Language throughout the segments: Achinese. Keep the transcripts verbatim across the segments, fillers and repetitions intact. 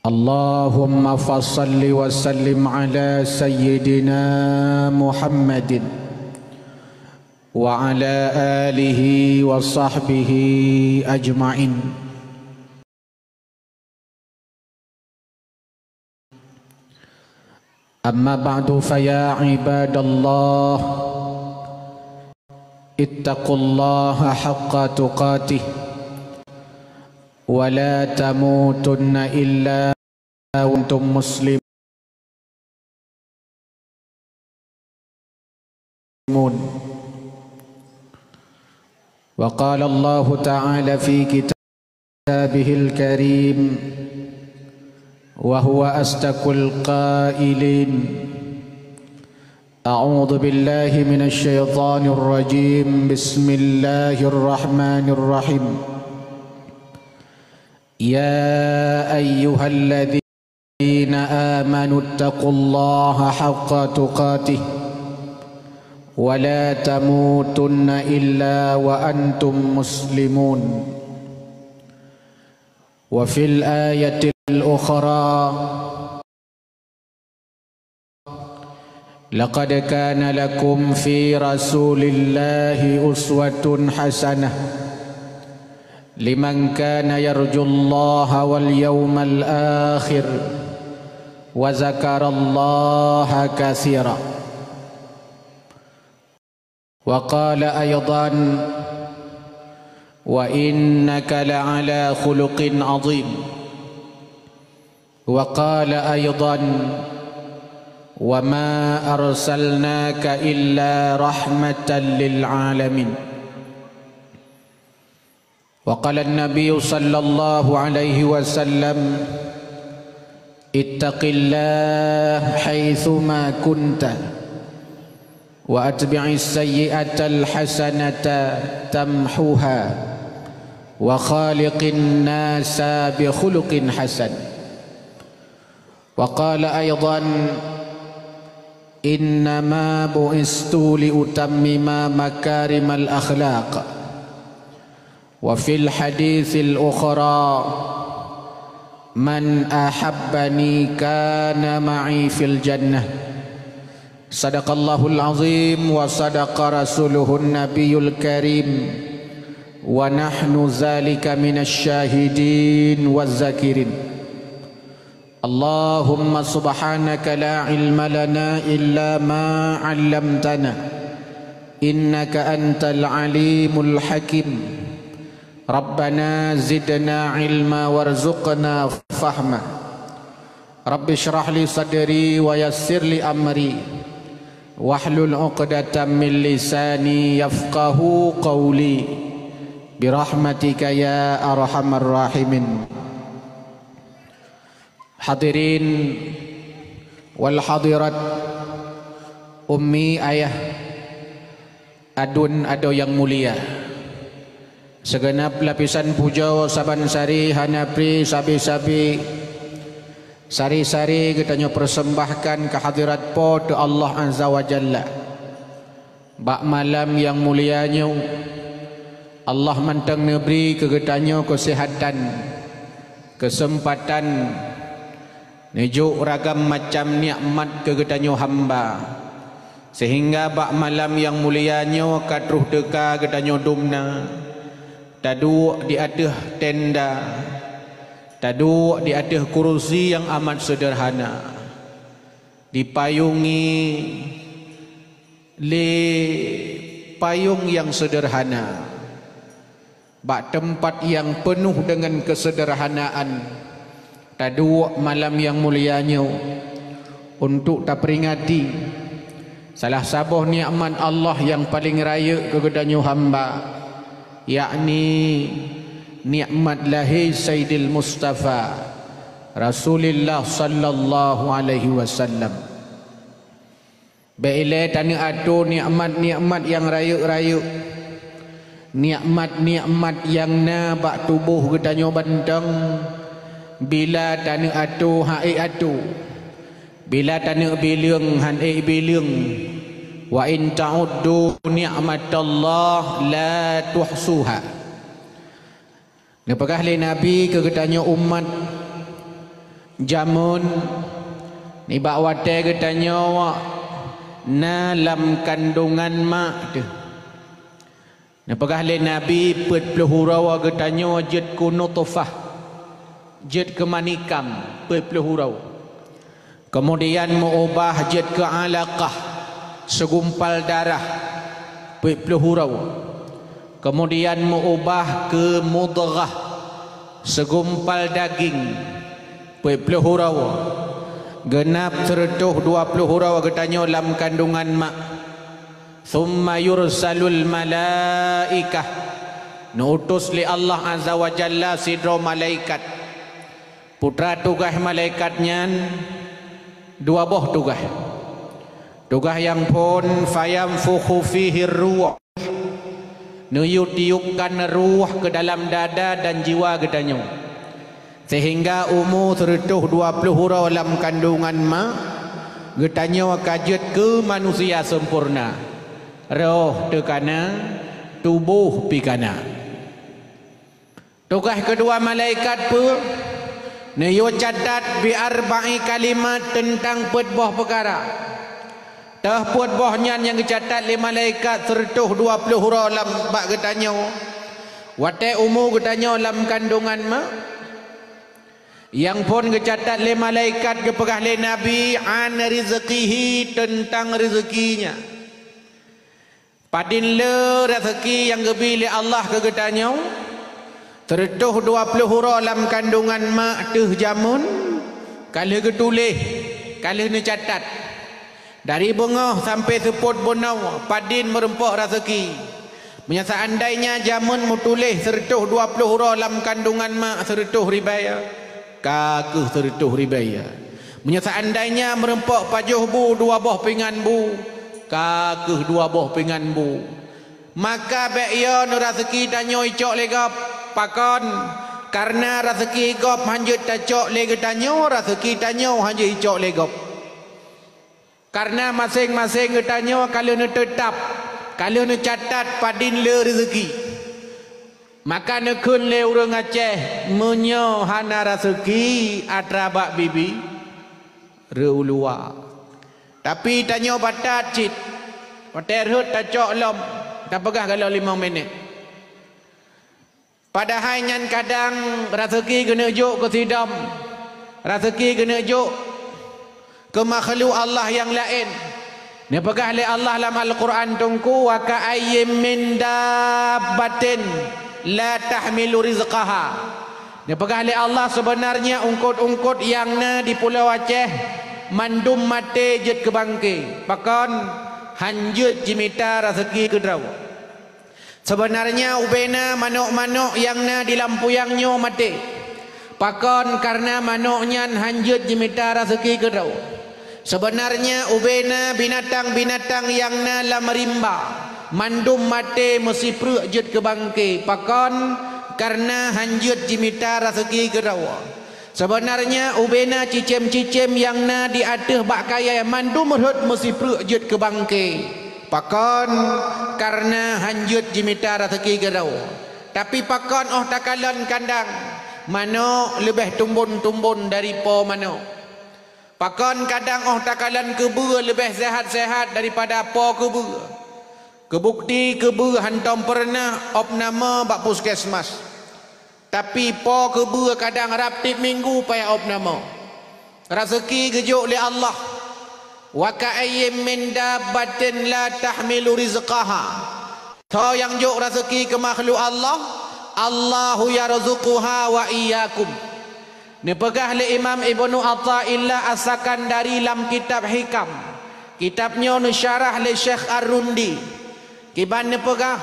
اللهم فصل وسلم على سيدنا محمد وعلى آله وصحبه أجمعين. أما بعد، فيا عباد الله، اتقوا الله حق تقاته ولا تموتن إلا وأنتم مسلمون. وقال الله تعالى في كتابه الكريم وهو أصدق القائلين: أعوذ بالله من الشيطان الرجيم. بسم الله الرحمن الرحيم. يا أيها الذين آمنوا اتقوا الله حق تقاته ولا تموتن إلا وأنتم مسلمون. وفي الآية الأخرى: لقد كان لكم في رسول الله أسوة حسنة لمن كان يرجو الله واليوم الآخر وذكر الله كثيرا. وقال أيضا: وإنك لعلى خلق عظيم. وقال أيضا: وما أرسلناك إلا رحمة للعالمين. وقال النبي صلى الله عليه وسلم: اتق الله حيثما كنت وأتبع السيئة الحسنة تمحها وخالق الناس بخلق حسن. وقال أيضا: إنما بعثت لأتمم مكارم الأخلاق. وفي الحديث الأخرى: من أحبني كان معي في الجنة. صدق الله العظيم وصدق رسوله النبي الكريم ونحن ذلك من الشاهدين والذاكرين. اللهم سبحانك لا علم لنا إلا ما علمتنا إنك أنت العليم الحكيم. ربنا زدنا علما وارزقنا فهما. رب اشرح لي صدري ويسر لي أمري واحلل عقدة من لساني يفقهوا قولي برحمتك يا أرحم الراحمين. Hadirin wal hadirat, ummi, ayah, aduen adoe nyang mulia. Sigeunab lapisan pujoe saban sari hana pri sabe-sabe. Sari-sari geutanyoe persembahkan keu hadirat Po teu Allah Azza wa Jalla. Bak malam nyang mulia nyoe, Allah mantong neubri keu geutanyoe keuseuhatan, keuseumpatan, neujok ragam macam nikmat keu geutanyoe hamba, seuhingga bak malam nyang mulia nyoe ka troh teuka geutanyoe dumna, taduek di ateueh tenda, taduek di ateueh kurusi nyang amat seudeurhana, dipayungi lé payong nyang seudeurhana, bak teumpat nyang peunoh deungon keuseudeurhanaan, taduek malam nyang mulia nyoe untuk taperingati salah saboh nikmat Allah nyang paleng rayeuk keu geutanyoe hamba, yakni nikmat lahé Saidil Mustafa, Rasulillah sallallahu alaihi wasallam. Bék ilée taneuk atô nikmat-nikmat nyang rayeuk-rayeuk, nikmat-nikmat nyang na bak tuboh geutanyoe banteng, bila taneuk atô han ék atô, bila taneuk bileueng han ék bileueng. Wa in ta'uddu ni'matallahi la tuhsuha. Neupeugah lé Nabi keu geutanyoe umat, Jameun, nibak watée geutanyoe na lam kandungan mak teuh. Neupeugah lé Nabi, peuet ploh uroe geutanyoe jeuet keu nutfah, jeuet keu manikam, peuet ploh uroe. Keumudian meu-ubah jeuet keu alaqah, seugumpal darah, peuet ploh uroe. Keumudian meu-ubah keu mudghah, seugumpal daging, peuet ploh uroe. Geunab seureutôh dua ploh uroe geutanyoe lam kandungan mak. Tsumma yursalul malaikah, neuutus lé Allah Azza wa Jalla sidroe malaikat. Putra tugaih malaikat nyan dua boh tugaih. Tugaih nyang phon, fayanfukhu fihir ruh, neuyue tiubkan ruh keu dalam dada dan jiwa geutanyoe. Seuhingga umu seureutôh dua ploh uroe lam kandungan mak, geutanyoe ka jeuet keu manusia seumpurna. Roh teuh kana, tuboh pih kana. Tugaih keudua malaikat peue? Neuyue catat bi arba'i kalimat teuntang peuet boh peukara. Teuh peuet boh nyan nyang geucatat lé malaikat seureutôh dua ploh uroe lam bak geutanyoe, watée umu geutanyoe lam kandungan mak. Nyang phon geucatat lé malaikat geupeugah lé Nabi, an rizqihi, teuntang reuzeukinya. Padin le raseuki nyang geubi lé Allah keu geutanyoe? Seureutôh dua ploh uroe lam kandungan mak teuh jameun, ka lheueh geutuléh, ka lheueh neucatat. Dari beungoh sampoe seupôt bunoe, padin meurumpok raseuki. Meunyoe seandainya jameun meutuléh seureutôh dua ploh uroe lam kandungan mak seureutôh ribée, ka kheueh seureutôh ribée. Meunyoe seandainya meurumpok pajoh bu dua boh pingan bu, ka kheueh dua boh pingan bu. Maka bék yo neuraseuki tanyoe icok lé gob. Pakon? Kareuna raseuki gob hanjeuet tacok lé geutanyoe, raseuki tanyoe hanjeuet icok lé gob. Kareuna maséng-maséng geutanyoe ka lheueh neuteutab, ka lheueh neucatat padin le reuzeuki. Maka neukheun lé ureuëng Aceh, meunyoe hana raseuki, atra bak bibi, reu-uluwa. Tapi tanyoe batat cit, watée rhot tacok lom, tapeugah galom limong minét. Padahai nyan kadang raseuki geuneuk jok keu sidom, raseuki geuneuk jok keu makhluk Allah nyang laén. Neupeugah lé Allah lam Al-Qur'an Teungku, "Wa ka'ayyim min dabbatin la tahmilu rizqaha." Neupeugah lé Allah, "Seubeunarnya eungkot-eungkot nyang na di Pulo Aceh mandum maté jeuet keu bangke." Pakon? Han jeuet jimita raseuki keudroe. Seubeunarnya ubena manok-manok nyang na di lampuyang nyoe maté. Pakon? Kareuna manok nyan han jeuet jimita raseuki keudroe. Seubeunarnya ubena binatang-binatang nyang na lam rimba mandum maté meusipreuk jeuet keu bangke. Pakon? Kareuna han jeuet jimita raseuki keudroe. Seubeunarnya ubena cicém-cicém nyang na di ateueh bak kayée mandum rhot meusipreuk jeuet keu bangke. Pakon? Kareuna han jeuet jimita raseuki keudroe. Tapi pakon 'oh takalon kandang manok leubeh tumbon-tumbon dari po manok? Pakon kadang 'oh takalon keubeue leubeh seuhat-seuhat daripada po keubeue? Keubukti keubeue hantom peureunah opname bak puskesmas. Tapi po keubeue kadang rab tieb minggu payah opname. Raseuki geujok lé Allah. "Wa ka'ayyim min dabbatin la tahmilu rizqaha." Soe nyang jok raseuki keu makhluk Allah? "Allahu yarzuquha wa iyyakum." Neupeugah lé Imam Ibnu Athaillah As-Sakandari lam kitab Hikam. Kitab nyoe neusyarah lé Syekh Ar-Rundi. Kiban neupeugah,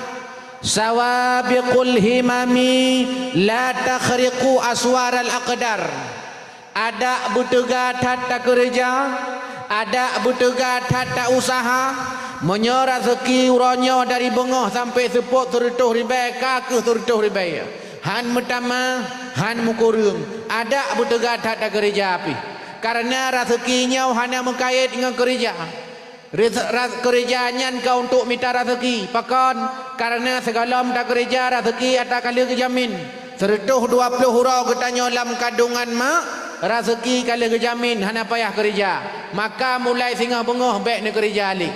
"Sawabiqul himami la takhriqu aswaral aqdar." Adak beuteuga that takeureuja, adak beuteuga that ta-useuha. Meunyoe raseuki uroe nyoe dari beungoh sampoe seupôt seureutôh ribée, ka kheueh seureutôh ribée. Han meutamah, han meukureueng. Adak beuteuga that takeureuja pih. Kareuna raseuki nyoe hana meukayét ngon keureuja. Re-, ra-, keureuja nyan ka untuk mita raseuki. Pakon? Kareuna sigohlom takeureuja raseuki atra ka lheueh geujamin. Seureutôh dua ploh uroe geutanyoe lam kandungan mak, Raseuki ka lheueh geujamin, hana payah keurija. Maka mulai singoh beungoh bék neukeurija lé.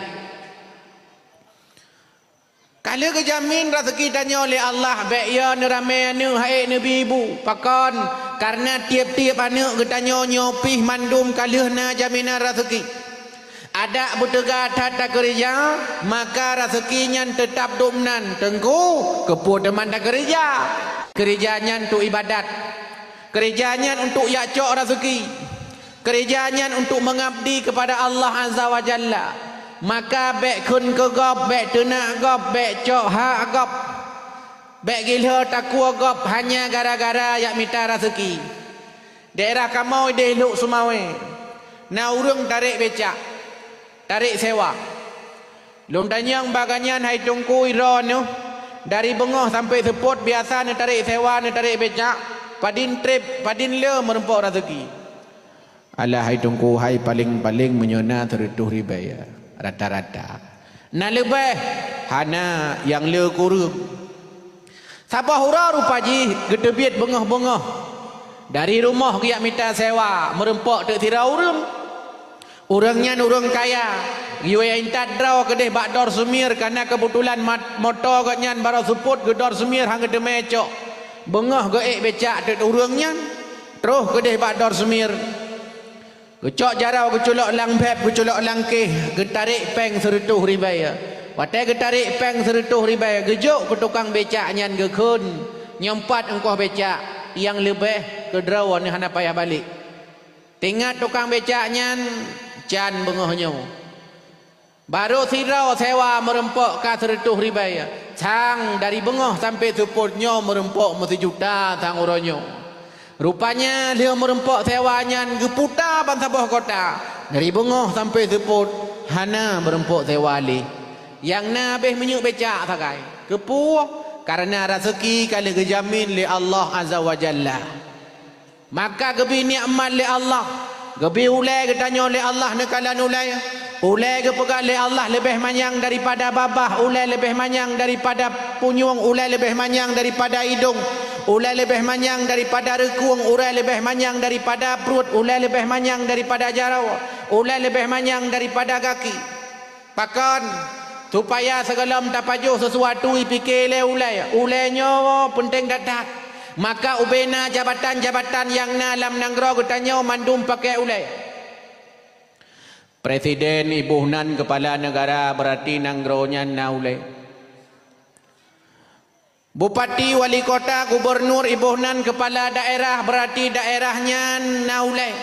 Ka lheueh geujamin raseuki tanyoe lé Allah, bék yo neuramé aneuëk, ha'ék neubi ibu. Pakon? Kareuna tieb-tieb aneuëk geutanyoe nyoe pih mandum ka lheueh na jaminan raseuki. Adak beuteuga that takeurija, maka raseuki nyan teutab dum nan. Teungku, keupeue teuma takeurija? Keurija nyan untuk ibadat. Keurija nyan untuk jak cok raseuki. Keurija nyan untuk meungabdi keupada Allah Azza wa Jalla. Maka bék kheun keu gob, bék teunak gob, bék cok hak gob. Bék giloe takue gob hanya gara-gara jak mita raseuki. Daerah kamoe ideh Lhok Seumawé, na ureuëng tarek becak, tarek sewa. Lôn tanyong bak gobnyan, "Hai Teungku, droeneuh dari beungoh sampoe seupôt biasa neutarek sewa, neutarek becak, padin treb, padin le meurumpok raseuki?" "Alah hai Teungku hai, paleng-paleng meunyoe na sireutôh ribèe rata-rata. Na leubeh, hana nyang le kureueng." Saboh uroe rupa jih geuteubiet beungoh-beungoh dari rumoh geujak mita sewa meurumpok teuk sidroe ureuëng. Ureuëng nyan ureuëng kaya, geuyue intat droe keudeh bak Dor Seumir, kareuna keubetulan mat-, moto gobnyan barô seupôt, keu Dor Seumir han geuteumé cok. Beungoh geuék becak teuk ureuëng nyan, troh keudeh bak Dor Seumir. Geucok jaroe, geuculok lam bhèb, geuculok lam kéh, geutarek péng sireutôh ribèe. Watée geutarek péng sireutôh ribèe, geujok keu tukang becak nyan geukheun, "Nyoe pat ongkoh becak, nyang leubeh keudroe neuh hana payah balek." Teuingat tukang becak nyan, can beungoh nyoe. Barô sidroe sewa meurumpok ka sireutôh ribèe, sang dari beungoh sampoe seupôt nyoe meurumpok meusijuta sang uroe nyoe. Rupanya lheueh meurumpok sewa nyan geuputa bansaboh kota, dari beungoh sampoe seupôt hana meurumpok sewa lé. Nyang na abéh minyeuk becak sagai. Keupeue? Kareuna raseuki ka lheueh geujamin lé Allah Azza wa Jalla. Maka geubi nikmat lé Allah, geubi ulée geutanyoe lé Allah neukalon ulée. Ulée geupeugah lé Allah leubeh manyang daripada babah, ulée leubeh manyang daripada punyueng, ulée leubeh manyang daripada idong, ulée leubeh manyang daripada reukueng, ulée leubeh manyang daripada pruet, ulée leubeh manyang daripada jaroe, ulée leubeh manyang daripada gaki. Pakon? Supaya sigohlom tapajoh sisuatu jipike lé ulée. Ulée nyoe peunteng that-that. Maka ubena jabatan-jabatan nyang na lam nanggroe geutanyoe mandum pake ulée. Presiden iboh nan keupala neugara, beurati nanggroe nyan na ulée. Bupati, wali kota, gubunur iboh nan keupala daerah, beurati daerah nyan na ulée.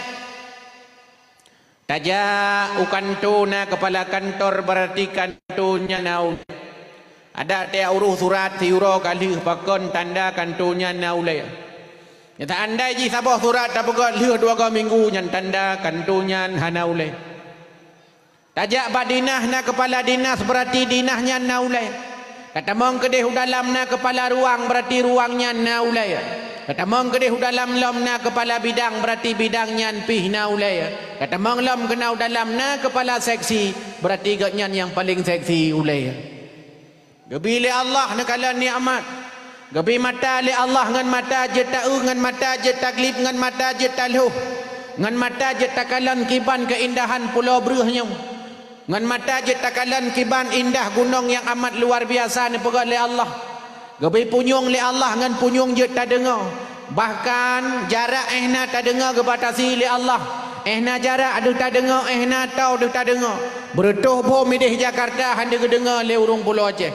Tajak u kanto na keupala kantor, beurati kanto nyan na ulée. Adak tajak uroh surat siuroe ka lheueh, pakon tanda kanto nyan na ulée. Nyata andai jih saboh surat tapeugét lheueh dua go minggu, nyan tanda kanto nyan hana ulée. Tajak bak dinas na keupala dinas, beurati dinas nyan na ulée. Katamong keudeh u dalam na keupala ruang, beurati ruang nyan na ulée. Katamong keudeh u dalam lom na keupala bidang, beurati bidang nyan pih na ulée. Katamong lom keuna u dalam na keupala seksi, beurati gobnyan nyang paleng seksi ulée. Geubi lé Allah neukalon nikmat. Geubi mata lé Allah, ngon mata jeuet taeu, ngon mata jeuet taglib, ngon mata jeuet talhoh, ngon mata jeuet takalon kiban keuindahan pulo breueh nyoe. Ngon mata jeuet takalon kiban indah gunong nyang amat luar biasa neupeugét lé Allah. Geubi punyueng lé Allah, ngon punyueng jeuet tadeungoe. Bahkan, jarak éh na tadeungoe geubatasi lé Allah. Éh na jarak deuh tadeungoe, éh na toe deuh tadeungoe. Beureutoh bom ideh Jakarta han deuh geudeungoe lé ureuëng Pulo Aceh.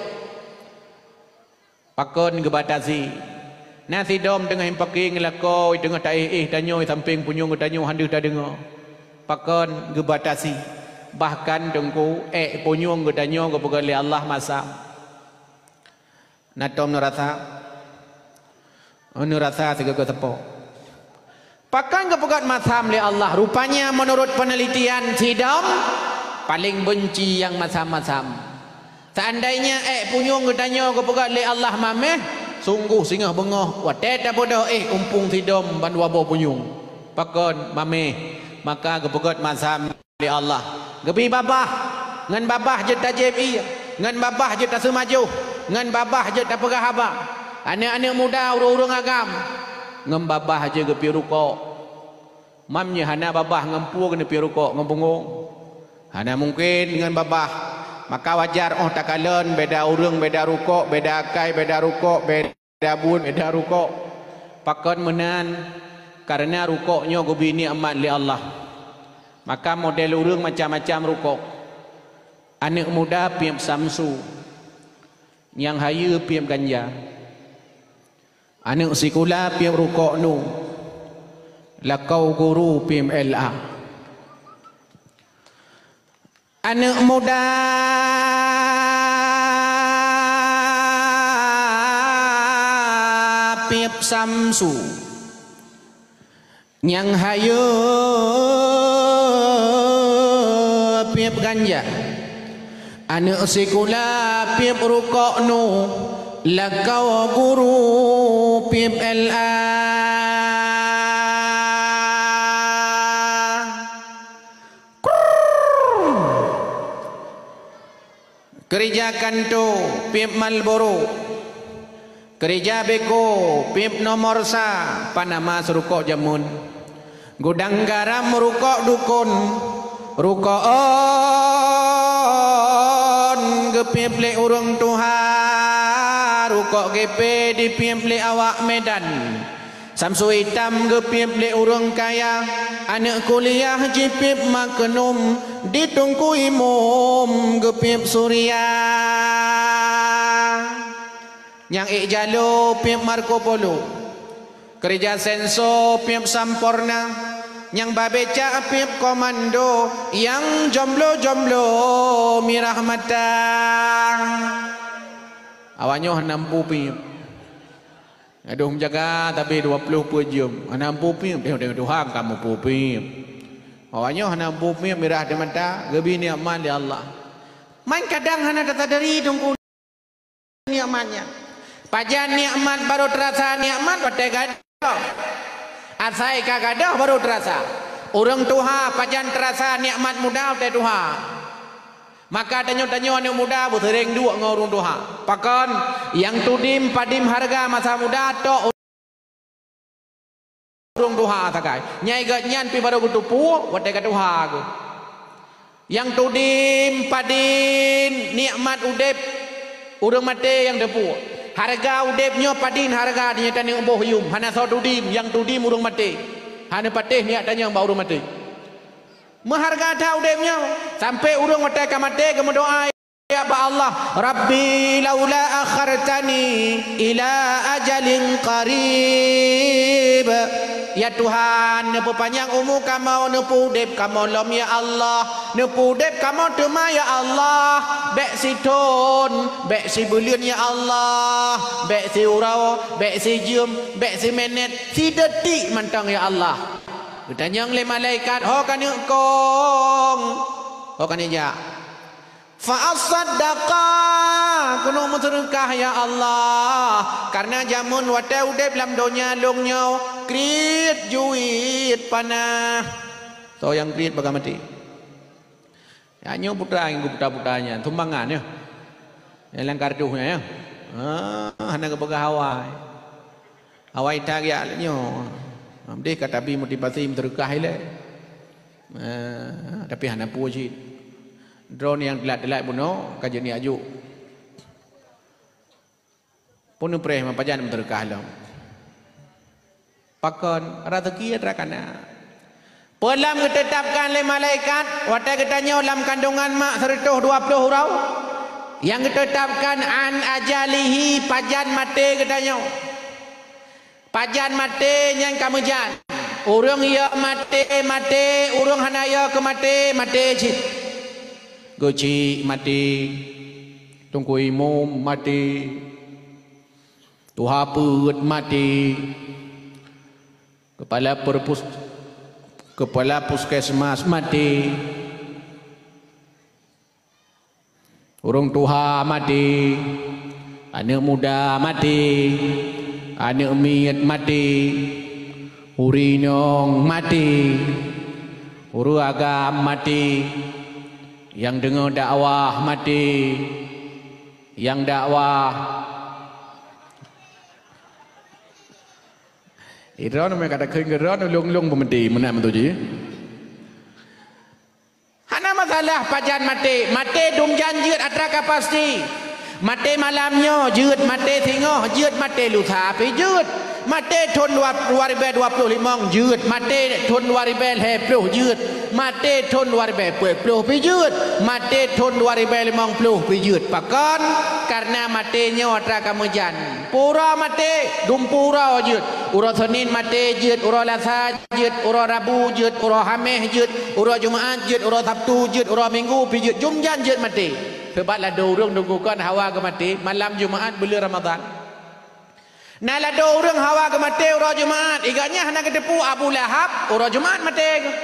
Pakon geubatasi? Na sidom teungoh impaki ngeulakôi, teungoh taéh-éh tanyoe sampéng punyueng geutanyoe han deuh tadeungoe. Pakon geubatasi? Bahkan teungku, ék punyueng geutanyoe geupeugét lé Allah masam. Na tom neurasa? Oh, neurasa sigoe-goe seupôt. Pakon geupeugét masam lé Allah? Rupanya, meunurot peunelitian sidom, paleng beunci nyang masam-masam. Seandainya ék punyueng geutanyoe geupeugét lé Allah maméh, sunggoh singoh beungoh watée tabeudôh éh umpung sidom bandua boh punyueng. Pakon maméh? Maka geupeugét masam lé Allah. Geubi babah, ngon babah jeuet tajieb ié, ngon babah jeuet taseumajoh, ngon babah jeuet tapeugah haba. Aneuëk-aneuëk muda, ureuëng-ureuëng agam, ngon babah jeuet geupiep rukok. Mam nyoe hana babah ngon peue keuneuk piep rukok ngon punggong. Hana mungken ngon babah. Maka wajar óh takalon beda ureuëng, beda rukok, beda akai, beda rukok, beda buet, beda rukok. Pakon meunan? Kareuna rukok nyoe geubi nikmat lé Allah. Maka model ureuëng macam-macam rukok. Aneuëk muda piep samsu, nyang hayeue piep ganja. Aneuëk sikula piep rukok nu, lakoe guru piep L A. Aneuëk muda piep samsu, nyang hayeue piep ganja. Aneuëk sikula piep rukok nu, lakoe guru piep L A. Keureuja kanto piep Marlboro, keureuja beko piep nomor sa, Panama seurukok jameun. Gudang garam rukok dukon, rukok on geupiep lé ureuëng tuha, rukok gepe dipiep lé awak Medan. Samsu itam geupiep lé ureuëng kaya, aneuëk kuliah jipiep Magnum, di Teungku Imum geupiep Surya. Nyang ék jalo piep Marco Polo, keureuja senso piep Sampoerna, nyang babecak piep Komando, nyang jomblo-jomblo mirah mata. Awak nyoe hana mampu piep. Adoh meujaga tapi dua ploh peuet jeuem, hana mampu piep, teuh-teuh Tuhan ka mampu piep. Awak nyoe hana mampu piep, mirah di mata, geubi nikmat lé Allah. Man kadang hana tasadari Teungku nikmat nyan. Pajan nikmat baru terasa nikmat watée gadôh. Asai ka gadôh baru terasa. Ureuëng tuha pajan terasa nikmat muda watée tuha. Maka tanyoe-tanyoe aneuëk muda beuseuréng duek ngon ureuëng tuha. Pakon? Nyang tudum padum hareuga masa muda tok ureuëng tuha sagai. Nyai geuh nyan pih barô geuteupeue watée ka tuha geuh. Nyang tudum padum nikmat udeb ureuëng maté nyang teupeue. Hareuga udeb nyoe padum hareuga nyoe tanyoe boh yuem, hana soe tudum, nyang tudum ureuëng maté. Hana patéh niat tanyoe bak ureuëng maté. Meuhareuga that udeb nyoe, sampoe ureuëng watée ka maté geumeudoá bak Allah, "Rabbi laula akhartani ila ajalin qarib." Ya Tuhan, neupeupanyang umu kamoe, neupeuudeb kamoe lom ya Allah, neupeuudeb kamoe teuma ya Allah, bék sithon, bék sibuleuen ya Allah, bék siuroe, bék sijeuem, bék siminét, sidetik mantong ya Allah. Geutanyong lé malaikat, "Ho ka neuk kong? Ho ka neuk jak?" "Fa asaddaqa," keuneuk meuseudeukah ya Allah, kareuna jameun watée udeb lam donya lôn nyoe kriet juet panah. Soe nyang kriet bak ka maté. Ya nyoe putra nyang geuputa-puta nyan, sumbangan nyoe. Nyang lam kardus nyan ya. Ah, hana geupeugah awai. Awai that geujak nyoe. Mdeh ka tabi motivasi meuseudeukah ilée. Ah, tapi hana peue cit. Droeneuh nyang teulat-teulat bunoe ka jeuet jak jok. Peue neupreh meupajan meuseudeukah lom. Pakon? Raseuki atra kana. Peue lom geuteutabkan lé malaikat watée geutanyoe lam kandongan mak sireutôh dua ploh uroe? Nyang geuteutabkan an ajalihi, pajan maté geutanyoe. Pajan maté nyan ka meujan. Ureuëng yo maté, maté, ureuëng hana yo keu maté, maté cit. Geuchik maté, teungku imum maté, tuha peuet maté, keupala perpus-, keupala puskesmas maté. Ureuëng tuha maté, aneuëk muda maté, aneuëk miet maté, ureuëng inong maté, ureuëng agam maté, nyang deungoe dakwah maté, nyang dakwah Droeneuh meukatakheun keu droeneuh, lôn-lôn peumeudeh meunan meutuju. Hana masalah pajan maté, maté dum jan jeuet atra ka pasti. Maté malam nyoe jeuet, maté singoh jeuet, maté lusa pih jeuet. Maté thon dua, dua ribèe dua ploh limong jeuet, maté thon dua ribèe lhèe ploh jeuet, maté thon dua ribèe peuet ploh pih jeuet, maté thon dua ribèe limong ploh pih jeuet. Pakon? Kareuna maté nyoe atra ka meujan. Pura maté, dum pura jeuet. Uroe Senin maté jeuet, uroe Lasa jeuet, uroe Rabu jeuet, uroe Hamèh jeuet, uroe Jumat jeuet, uroe Sabtu jeuet, uroe Minggu pih jeuet, jum jan jeuet maté. Sabab ladôm ureueng dum kon hawa geumaté malam Jumat buleuen Ramadhan. Na ladôm ureueng hawa geumaté uroe Jumat, i gobnyan hana geuteupeue Abu Lahab uroe Jumat maté geuh.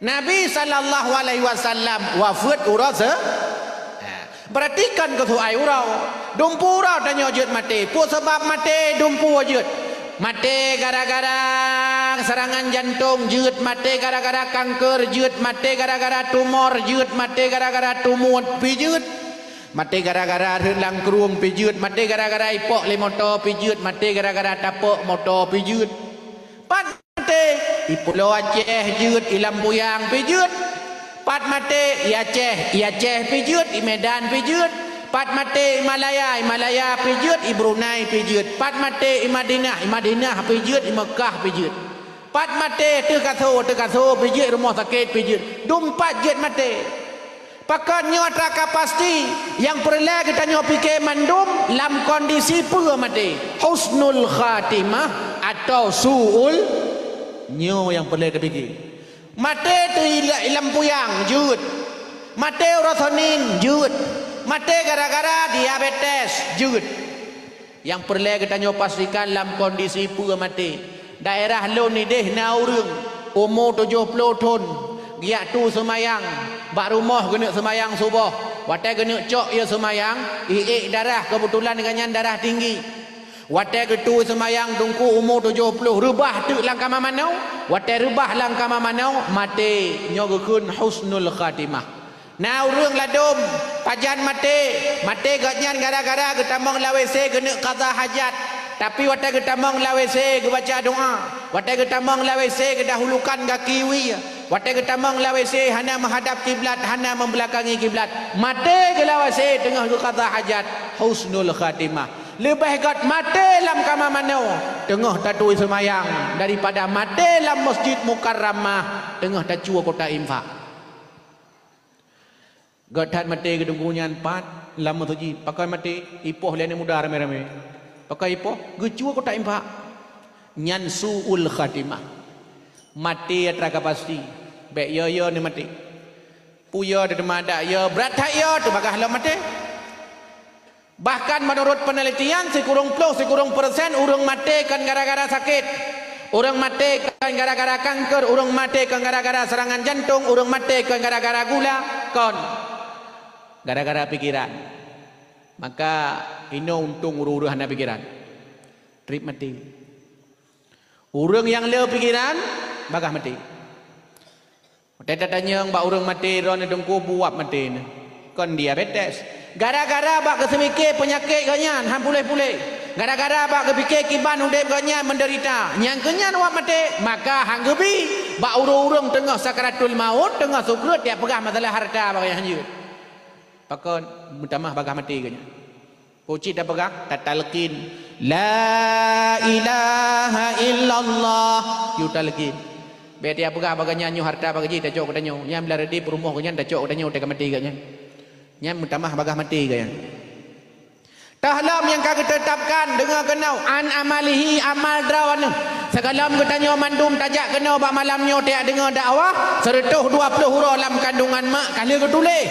Nabi sallallahu alaihi wasallam wafeuet uroe se-, ha, beurati kon keu soai uroe. Dum pura tanyoe jeuet maté. Peue sabab maté dum pura jeuet? Maté gara-gara seurangan jantong jeuet, maté gara-gara kanker jeuet, maté gara-gara tumor jeuet, maté gara-gara tumuet pih jeuet. Maté gara-gara rhot lam krueng pih jeuet, maté gara-gara ipok lé moto pih jeuet, maté gara-gara tapok moto pih jeuet. Pat maté, i Pulo Aceh jeuet, i Lampuyang pih jeuet. Pat maté, i Aceh, i Aceh pih jeuet, i Medan pih jeuet. Pat maté, i Malaya, i Malaya pih jeuet, i Brunei pih jeuet. Pat maté, i Madinah, i Madinah pih jeuet, i Meukah pih jeuet. Pat maté, teuh kaso, teuh kaso pih jeuet, rumoh sakét pih jeuet. Dum pat jeuet maté. Pakon nyoe atra ka pasti, nyang peureulèe geutanyoe pike mandum lam kondisi peue maté, husnul khatimah atau su'ul, nyoe nyang peureulèe tapike. Maté teuh i la-, i Lampuyang, jeuet. Maté uroe Senin, jeuet. Maté gara-gara diabetes, jeuet. Nyang peureulèe geutanyoe pastikan lam kondisi peue maté. Daerah lôn idéh na ureueng umu tujoh ploh thon, geujak tu seumayang, bak rumoh geuneuk seumayang suboh. Watèe geuneuk cok ie seumayang, iék darah, keubeutulan gobnyan darah tinggi. Watèe geutui seumayang teungku umu tujoh ploh, reubah teuk lam kama manoe. Watèe reubah lam kama manoe, maté. Nyoe geukheun husnul khatimah. Na ureueng ladôm, pajan maté, maté gobnyan gara-gara geutamong lam WC geuneuk qadha hajat. Tapi watèe geutamong lam WC geubaca doa, watèe geutamong lam WC geudahulukan gaki wie, watèe geutamong lam WC hana meuhadab kiblat, hana meubelakangi kiblat. Maté geuh lam WC teungoh geuqadha hajat, husnul khatimah. Leubeh gèt maté lam kama manoe teungoh tatui seumayang daripada maté lam Masjid Mukarramah teungoh tacue kota infak. Gèt that maté geuteungku nyan pat lam meuseujid. Pakon maté? Ipoh lé aneuk muda ramé-ramé. Pakon ipoh? Geucue kota infak. Nyan su'ul khatimah. Maté atra ka pasti. Bèk yo-yo neumaté. Peue yo teuma adak yo, brat that yo, teubagaih lom maté. Bahkan meunurot peunelitian, sikureueng ploh sikureueng persen ureueng maté kon gara-gara sakét. Ureueng maté kon gara-gara kanker, ureueng maté kon gara-gara seurangan jantong, ureueng maté kon gara-gara gula, kon gara-gara pikeran. Maka inoe untông ureueng-ureueng hana pikeran. Trép maté. Ureueng nyang le pikeran, bagaih maté. Watèe tatanyong bak ureueng maté, droeneuh teungku peue sabab maté nyan? Kon diabetes. Gara-gara bak geuseumiké peunyakét gobnyan han puléh-puléh. Gara-gara bak geupike kiban udép gobnyan meudeurita. Nyang keu nyan sabab maté, maka han geubi bak ureueng-ureueng teungoh sakaratul maut, teungoh sukreut, jak peugah masalah hareuta bak gobnyan han jeuet. Pakon? Meutamah bagaih maté gobnyan. Peue cit tapeugah, tatalkin, "La ilaha illallah." Yue talkin. Bèk tapeugah bagaih nyan nyoe hareuta bagaih jih tacok keu tanyoe. Nyan bila reudép rumoh gobnyan tacok keu tanyoe teuka maté gobnyan. Nyan meutamah bagaih maté gobnyan. Toh lom nyang ka geuteutapkan, deungö keunoe, an amalihi, amal droeneuh. Sigohlom geutanyoe mandum tajak keunoe bak malam nyoe tajak deungö dakwah, seureutôh dua ploh uroe lam kandungan mak ka lheueh geutuléh.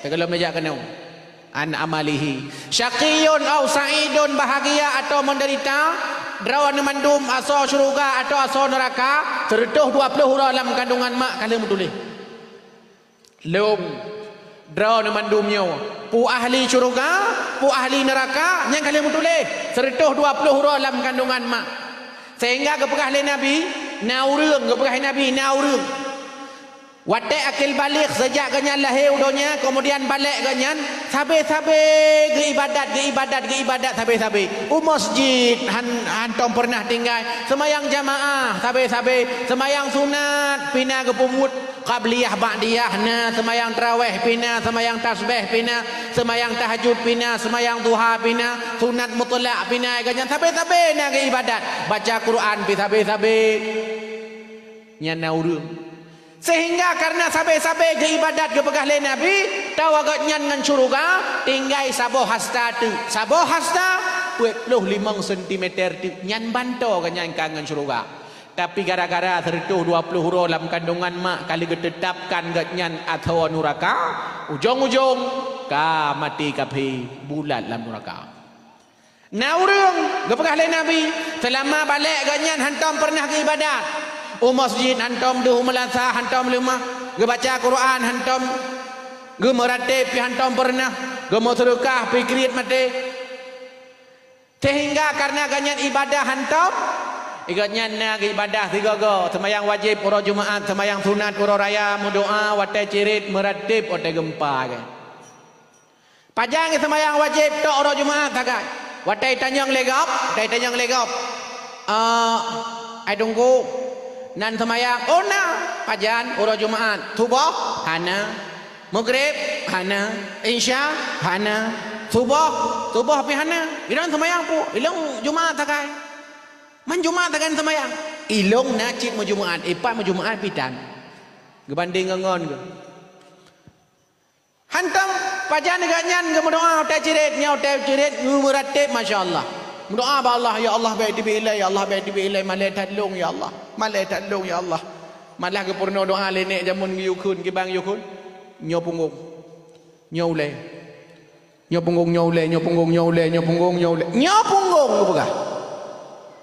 Sigohlom tajak keunoe. An amalihi. Syaqiyyun au sa'idun, bahagia atau menderita, droeneuh mandum asoe syeuruga atau asoe neuraka, seureutôh dua ploh uroe lam kandungan mak ka lheueh meutuléh. Lôn, droeneuh mandum nyoe, peue ahli syeuruga, peue ahli neuraka, nyan ka lheueh meutuléh, seureutôh dua ploh uroe lam kandungan mak. Sehingga geupeugah lé Nabi, na ureueng, geupeugah lé Nabi, na ureueng. Watée akil baligh, seujak geuhnyan lahé u donya, keumudian balek geuhnyan, sabe-sabe geuibadat, geuibadat, geuibadat sabe-sabe. U masjid han-, hántom peureunah tinggai, seumayang jamaah sabe-sabe, seumayang sunat pih na geupeumuet, qabliyah, ba'diyah na, seumayang tarawéh pih na, seumayang tasbéh pih na, seumayang tahajud pih na, seumayang duha pih na, sunat mutlak pih na, geuhnyan sabe-sabe na geuibadat, baca Quran pih sabe-sabe. Nyan na ureuëng. Seuhingga kareuna sabe-sabe geuibadat geupeugah lé Nabi, tawa gobnyan ngon syeuruga tinggai saboh hasta teuk. Saboh hasta peuet ploh limong sentimeter teuk. Nyan ban toe gobnyan ka ngon syeuruga. Tapi gara-gara seureutôh dua ploh uroe lam kandongan mak ka lheueh geuteutabkan gobnyan ateueh nuraka, ujong-ujong ka maté kaphé bulat lam nuraka. Na ureuëng geupeugah lé Nabi, seulama balek gobnyan hántom peureunah geuibadat. U masjid hántom deuh, u meulasah hántom leumah, geubaca Quran hántom, geumeuratéb pih hántom peureunah, geumeuseudeukah pih kriet maté. Seuhingga kareuna gobnyan ibadah hántom, gobnyan na geuibadah sigoe-goe, seumayang wajéb uroe Jumaat, seumayang sunat uroe raya, meudoá watée cirét, meuratéb watée geumpa. Pajan geuseumayang wajéb tok uroe Jumaat sagai. Watée tanyong lé gob, watée tanyong lé gob, "Ah, hai Teungku, nan seumayang?" "Oh na." "Pajan?" "Uroe Jumaat." "Suboh?" "Hana." "Meugreb?" "Hana." "Isya?" "Hana." "Suboh?" "Suboh pih hana." "Ilong seumayang peue?" "Ilong Jumaat sagai." "Man Jumaat sagai seumayang?" "Ilong na cit meujumaat, ipat meujumaat pih tan." Geubandeng ngon ngon geuh. Hántom, pajan gobnyan geumeudoá watée cirét, nyoe watée cirét, geumeuratéb, masya Allah. Meudoá bak Allah, "Ya Allah, bék teubiet ilée, ya Allah, bék teubiet ilée, malée that lôn, ya Allah. Malée that lôn, ya Allah." Malah geupeurunoe doá lé nék jameun geuyue kheun, kiban geuyue kheun. Nyoe punggong. Nyoe ulée. Nyoe punggong, nyoe ulée, nyoe punggong, nyoe ulée, nyoe punggong, nyoe ulée. Nyoe punggong geupeugah.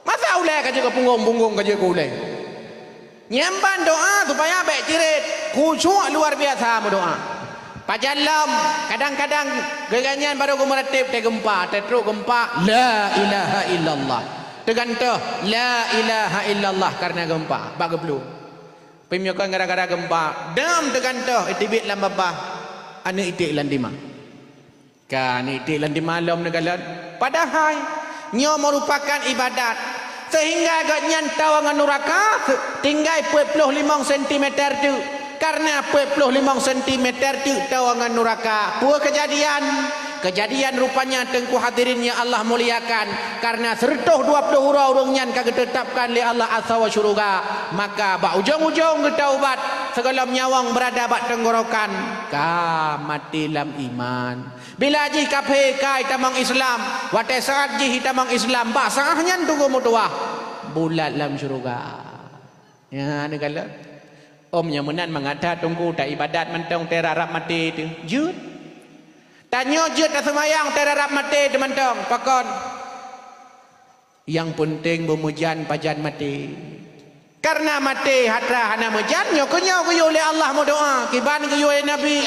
Masa ulée ka jeuet keu punggong, punggong ka jeuet keu ulée. Nyan ban doá supaya bék cirét, khusyuk luar biasa meudoá. Pajan lom, kadang-kadang gobnyan barô geumeuratéb, watée geumpa, watée trok geumpa, "La ilaha illallah." Teugantoh, "La ilaha illallah," kareuna geumpa, bak geuplueng. Pih meunyoe kon gara-gara geumpa, dam teugantoh, iteubiet lam babah, aneuëk iték lam dima. Ka, aneuëk iték lam dima lom neukalon. Padahai nyoe meurupakan ibadat, seuhingga gobnyan tawa ngon nuraka tinggai peuet ploh limong sentimeter teuk. Kareuna peuet ploh limong sentimeter teuk tawa ngon nuraka, peue keujadian? Keujadian rupanya, Teungku hadirin nyang Allah muliakan, kareuna seureutôh dua ploh uroe ureuëng nyan ka geuteutabkan lé Allah asoe syeuruga, maka bak ujong-ujong geutaubat, sigohlom nyawöng beurada bak teunggorokan, ka maté lam iman. Bila jih kaphé ka itamong Islam, watée saát jih itamong Islam, bak saát nyan teungoh meutuwah, bulat lam syeuruga. Ya, neukalon. Om nyang meunan mangat that Teungku, taibadat mantong, teuh rab-rab maté teuh. Jeuet. Tanyoe jeuet taseumayang, teuh rab-rab maté teuh mantong. Pakon? Nyang peunteng beumeujan pajan maté. Kareuna maté hatra hana meujan, nyoe keuh nyoe geuyue lé Allah meudoá, kiban geuyue Nabi,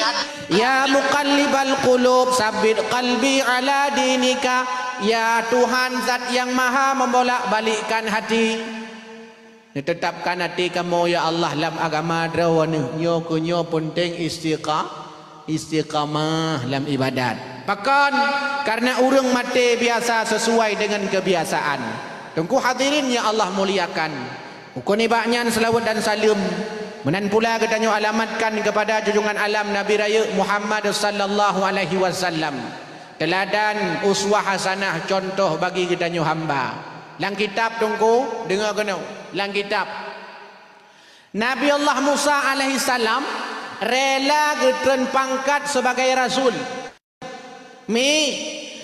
"Ya muqallibal qulub, tsabbit qalbi ala dinika." Ya Tuhan, zat nyang maha membolak-balikkan hati. Neuteutapkan até kamoe, ya Allah, lam agama Droeneuh. Nyoe keuh nyoe peunteng istiqa-, istiqamah lam ibadat. Pakon? Kareuna ureuëng maté biasa sesuai deungon keubiasaan. Teungku hadirin nyang Allah muliakan, bukon nibak nyan seulaweuet dan saleuem meunan pula geutanyoe alamatkan keupada junjungan alam Nabi Rayeuk Muhammad sallallahu alaihi wasallam. Teuladan, uswah hasanah, cuntoh bagi geutanyoe hamba. Lam kitab Teungku, deungoe keunoe, lam kitab. Nabi Allah Musa alaihissalam rela geutreun pangkat sebagai rasul. Mi,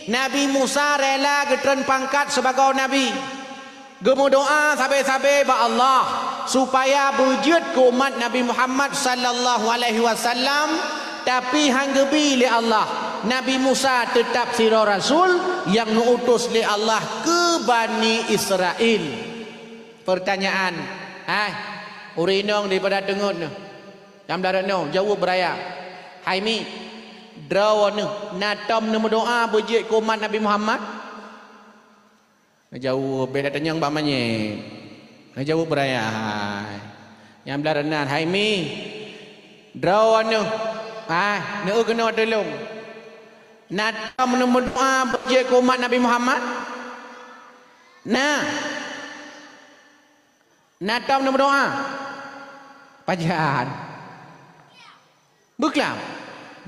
Nabi Musa rela geutreun pangkat sibagoe nabi. Geumeudoá sabe-sabe bak Allah supaya beujeuet keu umat Nabi Muhammad sallallahu alaihi wasallam, tapi han geubi lé Allah. Nabi Musa teutab sidroe rasul nyang neuutus lé Allah keu Bani Israel. Peurtanyaan, hai, ureuëng inong daripada teungeut neuh, nyang blah rot nyoe, jaweueb beuraya. Hai mi, droeneuh na tom neumeudoá beujeuet keu umat Nabi Muhammad? Neujaweueb, beda tanyong bak manyét. Neujaweueb beuraya, hai. Nyang blah rot nan, hai mi, Droeneuh, ah, neueu keunoe tulông. Na tom neumeudoa beujeuet keu umat Nabi Muhammad? Na. Na tom neumeudoa? Pajan. Beuklam.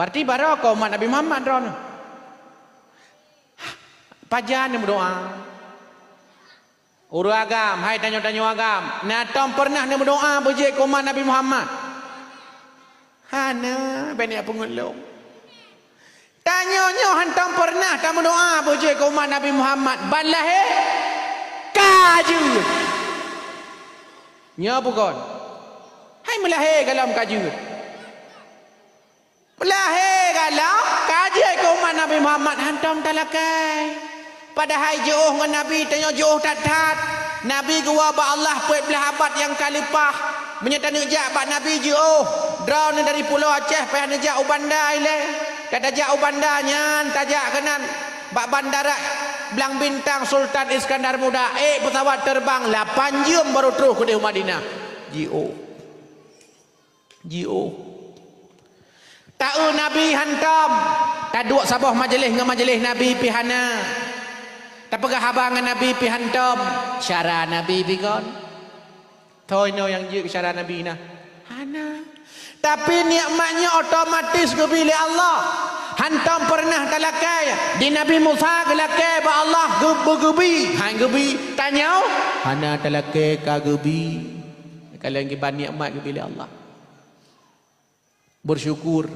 Berarti baroe keu umat Nabi Muhammad droeneuh. Pajan neumeudoa? Ureuëng agam, hai tanyoe-tanyoe agam, na tom peureunah neumeudoa beujeuet keu umat Nabi Muhammad? Hana, bèk neuk peungeulom. Tanyoe nyoe hantom peureunah tameudoa beujeuet keu umat Nabi Muhammad, ban lahé ka jeuet. Nyoe bukon. Hai meulahé golom ka jeuet. Meulahé golom ka jeuet keu umat Nabi Muhammad hantom talakée. Padahai jiôh ngon Nabi, tanyoe jiôh that-that. Nabi geuwoe bak Allah peuet blaih abad nyang ka leupah. Meunyoe taneuk jak bak Nabi jiôh, droeneuh dari Pulo Aceh payah neujak u Banda ilée. Ka tajak u Banda nyan, tajak keunan bak bandara Blang Bintang Sultan Iskandar Muda. Ék peusawat teureubang lapan jeuem baru troh keudeh u Madinah. Jiôh. Jiôh. Taeu Nabi hantom, taduek saboh majeulih ngon majeulih Nabi pih hana. Tapeugah haba ngon Nabi pih hantom, syara Nabi pih kon. Toh inoe nyang jeuet keu syara Nabi na? Hana. Tapi nikmat nyoe otomatis geubi lé Allah. Hantom peureunah talakée. Di Nabi Musa geulakée bak Allah geu-, beugeubi, han geubi. Tanyoe hana talakée ka geubi. Kalon kiban nikmat geubi lé Allah. Bersyukur.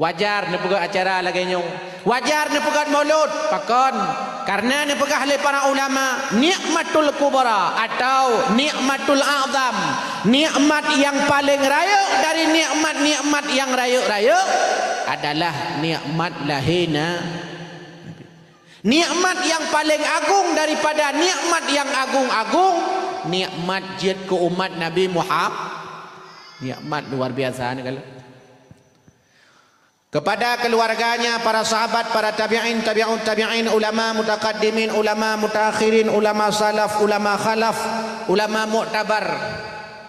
Wajar neupeugét acara lagée nyoe. Wajar neupeugét maulud. Pakon? Karena neupeugah lé para ulama, nikmatul kubra atau nikmatul a'zam, nikmat nyang paleng rayeuk dari nikmat-nikmat nyang rayeuk-rayeuk adalah nikmat lahé na-, Nikmat nyang paleng agong daripada nikmat nyang agong-agong, nikmat jeuet keu umat Nabi Muhammad. Nikmat luar biasa ni kalau. Kepada keluarganya, para sahabat, para tabi'in, tabi'ut tabi'in, ulama mutakaddimin, ulama mutaakhirin, ulama salaf, ulama khalaf, ulama muktabar,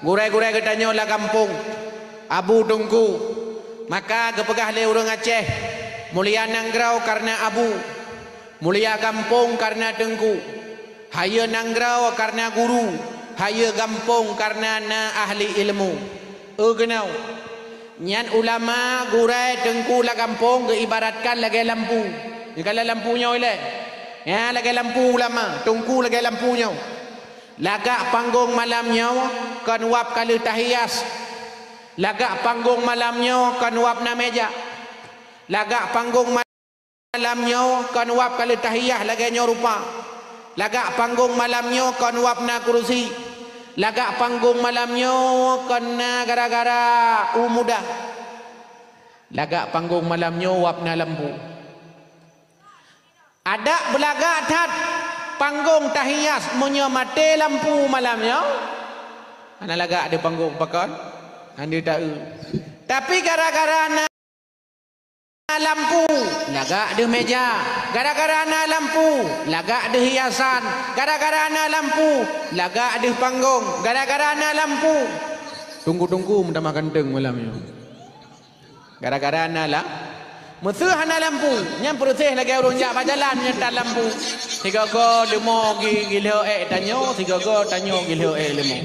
gurée-gurée geutanyoe lam gampông, Abu Teungku, maka geupeugah lé ureuëng Aceh, mulia nanggroe kareuna abu. Mulia gampông kareuna teungku, hayeue nanggroe kareuna guru, hayeue gampông kareuna na ahli ilmu. Eu keunoe, nyan ulama, gurée, teungku lam gampông geuibaratkan lagée lampu. Nyoe lampu nyoe ilée. Nyan lagée lampu ulama, teungku lagée lampu nyoe. Lagak panggong malam nyoe kon wab ka lheueh tahias. Lagak panggong malam nyoe kon wab na meja. Lagak panggong ma- Malam nyoe kon wab ka lheueh tahias lagée nyoe rupa. Lagak panggong malam nyoe kon wab na kurusi. Lagak panggong malam nyoe kon na gara-gara u muda. Lagak panggong malam nyoe wab na lampu. Adak beulagak that panggong tahias meunyoe maté lampu malam nyoe. Hana lagak deuh panggong pakon? Hana taeu. Tapi gara-gara na lampu, lagak deuh meja. Gara-gara na lampu, lagak deuh hiasan. Gara-gara na lampu, lagak deuh panggong. Gara-gara na lampu. Tunggu-tunggu meutamah ganteng malam nyoe. Gara-gara na la-, meuseu hana lampu, nyan peureuséh lagée ureuëng jak bak jalan nyan tan lampu. Sigoe-goe leumô gi-, gilhô ék tanyoe, sigoe-goe tanyoe gilhô ék leumô.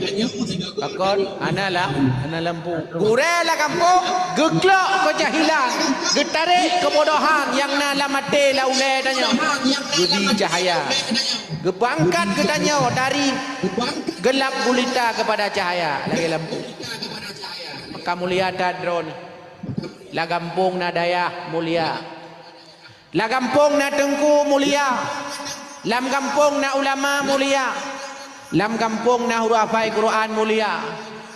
Pakon? Hana la-, hana lampu. Gurée lam gampông geuklok keujahilan, geutarek keubodohan nyang na lam até lam ulée tanyoe. Geubi cahya. Geupeungangkat geutanyoe dari gelap gulita keupada cahya lagée lampu. Maka mulia that droeneuh. Lam gampông na dayah, mulia. Lam gampông na teungku, mulia. Lam gampông na ulama, mulia. Lam gampông na ureuëng hafai Quran, mulia.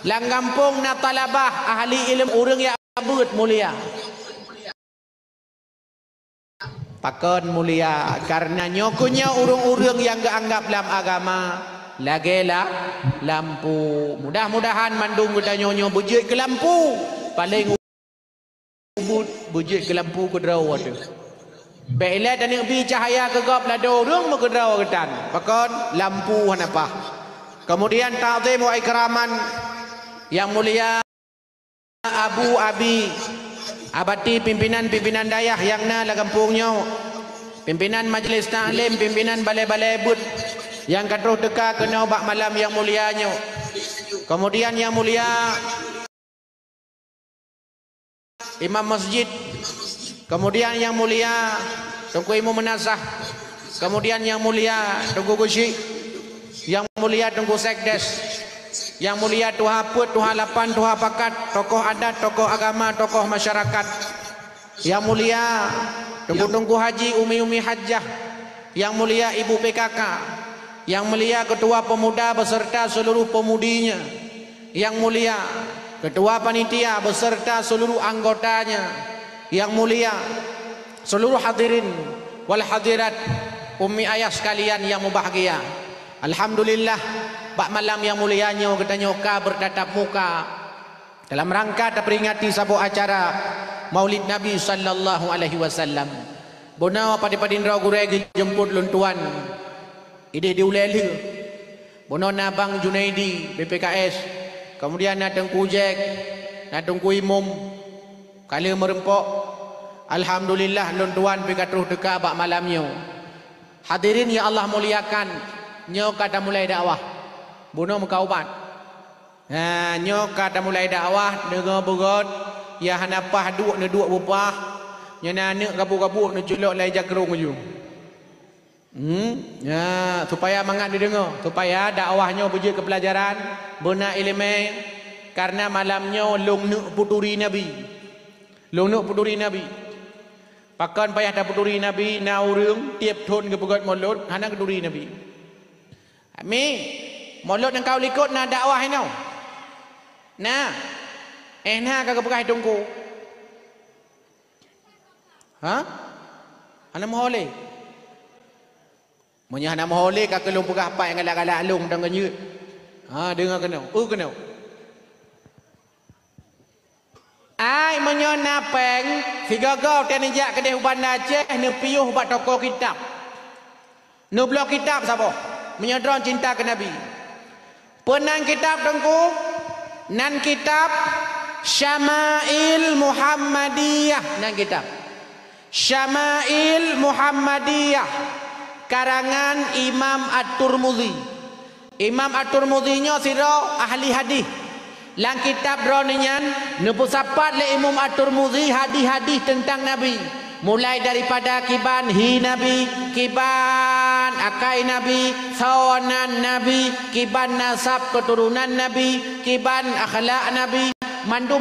Lam gampông na talabah, ahli ilmu, ureuëng nyang beuet, mulia. Pakon mulia? Kareuna nyoe keuh nyoe ureuëng-ureuëng nyang geuanggab lam agama lagée la-, lampu. Mudah-mudahan mandum geutanyoe nyoe beujeuet keu lampu. Paleng ubit beujeuet keu lampu keudroe teuh. Bék ilée taneuk bi cahya keu gob ladôm ureuëng meukeudroe geutan. Pakon? Lampu hana paih. Kemudian ta'zim wa ikraman, yang mulia. Abu Abi, abati pimpinan-pimpinan dayah nyang na lam gampông nyoe, pimpinan majelis taklim, pimpinan balai-balai buet nyang ka troh teuka keunoe bak malam nyang mulia nyoe. Keumudian nyang mulia imam masjid, keumudian nyang mulia Teungku Imum Meunasah, keumudian nyang mulia Teungku Geuchik, nyang mulia Teungku Sekdes, nyang mulia tuha peuet, tuha lapan, tuha pakat, tokoh adat, tokoh agama, tokoh masyarakat, nyang mulia teungku-teungku haji, umi-umi hajah, nyang mulia ibu P K K, nyang mulia ketua pemuda beserta seluruh pemudinya, nyang mulia ketua panitia beserta seluruh anggotanya, nyang mulia seluruh hadirin wal hadirat, ummi ayah sekalian nyang mubahgia. Alhamdulillah, bak malam nyang mulia nyoe geutanyoe ka beurtatap muka dalam rangka taperingati saboh acara Maulid Nabi sallallahu alaihi wasallam. Bunoe padum-padum droe gurée geujemput lôn tuan ideh di ulée lheueh. Bunoe na Bang Junaidi, B P K S, keumudian na Teungku Jack, na Teungku Imum, ka lheueh meureumpok. Alhamdulillah, lôn tuan pih ka troh teuka bak malam nyoe. Hadirin nyang Allah muliakan, nyoe ka tamulai dakwah. Bunoe meuka ubat. Nah, nyoe ka tamulai dakwah, deungoe beugöt, nyang hana paih duek neuduek beupaih, nyang na aneuk gabuk-gabuk neuculok lam ija krông aju. Hmm? Nya, supaya mangat neudeungoe, supaya dakwah nyoe beujeuet keu peulajaran, beuna iéleumé, kareuna malam nyoe lôn neuk peuturi Nabi. Lôn neuk peuturi Nabi. Pakon payah tapeuturi Nabi, na ureuëng tieb thon geupeugöt mulod, hana geuturi Nabi. Mi, mulod nyang ka u likot na dakwah inoe? Na. Eh, na ka geupeugah teungku. Ha? Hana meuho lé? Meunyoe hana meuho lé, ka keu lôn peugah pat nyang galak-galak lôn dan geunyeut. Ha, deungoe keunoe. Eu keunoe. Ai, meunyoe na péng, sigoe-goe watée neujak keudeh u Banda Aceh, neupiôh bak toko kitab. Neubloe kitab saboh, meunyoe droe cinta keu Nabi. Peue nan kitab teungku? Nan kitab Syama'il Muhammadiyah, nan kitab Syama'il Muhammadiyah, karangan Imam At-Turmudzi. Imam At-Turmudzi nyoe sidroe ahli hadih. Lam kitab droeneuh nyan neupeusapat lé Imam At-Turmudzi hadih-hadih teuntang Nabi, mulai daripada kiban hi Nabi, kiban akai Nabi, soe nan Nabi, kiban nasab keuturonan Nabi, kiban akhlak Nabi, mandum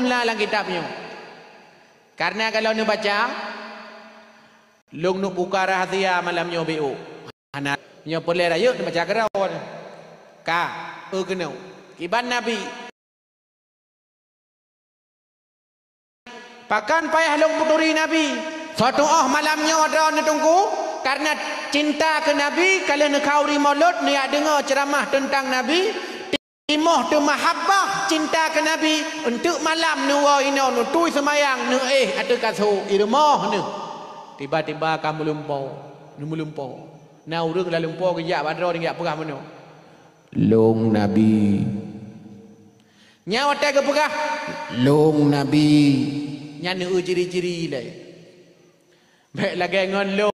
na lam kitab nyoe. Kareuna kalau neubaca, lôn neuk buka rahsia malam nyoe beu. Hana, nyoe peureulée rayeuk neubaca keudroe. Ka, eu keunoe. Kiban Nabi. Pakon payah lôn peuturi Nabi? Soe tuoh malam nyoe droeneuh teungku, kareuna cinta keu Nabi, ka lheueh neukhauri mulod, neujak deungoe ceuramah teuntang Nabi, timoh teumahabbah cinta keu Nabi, eunteuk malam neuwoe inoe neutui seumayang, neuéh ateueh kasô, i rumoh neuh. Tiba-tiba ka meulumpoe, neumeulumpoe. Na ureuëng lam lumpoe geujak bak droe, geujak peugah meunoe, "Lôn Nabi." Nyan watée geupeugah, "Lôn Nabi." Nyan eu ciri-ciri lé. Bék lagée ngon lôn.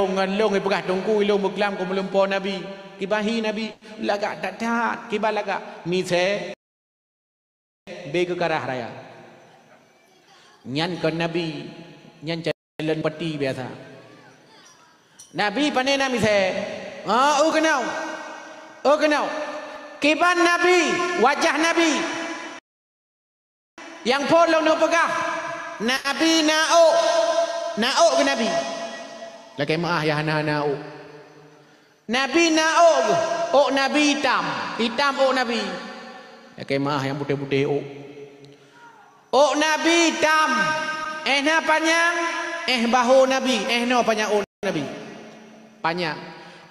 Ngon lôn ipeugah teungku, ilôn beuklam keu meulumpoe Nabi. Kiban hi Nabi, lagak that-that, kiban lagak. Misée, bé geukarah raya. Nyan kon Nabi, nyan calon peuti biasa. Nabi pane na misée? Oh, eu keunoe. Eu keunoe. Kiban Nabi, wajah Nabi. Nyang phon lôn neupeugah, Nabi na ôk. Na ôk keu Nabi. Lakée meuáh nyang hana-hana ôk. Nabi na ôk, ôk Nabi itam, itam ôk Nabi. Lakée meuáh nyang putéh-putéh ôk. Ôk Nabi itam, éh na panyang, éh bahô Nabi, éh noe panyang ôk Nabi. Panyang.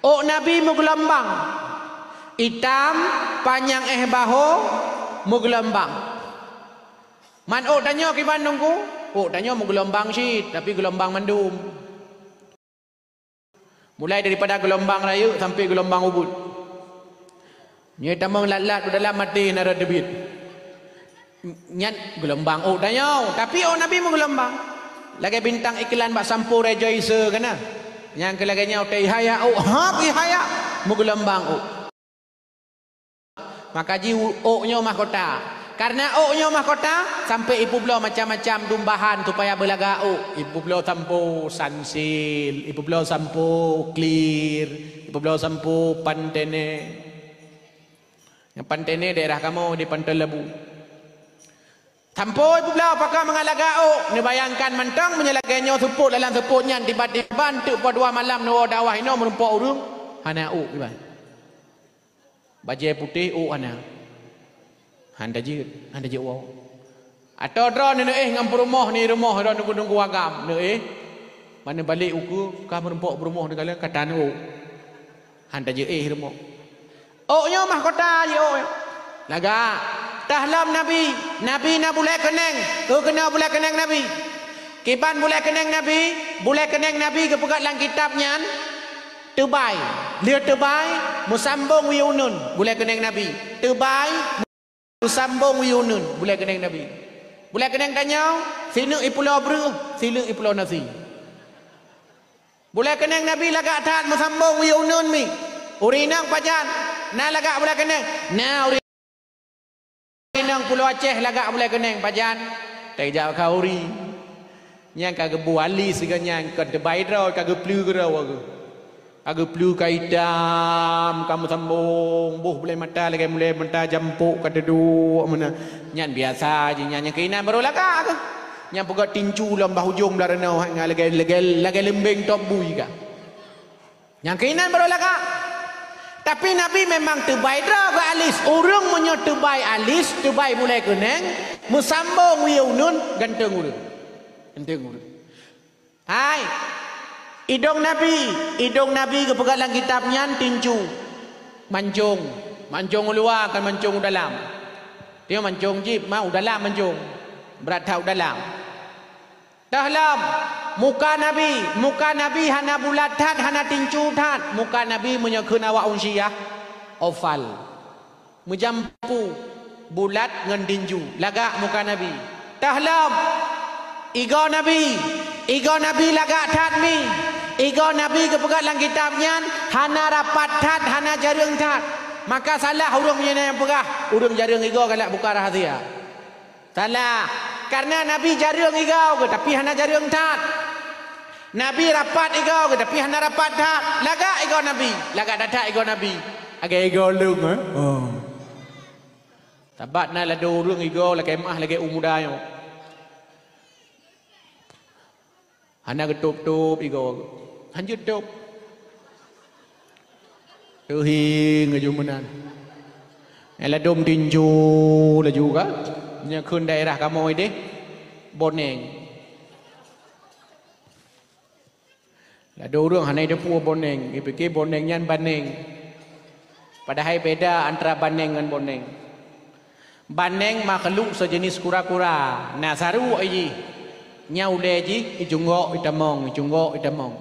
Ôk Nabi meugeulombang, itam, panyang éh bahô, meugeulombang. Man ôk tanyoe kiban teungku? Ôk tanyoe meugeulombang cit, tapi geulombang mandum. Mulai daripada geulumbang rayeuk sampai geulumbang ubit. Nyoe tamong lat-lat u dalam maté na rot teubiet. Nyan geulumbang ôk tanyoe, tapi ôk Nabi meugeulumbang. Lagèe bintang iklan bak sampo Rejoice kana. Nyang keu lagèe nyoe teuh ihaya ôk, hap ihaya meugeulumbang ôk. Maka ji ôk nyoe mahkota. Karena ôk nyoe mahkota, sampai ipeubloe macam-macam dumbahan supaya beulagak ôk. Ipeubloe sampo Sunsilk, ipeubloe sampo Clear, ipeubloe sampo Pantene. Nyang Pantene daerah kamoe di Panton Labu. Sampo ipeubloe pakon mangat lagak ôk. Neubayangkan mantong meunyoe lagèe nyoe seupôt dalam seupôt nyan tiba-tiba eunteuk poh dua malam neuwoe dakwah inoe meurumpok ureueng hana ôk iban. Bajèe putéh ôk hana. Han tajeuet, han tajeuet woe. Atau droe neuéh ngon peurumoh ni rumoh droe nunggu-nunggu agam neuéh. Mana balek ukeue ka meurumpok peurumoh neukalon ka tan ôk. Han tajeuet éh rumoh. Ôk nyoe mahkota jih ôk nyoe. Lagak. Tahlom Nabi, Nabi na bulèe keuneng. Keu keunoe bulèe keuneng Nabi. Kiban bulèe keuneng Nabi, bulèe keuneng Nabi geupeugah lam kitab nyan. Teubai, lheueh teubai, meusambong wie uneun, bulèe keuneng Nabi. Teubai, meusambong wie uneun, bulèe keuneng Nabi. Bulèe keuneng tanyoe, sineuk ipulo breuh, sineuk ipulo nasi. Bulèe keuneng Nabi lagak that meusambong wie uneun mi. Ureueng inong pajan, na lagak bulèe keuneng, na ureueng Inong Pulo Aceh lagak bulèe keuneng pajan, tajak khauri. Nyang ka geubu alis sigoe nyan kon teubai droe, ka geupleue keudroe geuh. Ka geupleue ka itam, ka meusambong, boh bulèe mata lagèe mulèe mata jampok ka teuduek meunan. Nyan biasa jih nyan, nyang keuinan barô lagak geuh. Nyang peugöt tincu lom bah ujong blah reunoh, lagèe, lagèe, lagèe leumbeng top bui ka. Nyang keuinan barô lagak. Tapi Nabi memang teubai droe geuh alis. Ureueng meunyoe teubai alis, teubai bulèe keuneng, meusambong wie uneun, ganteng ureueng. Ganteng ureueng. Hai. Idong Nabi, idong Nabi geupeugah lam kitab nyan tincu. Mancong. Mancong u luwa kon mancong u dalam. Tiep mancong jih ma u dalam mancong. Brat that u dalam. Tahlom, muka Nabi, muka Nabi hana bulat that, hana tincu that. Muka Nabi meunyoe kheun awak ureueng Syiah, oval. Meujampu, bulat ngon tincu. Lagak muka Nabi. Tahlom, igoe Nabi, igoe Nabi lagak that mi. Igoe Nabi geupeugah lam kitab nyan, hana rapat that, hana jareueng that. Maka salah ureueng meunyoe nyang peugah, ureueng jareueng igoe galak buka rahasia. Salah. Karena Nabi jareueng igoe geuh, tapi hana jareueng that. Nabi rapat igoe geuh, tapi hana rapat that. Lagak igoe Nabi. Lagak that-that igoe Nabi. Lagèe igoe lôn, eh? Oh. Sabab na ladôm ureueng igoe lagèe meuah lagèe u muda nyoe. Hana geutôb-tôb igoe. Hanjeuet tôb. Teuhieng laju meunan. Nyang ladôm tinju laju ka. Nyang kheun daerah kamoe deh, boneng. Ladôm ureueng hana jiteupeue boneng, jipike boneng nyan baneng. Padahai beda antara baneng ngon boneng. Baneng makhluk sejenis kura-kura, na saruek jih. Nyan ulèe jih icunggok itamong, icunggok itamong.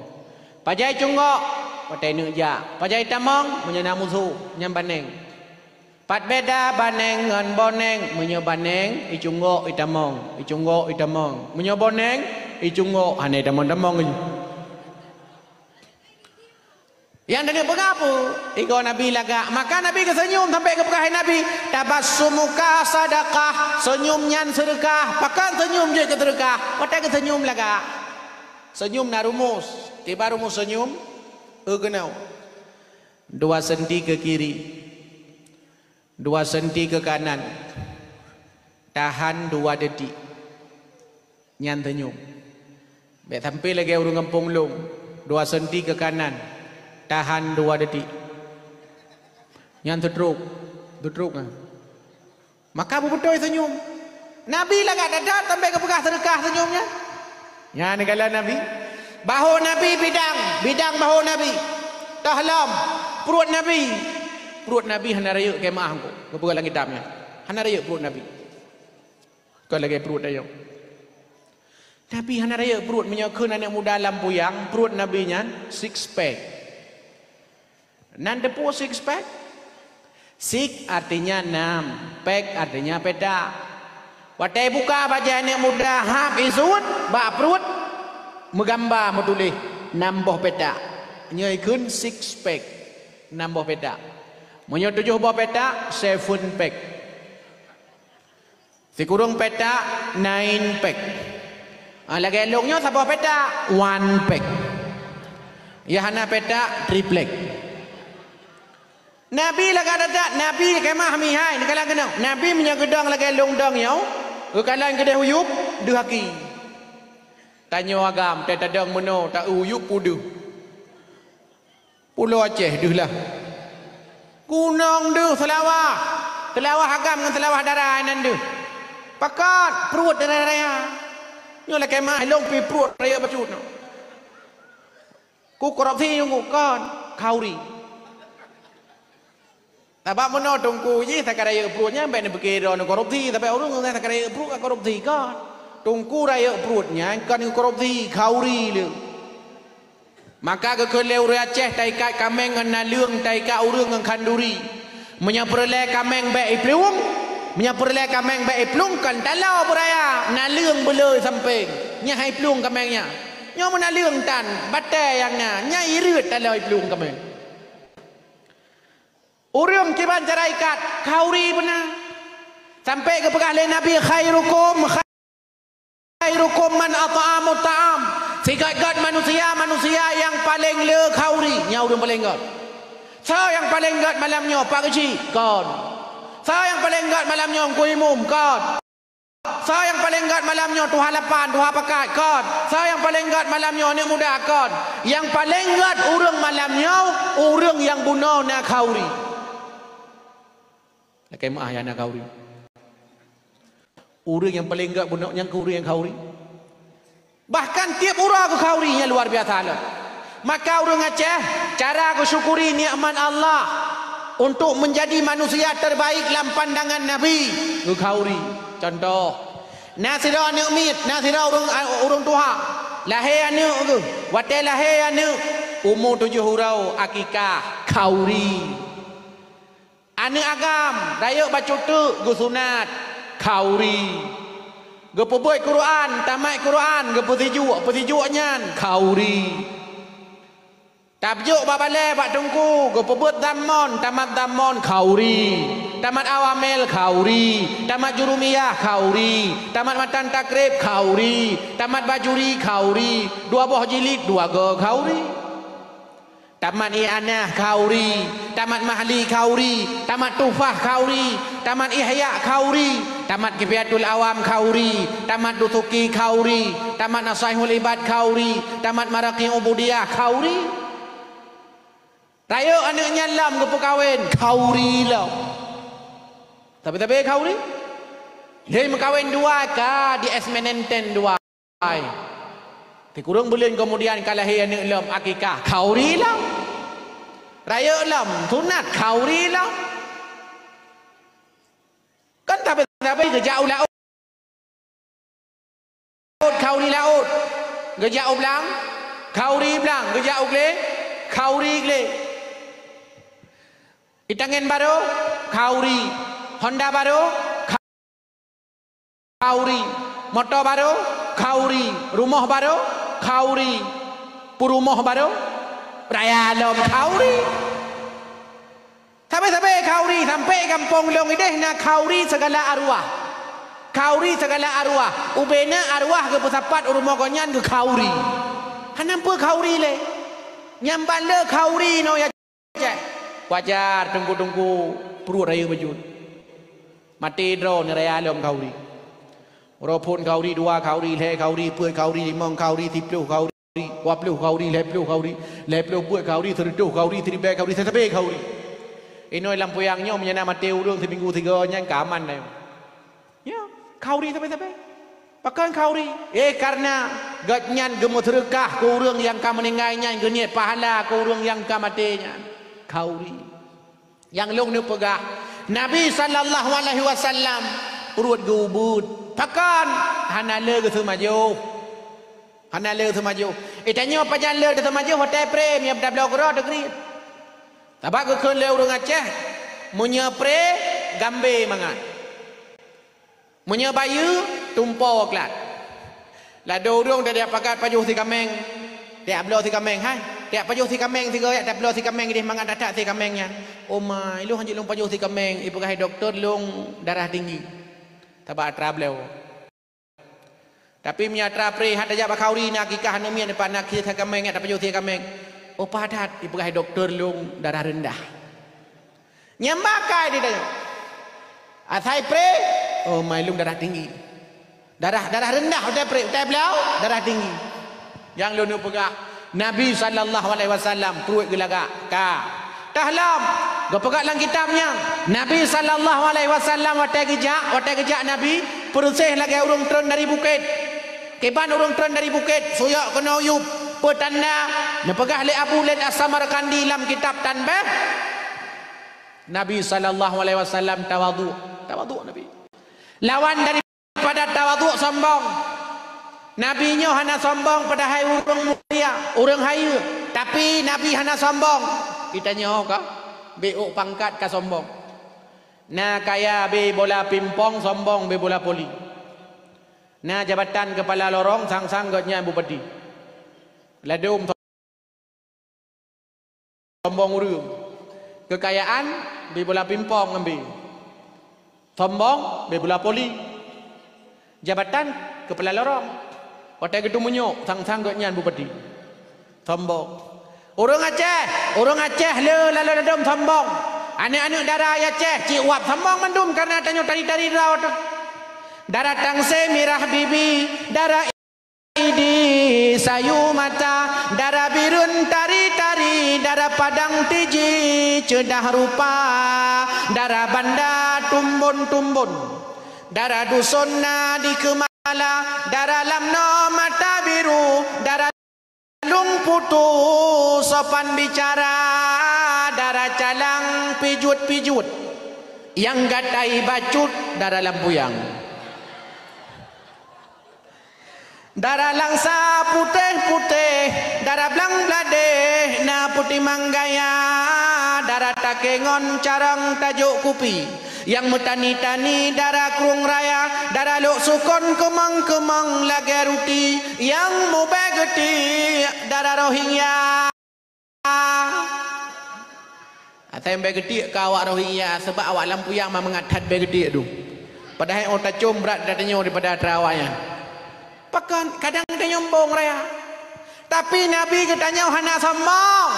Pajan icunggok, watèe neuk jak. Pajan itamong, meunyoe na musoh, nyan baneng. Pat beda baneng ngon boneng, meunyoe baneng icunggok itamong, icunggok itamong. Meunyoe boneng icunggok hana itamong-tamong. Nyang deungon peugah peue? Igoe Nabi lagak. Maka Nabi geuseunyum sampai geupeugah, "Hai Nabi, tabassumuka sadaqah." Seunyum nyan seudeukah. Pakon seunyum jeuet keu seudeukah? Watèe geuseunyum lagak. Seunyum na rumus. Kiban rumus seunyum? Eu keunoe. Dua senti keu kiri. Dua senti keu kanan. Tahan dua detik. Nyan seunyum. Bèk sampai lagèe ureueng gampông lôn. Dua senti keu kanan. Tahan dua detik. Nyan seutrok. Seutrok nyan. Maka beubeutôi seunyum. Nabi lagak that-that sampai geupeugah seudeukah seunyum nyan. Nyan kala Nabi. Bahô Nabi bidang, bidang bahô Nabi. Tahlom, pruet Nabi. Pruet Nabi hana rayeuk keu meuah engko. Geupeugah lam kitab nyan. Hana rayeuk pruet Nabi. Kon lagèe pruet tanyoe. Nabi hana rayeuk pruet, meunyoe kheun aneuk muda lam puyang, pruet Nabi nyan six pack. Nan teupeue six pack? Six artinya enam, pack artinya petak. Watée buka bajée aneuëk muda hab isut bak pruet, meugamba meutuléh nam boh petak. Nyoe kheun six pack, nam boh petak. Meunyoe tujoh boh petak, seven pack. Sikureueng petak, nine pack. Ah, lagée lôn nyoe saboh petak, one pack. Ya hana petak, triplek. Nabi lagak that-that, Nabi keumah mihai, neukalon keunoe. Nabi meunyoe geudong lagée lôn dong nyoe, geukalon keudeh uyueb, deuh aki. Tanyoe agam, tée tadong meunoe, ta-eu uyueb peue deuh. Pulo Aceh deuh lah. Gunong deuh Seulawah. Seulawah agam ngon Seulawah dara nan deuh. Pakon pruet dara raya. Nyoe lakée meuah lôn pi pruet raya bacut nyoe. Ku korupsi nyang ku kon, khauri. Sabab meunoe teungku jih saka rayeuk pruet nyan bék neupike droe neukorupsi, sabab ureuëng nyang saka rayeuk pruet ka korupsi kon. Teungku rayeuk pruet nyan kon neukorupsi, khauri le. Maka geukheun lé ureuëng Aceh taikat kaméng ngon naleueng, taikat ureuëng ngon khanduri. Meunyoe peureulée kaméng bék iplueng, meunyoe peureulée kaméng bék iplueng kon talo beuraya, naleueng beuleu sampéng. Nyan hai plueng kaméng nyan. Nyoe meunaleueng tan, batée nyang na, nyan ireuet talo iplueng kaméng. Ureuëng kiban cara ikat, khauri beuna. Sampai geupeugah lé Nabi, "Khairukum, khairukum man at'amu ta'am." Sigét-gét manusia, manusia nyang paleng le khauri, nyan ureuëng paleng gét. Soe nyang paleng gét malam nyoe, Pak Geuchik? Kon. Soe nyang paleng gét malam nyoe, Teungku Imum? Kon. Soe nyang paleng gét malam nyoe, tuha lapan, tuha pakat? Kon. Soe nyang paleng gét malam nyoe, aneuëk muda? Kon. Nyang paleng gét ureuëng malam nyoe, ureuëng nyang bunoe na khauri. Lakée meuah nyang na khauri. Ureuëng nyang paleng gét bunoe nyan keu ureuëng nyang khauri. Bahkan tieb uroe geukhauri, nyan luar biasa lom. Maka ureuëng Aceh, cara geusyukuri nikmat Allah untuk menjadi manusia terbaik lam pandangan Nabi, geukhauri. Contoh, na sidroe aneuëk miet, na sidroe ureuëng, ureuëng tuha, lahé aneuëk geuh. Watée lahé aneuëk, umu tujoh uroe, akikah, khauri. Aneuëk agam, rayeuk bacut teuk, geusunat, khauri. Geupeubeuet Quran, tamat Quran, geupeusijuek, peusijuek nyan, khauri. Tabeujok bak balée bak teungku, geupeubeuet dhammon, tamat dhammon, khauri. Tamat awamil, khauri. Tamat jurumiyah, khauri. Tamat matan takrib, khauri. Tamat bajuri, khauri. Dua boh jilid, dua goe, khauri. Tamat i'anah, khauri. Tamat mahli, khauri. Tamat tuhfah, khauri. Tamat ihya, khauri. Tamat kifayatul awam, khauri. Tamat dusuki, khauri. Tamat nasaihul ibad, khauri. Tamat maraqi ubudiyah, khauri. Rayeuk aneuëk nyan lom geupeukawen, khauri lom. Tapi-tapi khauri. Lheueh meukawen dua ka di es menenten dua. Hai. Sikureueng buleuen keumudian ka lahé aneuëk lom, akikah, khauri lom. Rayeuk lom, sunat, khauri lom. Kan sabe-sabe geujak u laôt, khauri laôt. Geujak u blang, khauri blang. Geujak u glé, khauri glé. Itangen barô, khauri. Honda barô, khauri. Moto barô, khauri. Rumoh barô, khauri. Peurumoh barô, raya lom, khauri. Sabe-sabe khauri, sampai gampông lôn ideh na khauri sigala arwah. Khauri sigala arwah. Ubena arwah geupeusapat u rumoh gobnyan geukhauri. Hana peue khauri lé. Nyang ban le khauri nyoe ya. Wajar teungku-teungku pruet rayeuk bacut. Maté droe nyoe raya lom khauri. Uroe phon khauri, dua khauri, lhée khauri, peuet khauri, limong khauri, siplôh khauri, dua plôh khauri, lhée plôh khauri, lhée plôh peuet khauri, sireutôh khauri, siribée khauri, sabe-sabe khauri. Inoe lam puyang nyoe meunyo na maté ureuëng siminggu sigoe nyan ka aman na. Ya, khauri sabe-sabe. Pakon khauri? Eh, karena gobnyan geumeuseudeukah keu ureuëng nyang ka meuninggai nyan, geuniet pahala keu ureuëng nyang ka maté nyan. Khauri. Nyang lôn neupeugah, Nabi sallallahu alaihi wasallam pruet geuubeut. Pakon? Hana le geuseumajoh. Hana le geuseumajoh. Eh, tanyoe pajan le geuseumajoh watée prem nyang tabloe keudroe teukriet. Sabab geukheun lé ureuëng Aceh, meunyoe pré, gambé mangat. Meunyoe bayeue, tumpoe glat. Ladôm ureuëng tajak pakat pajoh sie kaméng, tajak bloe sie kaméng, hai. Tajak pajoh sie kaméng sigoe, jak tabloe sie kaméng idéh mangat that-that sie kaméng nyan. "Oh ma, ilôn hanjeuet lôn pajoh sie kaméng, ipeugah dokto lôn darah tinggi." Sabab atra bloe. Tapi meunyoe atra pré, han tajak bak khanduri, na akikah aneuëk miet, pat na sie kaméng, jak tapajoh sie kaméng. "Oh paih that," ipeugah dokto lôn darah reundah. Nyang bakai di tanyoe. Asai pré, "Oh ma, ilôn darah tinggi." Darah, darah reundah, utai pré, utai bloe, darah tinggi. Nyang lôn peugah, Nabi sallallahu alaihi wasallam pruet geulagak. Ka. Teuh lom, geupeugah lam kitab nyan, Nabi sallallahu alaihi wasallam watée geujak, watée geujak Nabi, peureuséh lagée ureuëng treun dari bukét. Kiban ureuëng treun dari bukét, suyok keunoe yup, peue tanda, neupeugah lé Abu Laits As-Samarqandi lam kitab Tanbih, Nabi sallallahu alaihi wasallam tawadhu. Tawadhu Nabi. Lawan dari pada tawadhu sombong. Nabi nyoe hana sombong padahai ureuëng mulia, ureuëng hayeue, tapi Nabi hana sombong. Geutanyoe ka, bék ôk pangkat ka sombong. Na kaya bé bola pimpong, sombong bé bola voli. Na jabatan keupala lorong, sang-sang gobnyan bupati. Ladôm sombong ureuëng. Keukayaan bé bola pimpong ngon bé. Sombong bé bola voli. Jabatan keupala lorong. Watée geuteumeunyoe, sang-sang gobnyan bupati. Sombong. Ureuëng Aceh, ureuëng Aceh le lalu ladôm sombong. Aneuëk-aneuëk dara Aceh cit uap sombong mandum kareuna tanyoe tari-tari droe teuh. Dara Tangse mirah bibi, dara Idi sayu mata, dara Bireuen tari-tari, dara Padang Tiji ceudah rupa, dara Banda tumbon-tumbon, dara Duson na di Keumala, dara Lamno mata biru, dara Lung Putu sopan bicara, dara Calang pijuet-pijuet, nyang gatai bacut dara Lampuyang. Dara Langsa putéh-putéh, dara Blang Bladeh na putéh manggaya, dara Takengon carông tajok kupi, nyang meutani-tani dara Krueng Raya, dara Lhok Sukon keumang-keumang lagée ruti, nyang mubée geuti dara Rohingya. Asai bée geutiek keu awak Rohingya, sabab awak Lampuyang ma mangat that bée geutiek dum. Padahai 'oh tacöm brat geutanyoe daripada atra awaknyan. Pakon kadang tanyombong raya. Tapi Nabi geutanyoe hana sombong.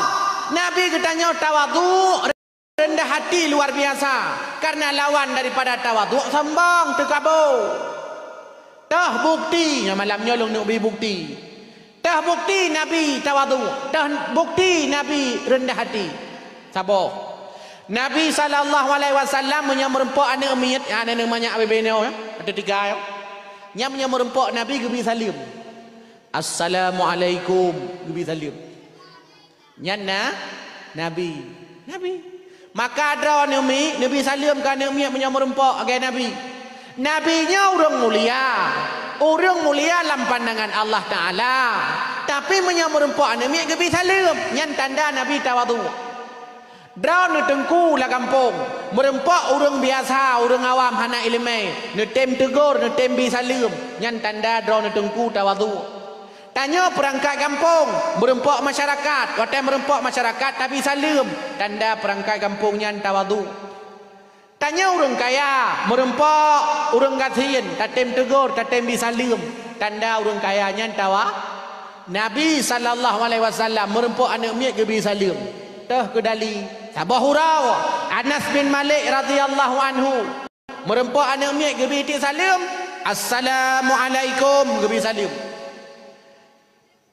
Nabi geutanyoe tawadhu, rendah hati luar biasa. Karena lawan daripada tawadhu sombong, teukabô. Toh bukti, nyoe malam nyoe lôn neuk bri bukti. Toh bukti Nabi tawadhu, toh bukti Nabi rendah hati. Saboh. Nabi sallallahu alaihi wasallam meunyoe meurumpok aneuëk miet, ha, aneuëk manyak bebe nyoe, ya, atau tiga, ya. Nyan meunyoe meurumpok Nabi geubri saleuem. "Assalamualaikum," geubri saleuem. Nyan na Nabi. Nabi. Maka droeneuh miet neubri saleuem keu aneuëk miet meunyoe meurumpok lagée Nabi. Nabi nyoe ureuëng mulia. Ureuëng mulia lam pandangan Allah Taala. Tapi meunyoe meurumpok aneuëk miet geubri saleuem, nyan tanda Nabi tawadhu. Droeneuh teungku lam gampông, meurumpok ureuëng biasa, ureuëng awam hana iéleumé, neutem teugor, neutem bri saleuem, nyan tanda droeneuh teungku tawadhu. Tanyoe peurangkat gampông, meurumpok masyarakat, watée meurumpok masyarakat tabri saleuem, tanda peurangkat gampông nyan tawadhu. Tanyoe ureuëng kaya, meurumpok ureuëng gasien, tatem teugor, tatem bri saleuem, tanda ureuëng kaya nyan tawa-, Nabi sallallahu alaihi wasallam meurumpok aneuëk miet geubri saleuem. Toh keudali, saboh uroe, Anas bin Malik radhiyallahu anhu. Meurumpok aneuëk miet geubri tiek saleuem, "Assalamualaikum," geubri saleuem.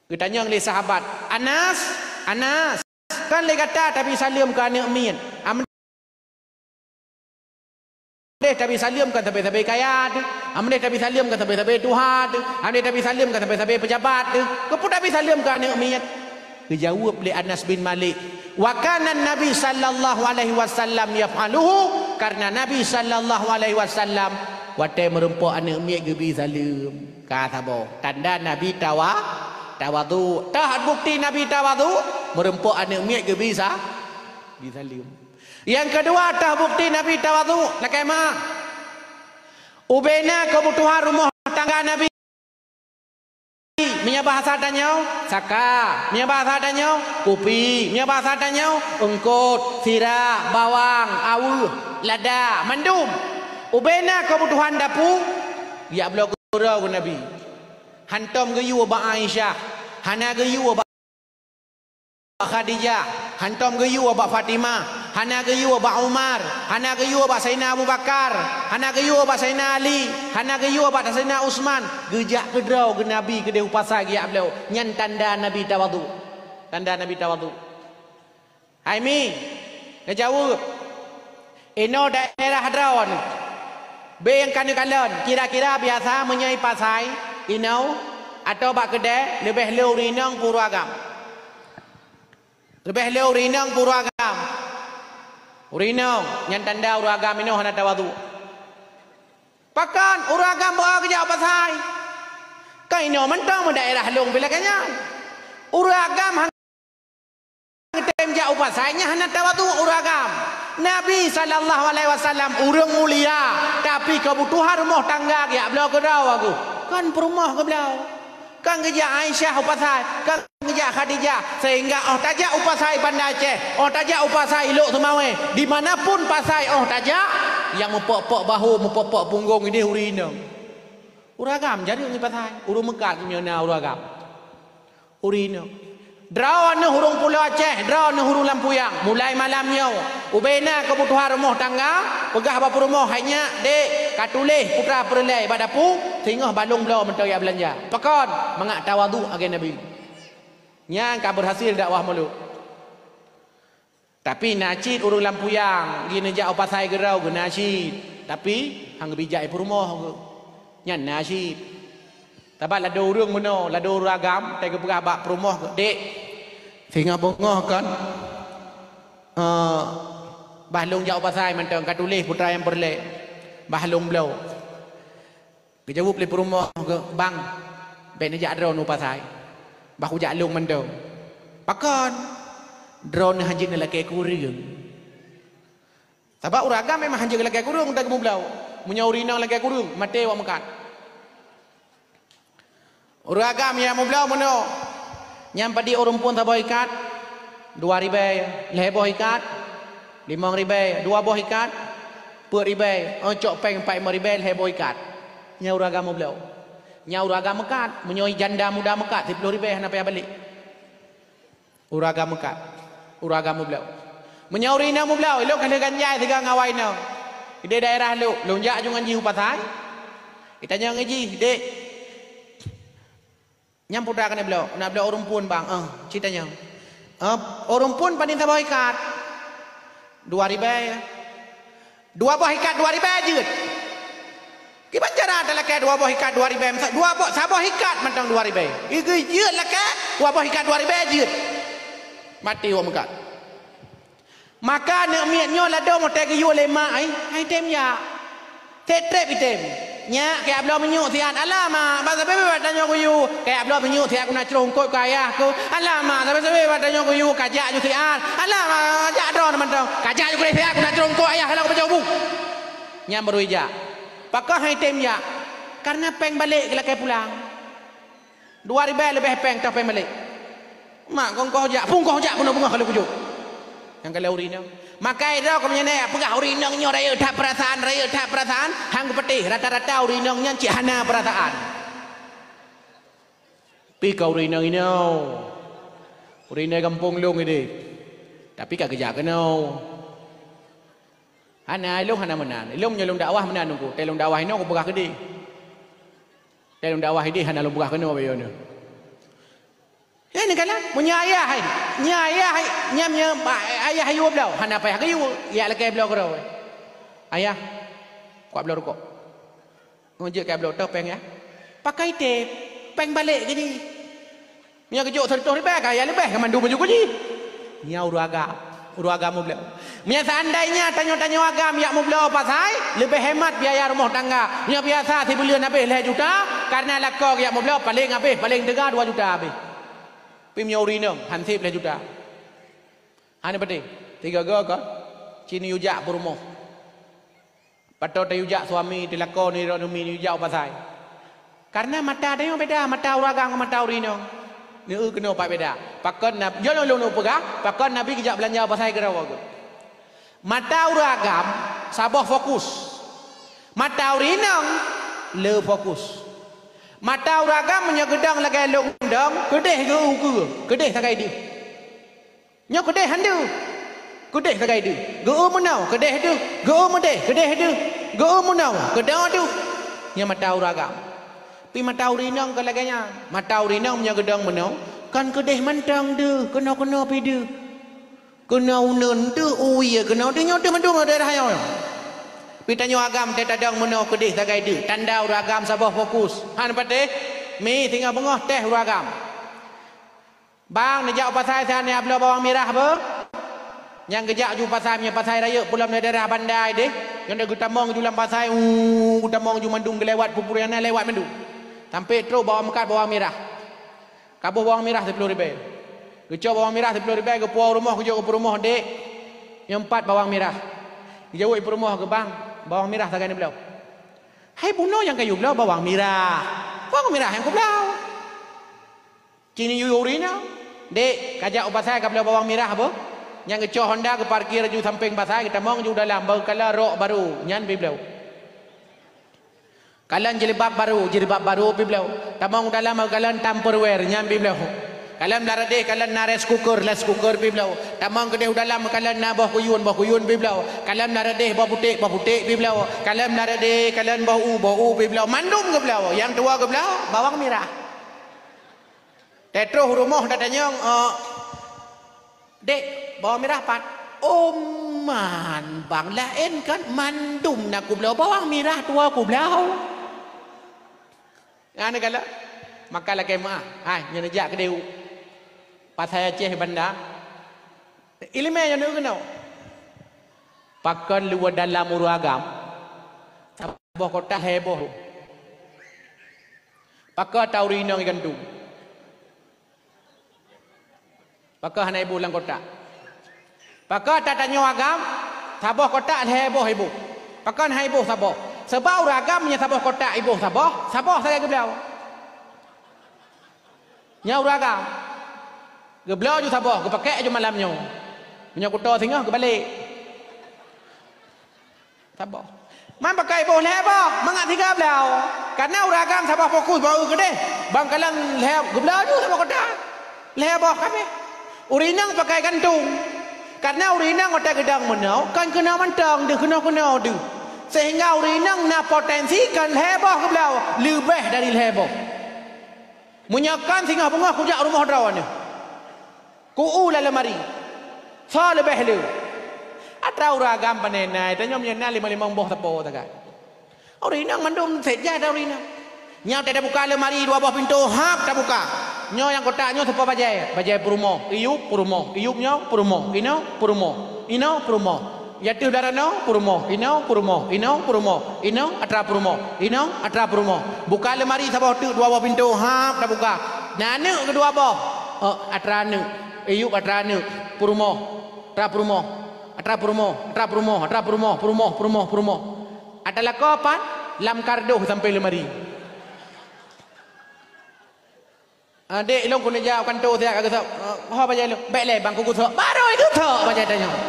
Geutanyong lé sahabat, "Anas, Anas, kon lé gata tabri saleuem keu aneuëk miet? Amdeh tabri saleuem kon sabe-sabe kaya teuh, amdeh tabri saleuem kon sabe-sabe tuha teuh, amdeh tabri saleuem kon sabe-sabe peujabat teuh. Keupeue tabri saleuem keu aneuëk miet?" Geujaweueb lé Anas bin Malik, "Wa kana Nabi sallallahu alaihi wasallam yaf'aluhu," karena Nabi sallallahu alaihi wasallam watée meurumpok aneuëk miet geubri saleuem. Ka saboh, tanda Nabi tawa-, tawadhu. Toh bukti Nabi tawadhu, meurumpok aneuëk miet geubri sa-, Nabi saleuem. Nyang keudua, teuh bukti Nabi tawadhu, lakée meu'ah. Ubena keubutuhan rumoh tangga Nabi. Meunyoe bahasa tanyoe, saka. Meunyoe bahasa tanyoe, kupi. Meunyoe bahasa tanyoe, eungkot, sira, bawang, aweueh, lada, mandum. Ubena keubutuhan dapu, jak bloe keudroe keu Nabi. Hantom geuyue bak Aisyah, hana geuyue bak Khadijah, hantom geuyue bak Fatimah, hana geuyue bak Umar, hana geuyue bak Saidina Abu Bakar, hana geuyue bak Saidina Ali, hana geuyue bak Saidina Utsman, geujak keudroe keu Nabi keudeh u pasai geujak bloe. Nyan tanda Nabi tawadhu. Tanda Nabi tawadhu. Hai Mi, neujaweueb. Inoe daerah droeneuh. Bèk nyang ka neukalon, kira-kira biasa meunyoe i pasai, inoe, atawa bak keudè, leubeh le ureueng inong peue ureueng agam. Leubeh le ureueng inong peue ureueng agam. Ureueng inong, nyan tanda ureueng agam inoe hana tawadhu. Pakon ureueng agam beu geujak u pasai? Kan inoe mantong daerah lôn pih lagèe nyan. Ureueng agam han Geutem jak u pasai nyan hana tawadhu ureueng agam. Nabi sallallahu alaihi wasallam ureueng mulia, tapi keubutuhan rumoh tangga geujak bloe keudroe geuh. Kon peurumoh geubloe. Kon geujak Aisyah u pasai, kon geujak Khadijah, sehingga 'oh tajak u pasai Banda Aceh, 'oh tajak u pasai Lhokseumawe, di mana pun pasai 'oh tajak, nyang meupok-pok bahu, meupok-pok punggong ideh ureueng inong. Ureueng agam jareueng di pasai, ureueng meukat nyoe na ureueng agam. Ureueng inong. Droeneuh ureueng Pulo Aceh, droeneuh ureueng Lampuyang, mulai malam nyoe, ubena keubutuhan rumoh tangga, peugah bak peurumoh, "Hai nyak, dek, ka tuléh putra peureulèe bak dapu, singoh balong bloe mantong jak beulanja." Pakon? Mangat tawadhu lagèe Nabi. Nyan ka beurhasil dakwah mulod. Tapi na cit ureueng Lampuyang, geuneuk jak u pasai keudroe geuh na cit. Tapi han geubijak i peurumoh geuh. Nyan na cit. Sabab ladôm ureueng meunoe, ladôm ureueng agam, watèe geupeugah bak peurumoh geuh, "Dek, singoh beungoh kon, eh, bah lôn jak u pasai mantong ka tuléh putra nyang peureulèe, bah lôn bloe." Geujaweueb lé peurumoh geuh, "Bang, bèk neujak droeneuh u pasai. Bah kujak lôn mantong." "Pakon?" "Droeneuh han jeuet neulakèe keu ureueng." Sabab ureueng agam memang han jeuet neulakèe keu ureueng, watèe geumeubloe. Meunyoe ureueng inong lakèe keu ureueng, maté awak meukat. Ureueng agam nyang meubloe meunoe, nyan padit ureueng phôn saboh ikat, dua ribèe, lhèe boh ikat, limong ribèe, dua boh ikat, peuet ribèe, oh, cok pèng pat limong ribèe, lhèe boh ikat. Nyan ureueng agam meubloe. Nyan ureueng agam meukat, meunyoe janda muda meukat, siploh ribèe hana payah balek. Ureueng agam meukat, ureueng agam meubloe. Meunyoe ureueng inong meubloe, ilôn ka lheueh ganjai sigoe ngon awai inong. Ideh daerah lôn, lôn jak ju ngon jih u pasai. Itanyong ngon jih, "Dek, nyan putra keuneuk bloe, keuneuk bloe ureueng phôn, Bang?" "Eh," ci tanyong. "Eh, ureueng phôn padit saboh ikat?" "Dua ribèe." "Dua boh ikat dua ribèe jeuet?" Kiban cara talakèe dua boh ikat dua ribèe, masa dua boh, saboh ikat mantong dua ribèe. Igeujeuet lakèe, dua boh ikat dua ribèe jeuet. Maté awak meukat. Maka aneuk miet nyoe ladôm watèe geuyue lé mak, ai, han item jak. Trép-trép item. "Nyak, kajak bloe minyeuk siat." "Alah mak, bah sabé-sabé tanyoe geuyue. Kajak bloe minyeuk siat, keuneuk cloh eungkôt keu ayah keuh." "Alah mak, sabé-sabé tanyoe geuyue, kajak ju siat." "Alah mak, jak droeneuh mantong." "Kajak ju keudéh siat, keuneuk cloh eungkôt ayah keuh lam kupeujôh bu." Nyan baru ijak. Pakon han item jak? Karena pèng balek geulakèe pulang. Dua ribèe leubeh pèng, toh pèng balek. Mak, kong koh jak, pung koh jak, bunoe beungoh ka lheueh kujok. Nyang ka lheueh ureueng inong. Maka droe keumeunyan peugah ureueng inong nyoe rayeuk that peurasaan, rayeuk that peurasaan, han geupatéh, rata-rata ureueng inong nyan cit hana peurasaan. Pi ka ureueng inong inoe. Ureueng inong gampông lôn ideh. Tapi ka geujak keunoe. Hana, ilôn hana meunan. Ilôn meunyoe lôn dakwah meunan Teungku. Watèe lôn dakwah inoe kupeugah keudeh. Watèe lôn dakwah ideh hana lôn peugah keunoe bak droeneuh. Nyan neukalon, meunyoe ayah, nyan ayah, nyan meunyoe ba-, ayah yue bloe, hana payah geuyue, jak lakèe bloe keudroe. "Ayah, kuat bloe rukok." "Oh, jeuet kajak bloe, toh pèng, Yah." Pakai tép, pèng balek keu jih. Meunyoe geujok siratoh ribèe, ka ya leubeh ka mandum baju keu jih. Nyan ureueng agam, ureueng agam meubloe. Meunyoe seandainya tanyoe-tanyoe agam jak meubloe pasai, leubeh hemat biaya rumoh tangga. Meunyoe biasa sibuleuen habéh lhèe juta, kareuna lakoe jak meubloe paleng habéh, paleng teuga dua juta habéh. Tapi meunyoe ureueng inong, han sép lhèe juta. Hana peudeh. Tiga go ka, ci neuyue jak peurumoh. Pato tayue jak suami, teulako neu droeneuh mi neuyue jak u pasai. Karena mata tanyoe beda, mata ureueng agam ngon mata ureueng inong. Neu keunoe pat beda. Pakon Nabi, jeuet lôn neupeugah, pakon Nabi geujak beulanja u pasai keudroe geuh. Mata ureueng agam saboh fokus. Mata ureueng inong le fokus. Mata ureueng agam meunyoe geudong lagèe lôn dong, keudeh geu ukeue, keudeh sagai deuh. Nyoe keudeh han deuh. Keudeh sagai deuh. Geu meunoe, keudeh deuh. Geu meudeh, keudeh deuh. Geu meunoe, keudeh deuh. Nyoe mata ureueng agam. Pi mata ureueng inong kon lagèe nyan. Mata ureueng inong meunyoe geudong meunoe, kon keudeh mantong deuh, keunoe-keunoe pi deuh. Keunoe uneuen deuh, u wie keunoe deuh, nyoe deuh mandum daerah nyoe. Pi tanyoe agam teuh tadong meunoe keudeh sagai deuh. Tanda ureueng agam saboh fokus. Han patéh, mi singoh beungoh teh ureueng agam. Bang, neujak u pasai siat neujak bloe bawang mirah beuh? Nyang geujak ju pasai, meunyoe pasai rayeuk peulom daerah Banda deh, nyan geutamong ju lam pasai, uu, geutamong ju mandum geulewat, peue-peue nyang na lewat mandum. Sampai trok bawang meukat bawang mirah. Kaboh bawang mirah siplôh ribèe. Geucok bawang mirah siplôh ribèe, geupuwoe u rumoh, geujok u peurumoh, "Dek, nyoe pat bawang mirah." Geujaweueb peurumoh, "Bang, bawang mirah sagai neubloe." "Hai bunoe nyang kayue bloe bawang mirah. Bawang mirah nyang kubloe." Ci neuyue ureueng inong, "Dek, kajak u pasai kabloe bawang mirah beuh?" Nyang geucok Honda geuparkir ju sampéng pasai, geutamong ju dalam, bak kalon rok barô, nyan pih bloe. Kalon jilbab barô, jilbab barô pih bloe. Tamong u dalam bak kalon Tupperware, nyan pih bloe. Kalon blah radeh, kalon na rice cooker, rice cooker pih bloe. Tamong keudeh u dalam bak kalon na boh kuyun, boh kuyun pih bloe. Kalon blah radeh, boh puték, boh puték pih bloe. Kalon blah radeh, kalon boh u, boh u pih bloe. Mandum geubloe. Nyang tuwoe geubloe, bawang mirah. Teutroh u rumoh tatanyong, "Eh, Dek, bawang mirah pat?" "Oh man, Bang, laén kon, mandum na kubloe, bawang mirah tuwoe kubloe." Nyan galak, maka lakèe meu'ah. Hai, nyoe neujak keudeh u pasai Aceh Banda. Ileumèe nyoe neukeunoe. Pakon luwa dalam ureueng agam, saboh kotak lhèe boh. Pakon ata ureueng inong igantung. Pakon hana iboh lam kotak. Pakon ata tanyoe agam, saboh kotak lhèe boh iboh. Pakon hana iboh saboh. Sabab ureueng agam nyan saboh kotak iboh saboh, saboh sagai geubloe. Nyan ureueng agam. Geubloe ju saboh, geupakèk ju malam nyoe. Meunyoe kuto singoh geubalek. Saboh. Man pakon iboh lhèe boh, mangat siga bloe. Karena ureueng agam saboh fokus bak u keudeh. Bang kalon lhèe geubloe ju saboh kotak. Lhèe boh kabeh. Ureueng inong pakon igantung. Karena ureueng inong watèe geudong meunoe, kon keunoe mantong deuh, keunoe-keunoe deuh. Sehingga ureueng inong na potensi kon lhèe boh geubloe, leubeh dari lhèe boh. Meunyoe kon singoh beungoh kujak u rumoh droeneuh. Ku u lam lemari. Soe leubeh le? Atra ureueng agam pane na, tanyoe meunyoe na limong-limong boh sapo sagai. Ureueng inong mandum sép jai atra ureueng inong. Nyoe tabuka lemari dua boh pintoe, hab tabuka. Nyoe nyang kotak nyoe sapo bajèe, bajèe peurumoh, iyup peurumoh, iyup nyoe peurumoh, inoe peurumoh, inoe peurumoh. Ateueh daroe nyoe peurumoh, inoe peurumoh, inoe peurumoh, inoe atra peurumoh, inoe atra peurumoh. Buka lemari saboh teuk dua boh pintoe, hab tabuka. Na aneuk keudua boh. Oh, atra aneuk. Iyup atra aneuk. Peurumoh. Atra peurumoh. Atra peurumoh. Atra peurumoh. Atra peurumoh. Peurumoh, peurumoh, peurumoh. Atra lakoe pat lam kardus sampoe lemari. Ah, dek, lôn keuneuk jak u kantô siat ka geusok. Ah, ho bajèe lôn. Bèk lé, bang, kugeusok. Barô geusok bajèe tanyoe.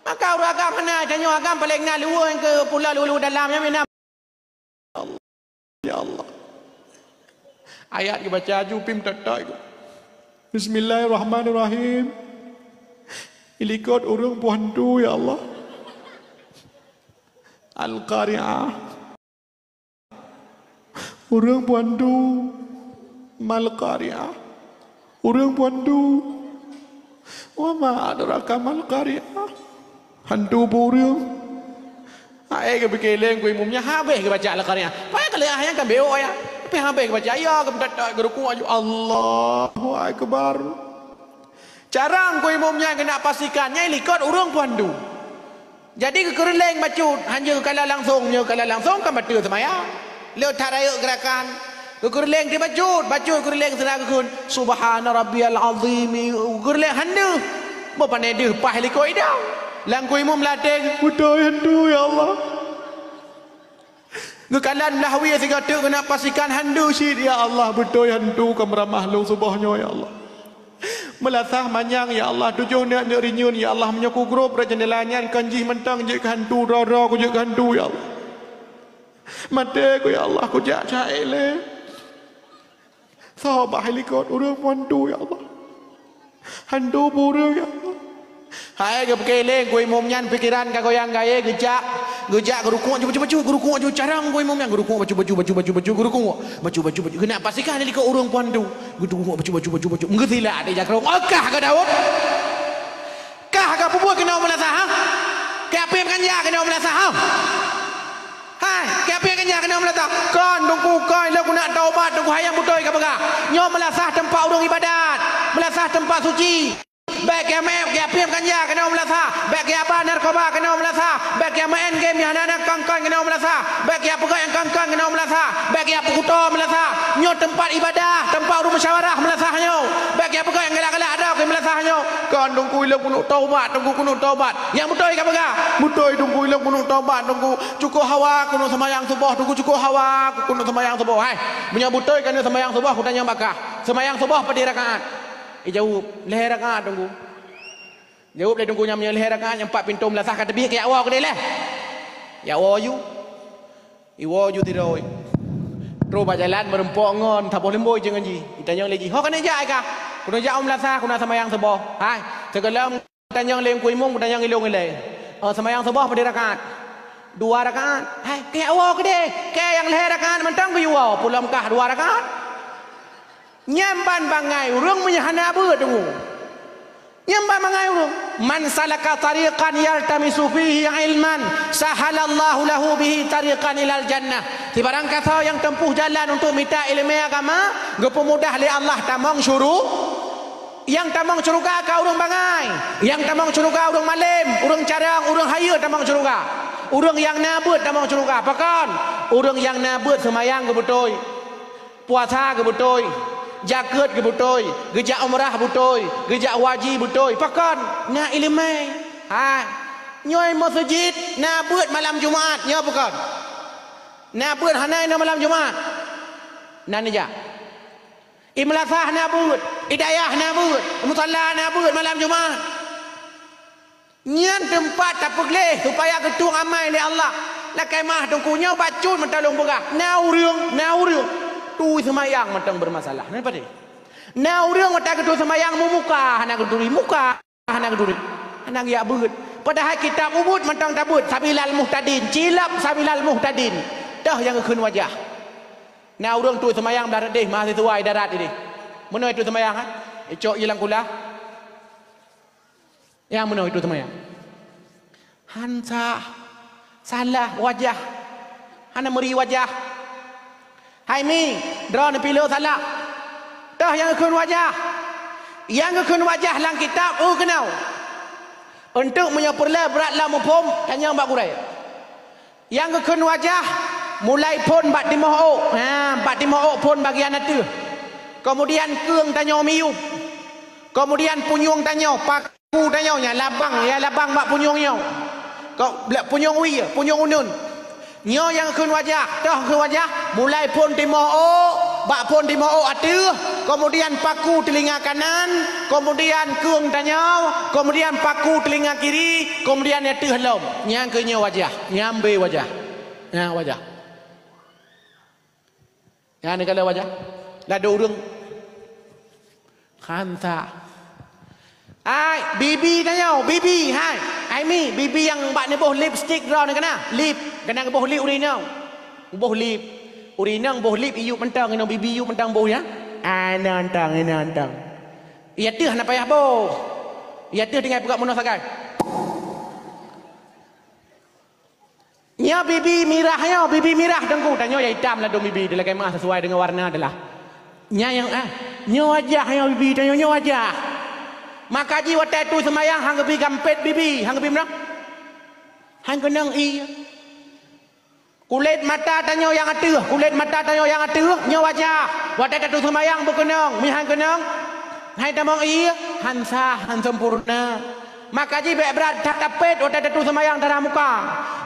Maka ureueng agam hana, tanyoe agam paléng na luweue keu pula lulu dalam nyan, na. Ya Allah. Ayat geubaca aju pih meutot-tot. Bismillahirrahmanirrahim. Ilikot ureueng puhantu, ya Allah. Al-Qari'ah. Ureueng puhantu, mal qari'ah. Ureueng puhantu. Wa ma adraka mal qari'ah. Hantu peue ureueng? Hai geupike lé Teungku Imum nyan habéh geubaca Al-Qari'ah. Pai keuliah nyang ka beuet ya. Tapi habéh geubaca ya, geumeudat-dat, geurukuk aju. Allahu Akbar. Cara Teungku Imum nyan keuneuk pastikan nyan likot ureueng puhantu. Jadi geukeureuléng bacut, hanjeuet geukalon langsong, nyoe kalon langsong kan bateue seumayang. Le that rayeuk geurakan. Geukeureuléng di bacut, bacut geukeureuléng sinan geukheun, "Subhana rabbiyal azim." Geukeureuléng han deuh. Boh pané deuh paih likot idang. Lam kue imum lateng, beutôi hantu, ya Allah. Geukalon blah wie sigoe teuk keuneuk pastikan hantu cit, ya Allah, beutôi hantu ka meuramah lôn suboh nyoe, ya Allah. Meulasah manyang, ya Allah, tujoh neuk-neuk rinyun, ya Allah, meunyoe kugrob rot jendela nyan kon jih mantong jeuet keu hantu, droe-droe kujeuet keu hantu, ya Allah. Maté ku, ya Allah, kujak cahé lé. Soe bah likot ureuëng peuhantu, ya Allah. Hantu peureuëng, ya Allah. Hai geupeukéleng kue imum nyan, pikeran ka goyang gaya, geujak, geujak geurukuk bacu-bacu, geurukuk bacu carang kue imum nyan, geurukuk bacu-bacu, bacu-bacu, bacu, geurukuk bacu-bacu, bacu. Geuneuk pastikan likot ureuëng peuhantu. Geurukuk bacu-bacu, bacu-bacu. Meugeusila di jakrong. Oh, kah ka Daud? Kah ka peubuet keunoe meulasah, ha? Kah piep ganja keunoe meulasah, ha? Hai, kah piep ganja keunoe meulasah? Kon, Teungku, kon, lôn keuneuk taubat, Teungku, hai nyang beutôi kapeugah. Nyoe meulasah teumpat ureuëng ibadat, meulasah teumpat suci. Bèk kah meu'èp, kah piep ganja keunoe meulasah. Bèk kah ba narkoba keunoe meulasah. Bèk kah meu'èn game nyang hana-hana kon-kon keunoe meulasah. Bèk kah peugöt nyang kon-kon keunoe meulasah. Bèk kah peukuto meulasah. Nyoe teumpat ibadah, teumpat ureuëng musyawarah meulasah nyoe. Bèk kah peugöt nyang galak-galak droe keuh meulasah nyoe. Kon, Teungku, ilôn keuneuk taubat, Teungku, keuneuk taubat. Nyang beutôi kapeugah. Beutôi, Teungku, ilôn keuneuk taubat, Teungku. Cukôp hawa keuneuk seumayang suboh, Teungku, cukôp hawa keuneuk seumayang suboh. Hai, meunyoe beutôi keuneuk seumayang suboh, kutanyong bak kah. Seumayang suboh padum rakaat? Ijaweueb, lhèe rakaat, Teungku. Jaweueb lé Teungku, nyan meunyoe lhèe rakaat, nyan pat pintoe meulasah ka teubiet, kajak woe keudéh lé. Jak woe ju. Iwoe ju sidroe. Trôh bak jalan meureumpok ngon saboh leumbôi jeuet ngon jih. Itanyong lé jih, "Ho keuneuk jak, hai kah?" "Keuneuk jak u meulasah, keuneuk seumayang suboh." "Hai, sigohlom tanyong lé Teungku Imum, kutanyong ilôn ilèe. Oh, seumayang suboh padum rakaat?" "Dua rakaat." "Hai, kajak woe keudéh. Kèe nyang lhèe rakaat mantong geuyue woe, peulom kah dua rakaat." Nyan ban bangai ureuëng meunyoe hana beuet deungoe. Nyan ban bangai ureuëng, "Man salaka tariqan yaltamisu fihi ilman, sahalallahu lahu bihi tariqan ilal jannah." Sibarang gasoe nyang teumpôh jalan untuk mita iéleumé agama, geupeumudah lé Allah tamong syuru-, nyang tamong syeuruga ka ureuëng bangai, nyang tamong syeuruga ureuëng malém, ureuëng carông, ureuëng hayeue tamong syeuruga. Ureuëng nyang na beuet tamong syeuruga. Pakon? Ureuëng nyang na beuet seumayang geubeutôi. Puasa geubeutôi, jakeuet geubeutôi, geujak umrah beutôi, geujak haji beutôi, pakon? Na iéleumé. Ha, nyoe meuseujid na beuet malam Jumat, nyoe pakon? Na beuet hana inoe malam Jumat? Na neujak. I meulasah na beuet, i dayah na beuet, i musala na beuet malam Jumat. Nyan teumpat tapeugleh supaya geutueng amai lé Allah. Lakèe meu'ah Teungku, nyoe bacut mantong lôn peugah. Na ureuëng, na ureuëng turi seumayang mantong beureumasalah. Na padum? Na ureuëng mantong geuturi seumayang meumuka hana geuturi, muka hana geuturi. Hana geujak beuet. Padahai kitab ubit mantong tabeuet, Sabilal Muhtadin, cilab Sabilal Muhtadin. Toh nyang geukheun wajah. Na ureuëng turi seumayang blah reu'deh mahasiswa i darat ideh. Meunoe turi seumayang, ha? Icok ie lam kulah. Nyang meunoe turi seumayang. Han sah. Salah wajah. Hana meuri wajah. Hai mi, droeneuh pileue salah. Toh nyang geukheun wajah. Nyang geukheun wajah lam kitab, eu keunoe. Eunteuk meunyoe peureulèe brat lam muphom, tanyong bak gurèe. Nyang geukheun wajah, mulai phon bak timoh ôk. Ha, bak timoh ôk phon bagian ateueh. Keumudian keueng tanyoe miyueb. Keumudian punyueng tanyoe, paku tanyoe nyang labang, nyang labang bak punyueng nyoe. Ko-, bla-, punyueng wie, punyueng uneuen. Nyoe nyang geukheun wajah, toh geukheun wajah, mulai phon timoh ôk, bak phon timoh ôk ateueh, keumudian paku teulinga kanan, keumudian keueng tanyoe, keumudian paku teulinga kiri, keumudian ateueh lom. Nyan keuh nyoe wajah, nyan beu wajah. Nyan wajah. Nyan ka lheueh wajah. Ladôm ureuëng. Han sah. Hai, bibi tanyoe, bibi, hai. Hai mi, bibi nyang bak neuboh lipstik droeneuh kana? Lip, kana geuboh lip ureuëng inong. Geuboh lip. Ureuëng inong boh lip iyueb mantong, inong bibi iyueb mantong boh nyan. Ai, nyan mantong, nyan mantong. Ie ateueh hana payah boh. Ie ateueh tinggai peugah meunoe sagai. Nyoe bibi mirah nyoe, bibi mirah Teungku. Tanyoe nyang itam ladôm bibi, dilakèe meu'ah sesuai deungon warna adalah. Nyan nyang, ah, nyoe wajah nyoe bibi tanyoe, nyoe wajah. Maka jih watèe turi seumayang han geubi gampét bibi, han geubi meunoe. Han keunong ie. Kulét mata tanyoe nyang ateueh, kulét mata tanyoe nyang ateueh, nyoe wajah. Watèe taturi seumayang beukeunong, meuhan keunong. Hai tamong ié, han sah, han sempurna. Maka jih bék brat that tapét watée tatueng seumayang tarah muka.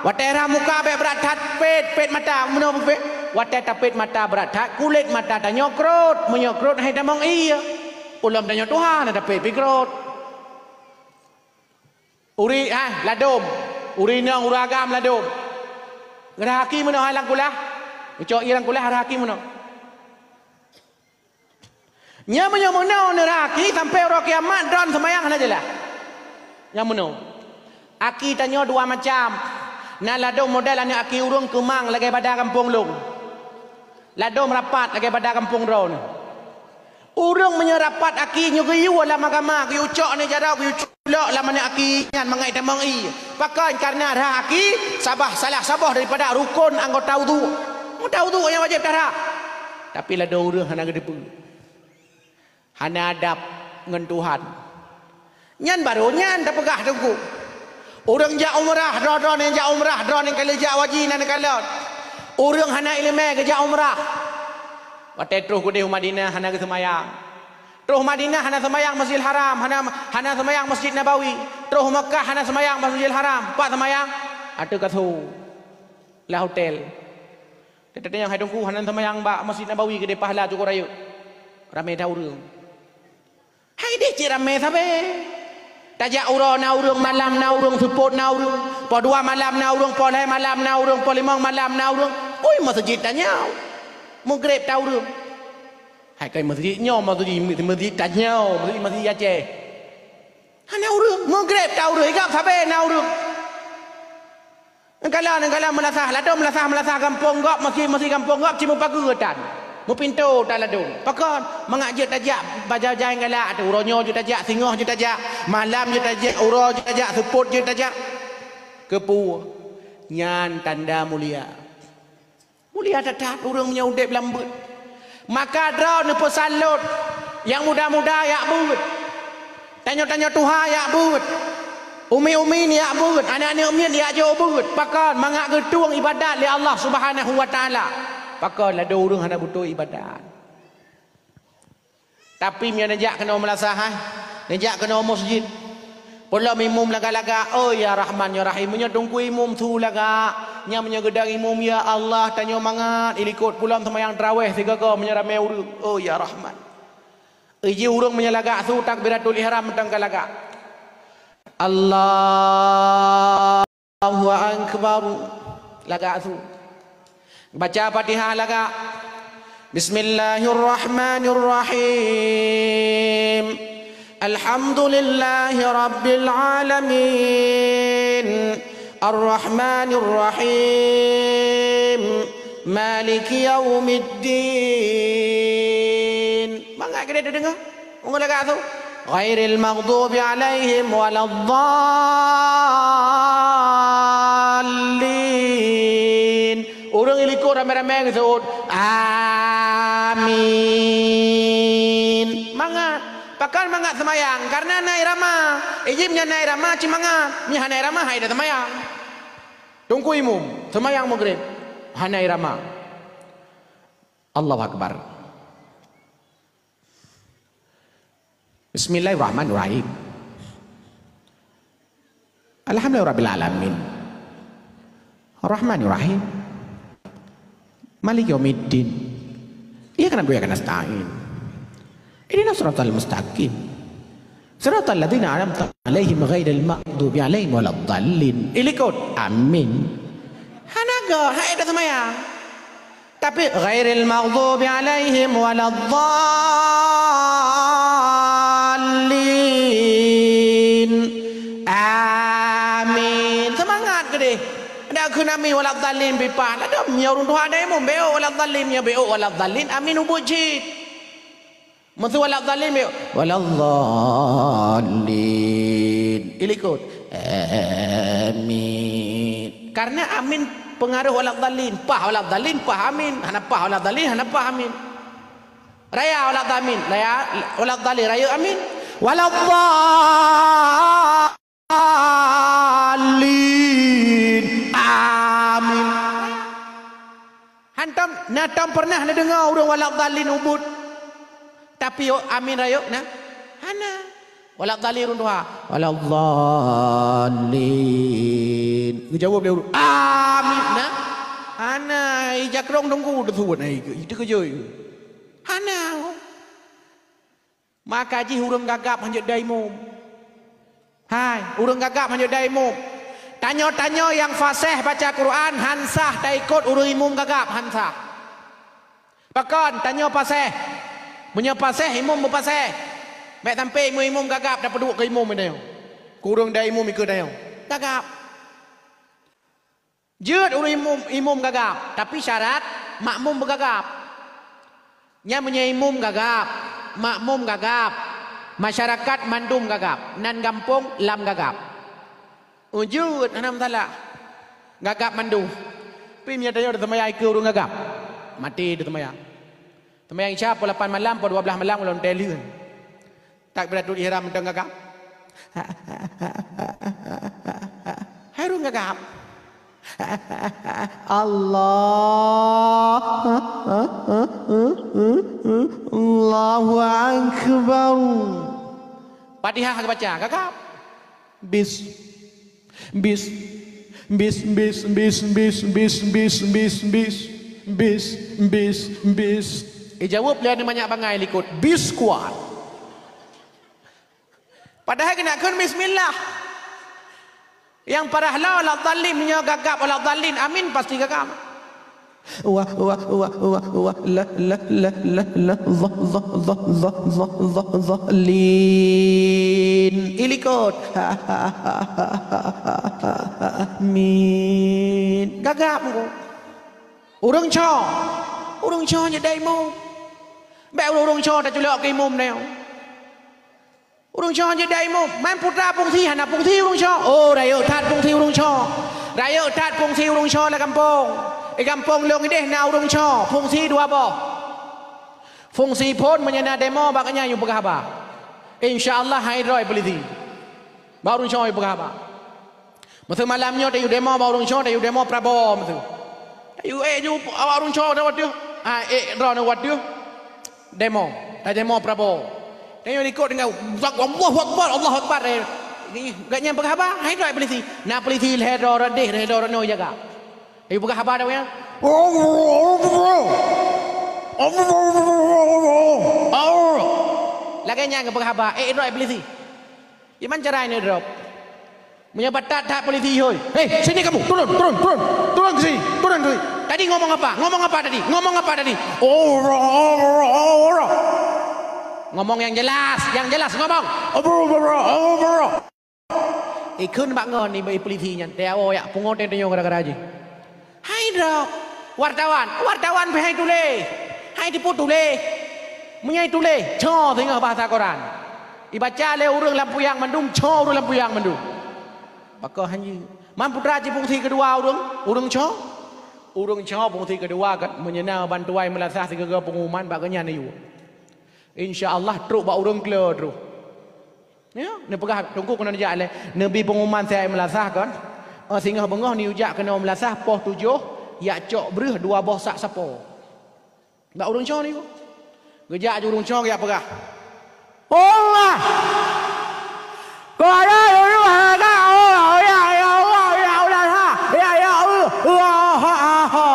Watée rah muka bék brat that pét, pét mata, meunoe pét. Watée tapét mata brat that, kulét mata tanyoe krot, meunyoe krot hai tamong ié. Ulôn tanyoe tuha na tapét pih krot. Uri, ha, ladôm. Uri inong, ureuëng agam ladôm. Rah aki meunoe hai lam kulah. Ucok ié lam kulah rah aki meunoe. Nyan meunyoe meunoe neurah aki sampoe uroe kiamat droe seumayang hana jeulaih. Nyan meunoe. Aki tanyoe dua macam. Na ladôm model aneuëk aki ureuëng keumang lagée bada gampông lôn. Ladôm rapat lagée bada gampông droeneuh. Ureuëng meunyoe rapat aki nyoe geuyue lam agama, geuyue cok aneuëk jaroe, geuyue cok lok lam aneuëk aki nyan mangat tamong ié. Pakon? Kareuna rah aki sabah salah saboh daripada rukon anggota udhu. Anggota udhu nyang wajéb tarah. Tapi ladôm ureuëng hana geuteupeue. Hana adab ngon Tuhan. Nyan barô nyan tapeugah teungku. Ureuëng jak umrah, droe-droe nyang jak umrah, droe nyang ka lheueh jak haji nan kalon. Ureuëng hana iéleumé geujak umrah. Watée troh keudeh u Madinah hana geuseumayang. Troh Madinah hana seumayang Masjidil Haram, hana, hana seumayang Masjid Nabawi. Troh Makkah hana seumayang Masjidil Haram. Pat seumayang? Ateueh kasô. Lam hotel. Teuntang nyang hai teungku hana seumayang bak Masjid Nabawi keudeh pahala cukôp rayeuk. Ramé that ureuëng. Hai deh cit ramé sabe. Tajak uroe na ureuëng, malam na ureuëng, seupôt na ureuëng, poh dua malam na ureuëng, poh lhée malam na ureuëng, poh limong malam na ureuëng. Ui, meuseujid tanyoe. Meugreb that ureuëng. Hai kai meuseujid nyoe, meuseujid, meuseujid tanyoe, meuseujid, meuseujid Aceh. Hana ureuëng, meugreb that ureuëng, igab sabe na ureuëng. Neukalon, neukalon meulasah, ladôm meulasah, meulasah gampông gob, meuseujid, meuseujid gampông gob, cit meupageue tan. Meupintoe tan ladôm. Pakon? Mangat jeuet tajak bajai-bajai galak, ateueh uroe nyoe jeuet tajak, singoh jeuet tajak, malam jeuet tajak, uroe jeuet tajak, seupôt jeuet tajak. Keupeue? Nyan tanda mulia. Mulia that-that ureuëng meunyoe udeb lam beuet. Maka droe neupeusalot nyang muda-muda jak beuet. Tanyoe-tanyoe tuha jak beuet. Umi-umi ni jak beuet, aneuëk-aneuëk miet jak jok beuet. Pakon? Mangat geutueng ibadat lé Allah Subhanahu wa Taala. Pakon? Ladôm ureuëng hana beutôi ibadat. Tapi meunyoe neujak keunoe meulasah, hai, neujak keunoe meuseujid. Peulom imum lagak-lagak, "Oh ya Rahman ya Rahim." Meunyoe teungku imum su lagak, nyan meunyoe geudong imum, "Ya Allah, tanyoe mangat," ilikot peulom seumayang taraweh sigoe-goe meunyoe ramé ureuëng, "Oh ya Rahman." Iji ureuëng meunyoe lagak su takbiratul ihram mantong ka lagak. Allah Allahu Akbar. Lagak su. Baca Fatihah lagak. Bismillahirrahmanirrahim. Alhamdulillahi rabbil alamin. Arrahmanirrahim. Maliki yaumiddin. Mangat keu dia deungoe. Ureuëng lagak su. Ghairil maghdubi alaihim waladdallin. Ureuëng ilikot ramé-ramé geuseuôt, "Amin." Mangat. Pakon mangat seumayang? Kareuna na irama. Ijib nyan na irama, cit mangat. Nyan hana irama, hai dah seumayang. Teungku imum, seumayang Maghrib. Hana irama. Allahu Akbar. Bismillahirrahmanirrahim. Alhamdulillahirabbil alamin. Arrahmanirrahim. Maliki yaumiddin. Iyyaka na'budu wa iyyaka nasta'in. Ihdinas siratal mustaqim. Siratal ladzina an'amta 'alaihim ghairil maghdubi 'alaihim waladdallin. Ilikot. Amin. Hana go, hai dah seumayang. Tapi ghairil maghdubi 'alaihim waladdallin. Amin. Seumangat keudeh. Dak kheun amin waladdallin pih paih. Ladôm nyoe ureuëng tuha dai mum beok waladdallin, nyoe beok waladdallin. Amin ubit cit. Meuseu waladdallin, waladdallin. Ilikot. Amin. Karena amin pengaruh waladdallin. Paih waladdallin, paih amin. Hana paih waladdallin, hana paih amin. Raya waladdallin, raya waladdallin, rayeuk amin. Waladdallin. Amin. Hantom, na tom pernah neudeungoe ureuëng waladdallin ubit. Tapi amin rayeuk na. Hana. Waladdallin ureuëng tuha. Waladdallin. Geujaweueb lé ureuëng, "Amin." Nah. Hana, ija krong teungku teusuet, hai, itu keujoi. Hana. Maka jih ureuëng gagap hanjeuet dai imum. Hai, ureuëng gagap hanjeuet dai imum. Tanyoe-tanyoe nyang faséh baca Quran, han sah taikot ureuëng imum gagap, han sah. Pakon tanyoe paséh? Meunyoe paséh, imum beupaséh. Bék sampoe imum-imum gagap tapeuduek keu imum tanyoe. Keu ureuëng dai imum ikeue tanyoe. Gagap. Jeuet ureuëng imum, imum gagap, tapi syarat makmum beugagap. Nyan meunyoe imum gagap, makmum gagap, masyarakat mandum gagap, nan gampông lam gagap. Oh, jeuet, hana masalah. Gagap mandum. Tapi meunyoe tanyoe teuseumayang ikeue ureuëng gagap, maté teuseumayang. Teuseumayang Isya pukul lapan malam, pukul dua belas malam, ulôn teuleuen. Takbiratul ihram mantong gagap. Hai ureuëng gagap. Allah. Allahu Akbar. Fatihah geubaca, gagap. Bis. Bis. Bis, bis, bis. Ijaweueb lé aneuk manyak bangai likot, "Bis kuat." Padahai keuneuk kheun bismillah. Nyang parah lom waladdallin, meunyoe gagap waladdallin, amin pasti gagap. Wah, wah, wah, wah, wah, lah, lah, lah, lah, lah, zah, zah, zah, lin. Ilikot. Amin. Gagap engko. Ureuëng cho. Ureuëng cho jeuet dai imum. Bék ureuëng cho taculok keu imum nyoe. Ureuëng cho jeuet dai imum, man putra fungsi, hana fungsi ureuëng cho. Oh, rayeuk that fungsi ureuëng cho. Rayeuk that fungsi ureuëng cho lam gampông. Di gampông lôn ideh na ureuëng cho, fungsi dua boh. Fungsi phon, meunyoe na demo bak nyan yue peugah haba. Insya Allah hai droe polisi. Bak ureuëng cho yue peugah haba. Masa malam nyoe tayue demo bak ureuëng cho, tayue demo Prabowo masa. Tayue ék ju awak ureuëng cho na wateuh. Ah, ék droeneuh wateuh. Demo, tademo Prabowo. Tanyoe likot deungon, "Allahu Akbar, Allahu Akbar." Eh, gobnyan peugah haba, hai droe polisi. Na polisi lhèe droe rot deh, lhèe droe rot nyoe jaga. Ayue peugah haba dah nyan. Lagèe nyan geupeugah haba, ék droe polisi. Iman cara ini drop. Meunyoe batat that polisi, "Hei, hei, sini kamu, turun, turun, turun, turun ke sini, turun ke sini. Tadi ngomong apa? Ngomong apa tadi? Ngomong apa tadi?" "Oh, ro, oh, ro, oh, ro." Ngomong yang jelas, yang jelas ngomong. "Oh, bro, bro, bro, oh, bro." Ikheun bak ngon ibu polisi nyan, teuh awak pungo teuh tanyoe gara-gara jih. Hai droe, wartawan, wartawan pih hai tuléh. Hai tipu tuléh. Meunyoe tuléh, cho singoh bahasa Quran. Ibaca lé ureuëng lam puyang mandum, cho ureuëng lam puyang mandum. Bak kah hanjeuet. Man putra cit fungsi keudua ureuëng, ureuëng cho. Ureuëng cho fungsi keudua kan, meunyoe na bantuan meulasah sigoe-goe pengumuman bak gobnyan ayue. Insya Allah trok bak ureuëng klo troh. Ya, neupeugah teungku keunoe neujak lé. Neubi pengumuman siat meulasah kan. Oh, singoh beungoh neujak keunoe meulasah poh tujoh, jak cok breueh dua boh sak sapo. Bak ureuëng cho ni. Geujak ju ureuëng cho geujak peugah. Allah. Kau ada dulu harga Allah, ya, ya Allah, ya Allah, ha. Ya, ya Allah. Ha, ha, ha.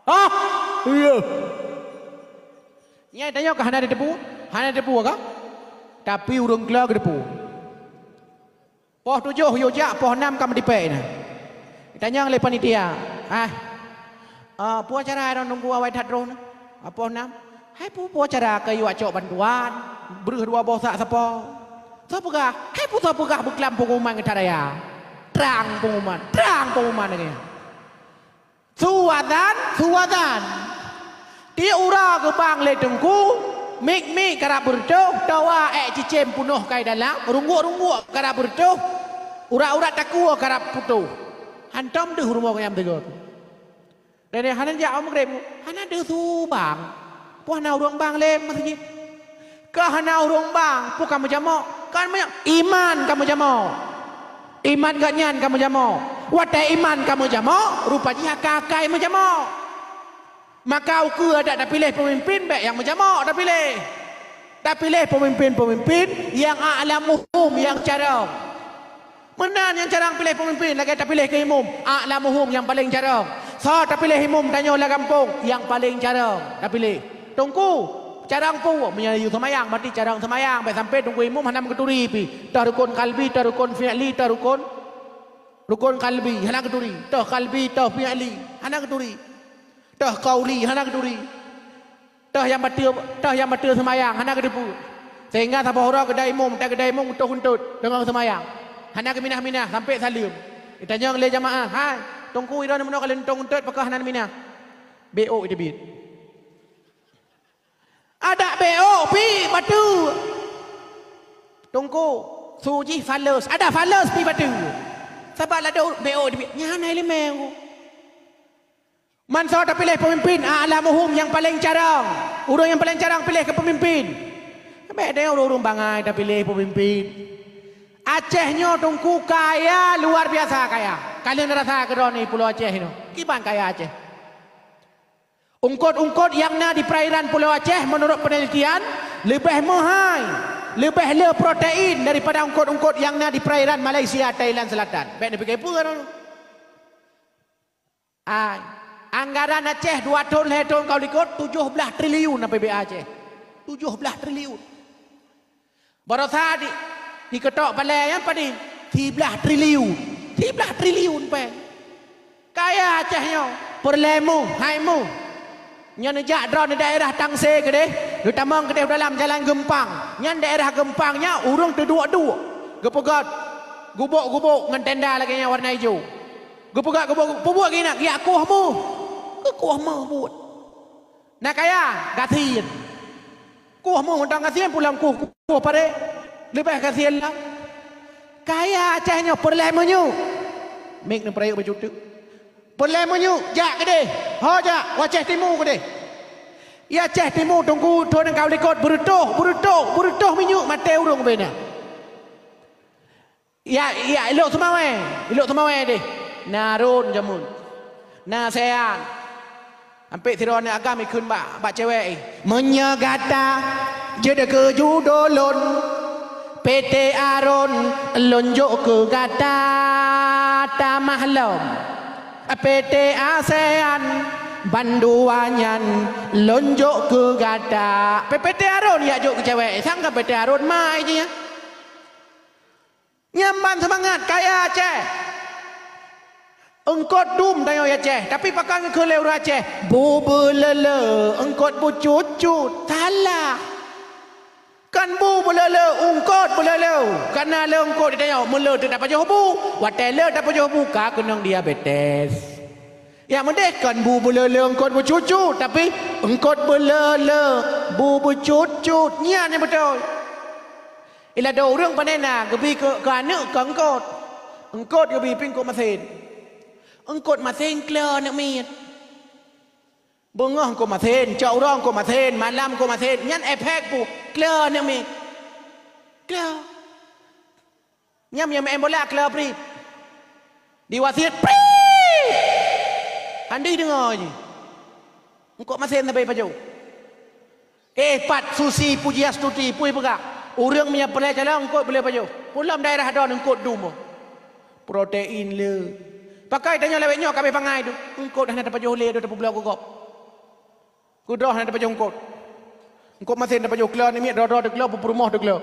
Ha? Ya. Nyan tanyoe ka hana teupeue? Hana teupeue ka? Tapi ureuëng klo geuteupeue. Poh tujoh yue jak, poh nam ka meudipèe na. Tanyong lé panitia, "Ah, ah, peue acara droeneuh nunggu awai that droeneuh?" "Ah, poh nam." "Hai peue, peue acara keu yue cok bantuan, breueh dua boh sak sapo?" "Soe peugah?" "Hai peue soe peugah beuklam pengumuman ngon that raya? Trang pengumuman, trang pengumuman lagèe nyan." Su azan, su azan. Tiep uroe geubang lé teungku, mik-mik karab beureutoh, toa ék cicém peunoh kai dalam, rungguk-rungguk karab beureutoh, urat-urat takue karab putôh. Hantom deuh rumoh nyang teuga. Dan hana jak u Maghrib, hana deuh su bang. Peue hana ureuëng bang lé meuseujid? Ka hana ureuëng bang, peue ka meujamok? Kan meujamok, iman ka meujamok. Iman gobnyan ka meujamok. Watèe iman ka meujamok, rupa jih akai-akai meujamok. Maka ukeue adak tapiléh peumimpin, bèk nyang meujamok tapiléh. Tapiléh peumimpén-peumimpén nyang a'lamuhum, nyang carông. Meunan nyang carông piléh peumimpén, lagèe tapiléh keu imum, a'lamuhum, nyang paleng carông. Soe tapiléh imum tanyoe lam gampông, nyang paleng carông tapiléh. Teungku, carông peue? Meunyoe yue seumayang, berarti carông seumayang. Bèk sampoe teungku imum hana meukeuturi pih. Toh rukon kalbi, toh rukon fi'li, toh rukon, rukon kalbi, hana keuturi. Toh kalbi, toh fi'li, hana keuturi. Toh qauli, hana keuturi. Toh nyang bateue, toh nyang bateue seumayang, hana geuteupeue. Sehingga saboh uroe keudai imum, that keudai imum, untôt-untôt, deungon seumayang. Hana geuminah-minah, sampoe saleuem. Itanyong lé jamaah, "Hai, teungku, droeneuh meunoe ka lheueh untôt-untôt, pakon hana neuminah?" Beuôk teubiet. Adak beuôk pih bateue. Teungku, su jih fales. Adak fales pih bateue. Sabab ladôm beuôk teubiet. Nyan hana iéleumé. Meusoe tapiléh peumimpén, a'lamuhum, nyang paleng carông. Ureueng nyang paleng carông piléh keu peumimpén. Bèk deh ureueng-ureueng bangai tapiléh peumimpén. Aceh nyoe teungku kaya, luar biasa kaya. Ka lheueh neurasa keudroe nibak Pulo Aceh nyoe. Kiban kaya Aceh. Eungkôt-eungkôt nyang na di perairan Pulo Aceh, meunurot peunelitian, leubeh meuhai, leubeh le protein daripada eungkôt-eungkôt nyang na di perairan Malaysia, Thailand Selatan. Bèk neupike peue droeneuh. Ai, anggaran Aceh dua thôn lhèe thôn ka likot tujoh blaih triliun A P B A Aceh. Tujoh blaih triliun. Baroesa di, diketok palèe nyan padum? Siblaih triliun. Siblaih triliun péng. Kaya Aceh nyoe, peureulèe meuh, hai meuh. Nyoe neujak droe di daerah Tangse keudeh, neutamong keudeh dalam jalan Geumpang. Nyan daerah Geumpang nyan ureueng teuduek-duek. Geupeugöt gubok-gubok ngon tenda lagèe nyan warna ijo. Geupeugöt gubok, peubuet keunan, geujak kueh meuh. Geukueh meuh buet. Na kaya, gasien. Kueh meuh mantong gasien, pulang kueh, kueh parek. Leubeh gasien lom. Kaya Aceh nyoe peureulèe meunyoe. Mic neupeurayeuk baju teuk. Peureulèe meunyoe, jak keudeh. Ho jak, u Aceh Timu keudeh. I Aceh Timu teungku thôn nyang ka likot beureutoh, beureutoh, beureutoh minyeuk maté ureueng bubena. Ya, ya, i Lhokseumawe, i Lhokseumawe deh. Na Aron jameun. Na Sean. Ampé sidroe aneuk agam ikheun bak, bak cewek, eh. Meunyoe gata jeuet keu judo lôn, P T Aron lôn jok keu gata tamah lom. P T Asean bandua nyan lôn jok keu gata. P P T Aron jak jok keu cewek, eh. Sangka P T Aron mai jih, ya. Nyan ban seumangat kaya Aceh. Eungkôt dum tanyoe Aceh, tapi pakon geukheun lé ureueng Aceh, bu beuleule, eungkôt bucut-cut. Salah. Kon bu beuleule, eungkôt beuleule. Kareuna le eungkôt di tanyoe, meule teuk tapajoh bu. Watèe le tapajoh bu, ka keunong diabetes. Nyang meudeh kon bu beuleule eungkôt bucut-cut, tapi eungkôt beuleule bu bucut-cut. Nyan nyang beutôi. Ilado ureueng pane na geubi keu, keu aneuk keu eungkôt. Eungkôt geubi pih eungkôt masen. Eungkôt masen kleu aneuk miet. Beungoh eungkôt masen, cok uroe eungkôt masen, malam eungkôt masen. Nyan efek peue? Kleu aneuk miet. Kleu. Nyan nyang meu'en bola kleu pri. Diwasiet pri. Hana deungoe jih. Eungkôt masen sabe pajoh. Eh, pat Susi Pujiastuti, peue peugah? Ureueng meunyo peureulèe calon eungkôt beuleue pajoh. Peulom daerah droeneuh eungkôt dum. Protein le. Pakon tanyoe lawét nyoe ka abéh bangai tu. Eungkôt hana tapajoh lé, droe tapeubloe keu gob. Keu droe hana tapajoh eungkôt. Eungkôt masen tapajoh kleu aneuk miet, droe-droe teukleu, peurumoh teukleu.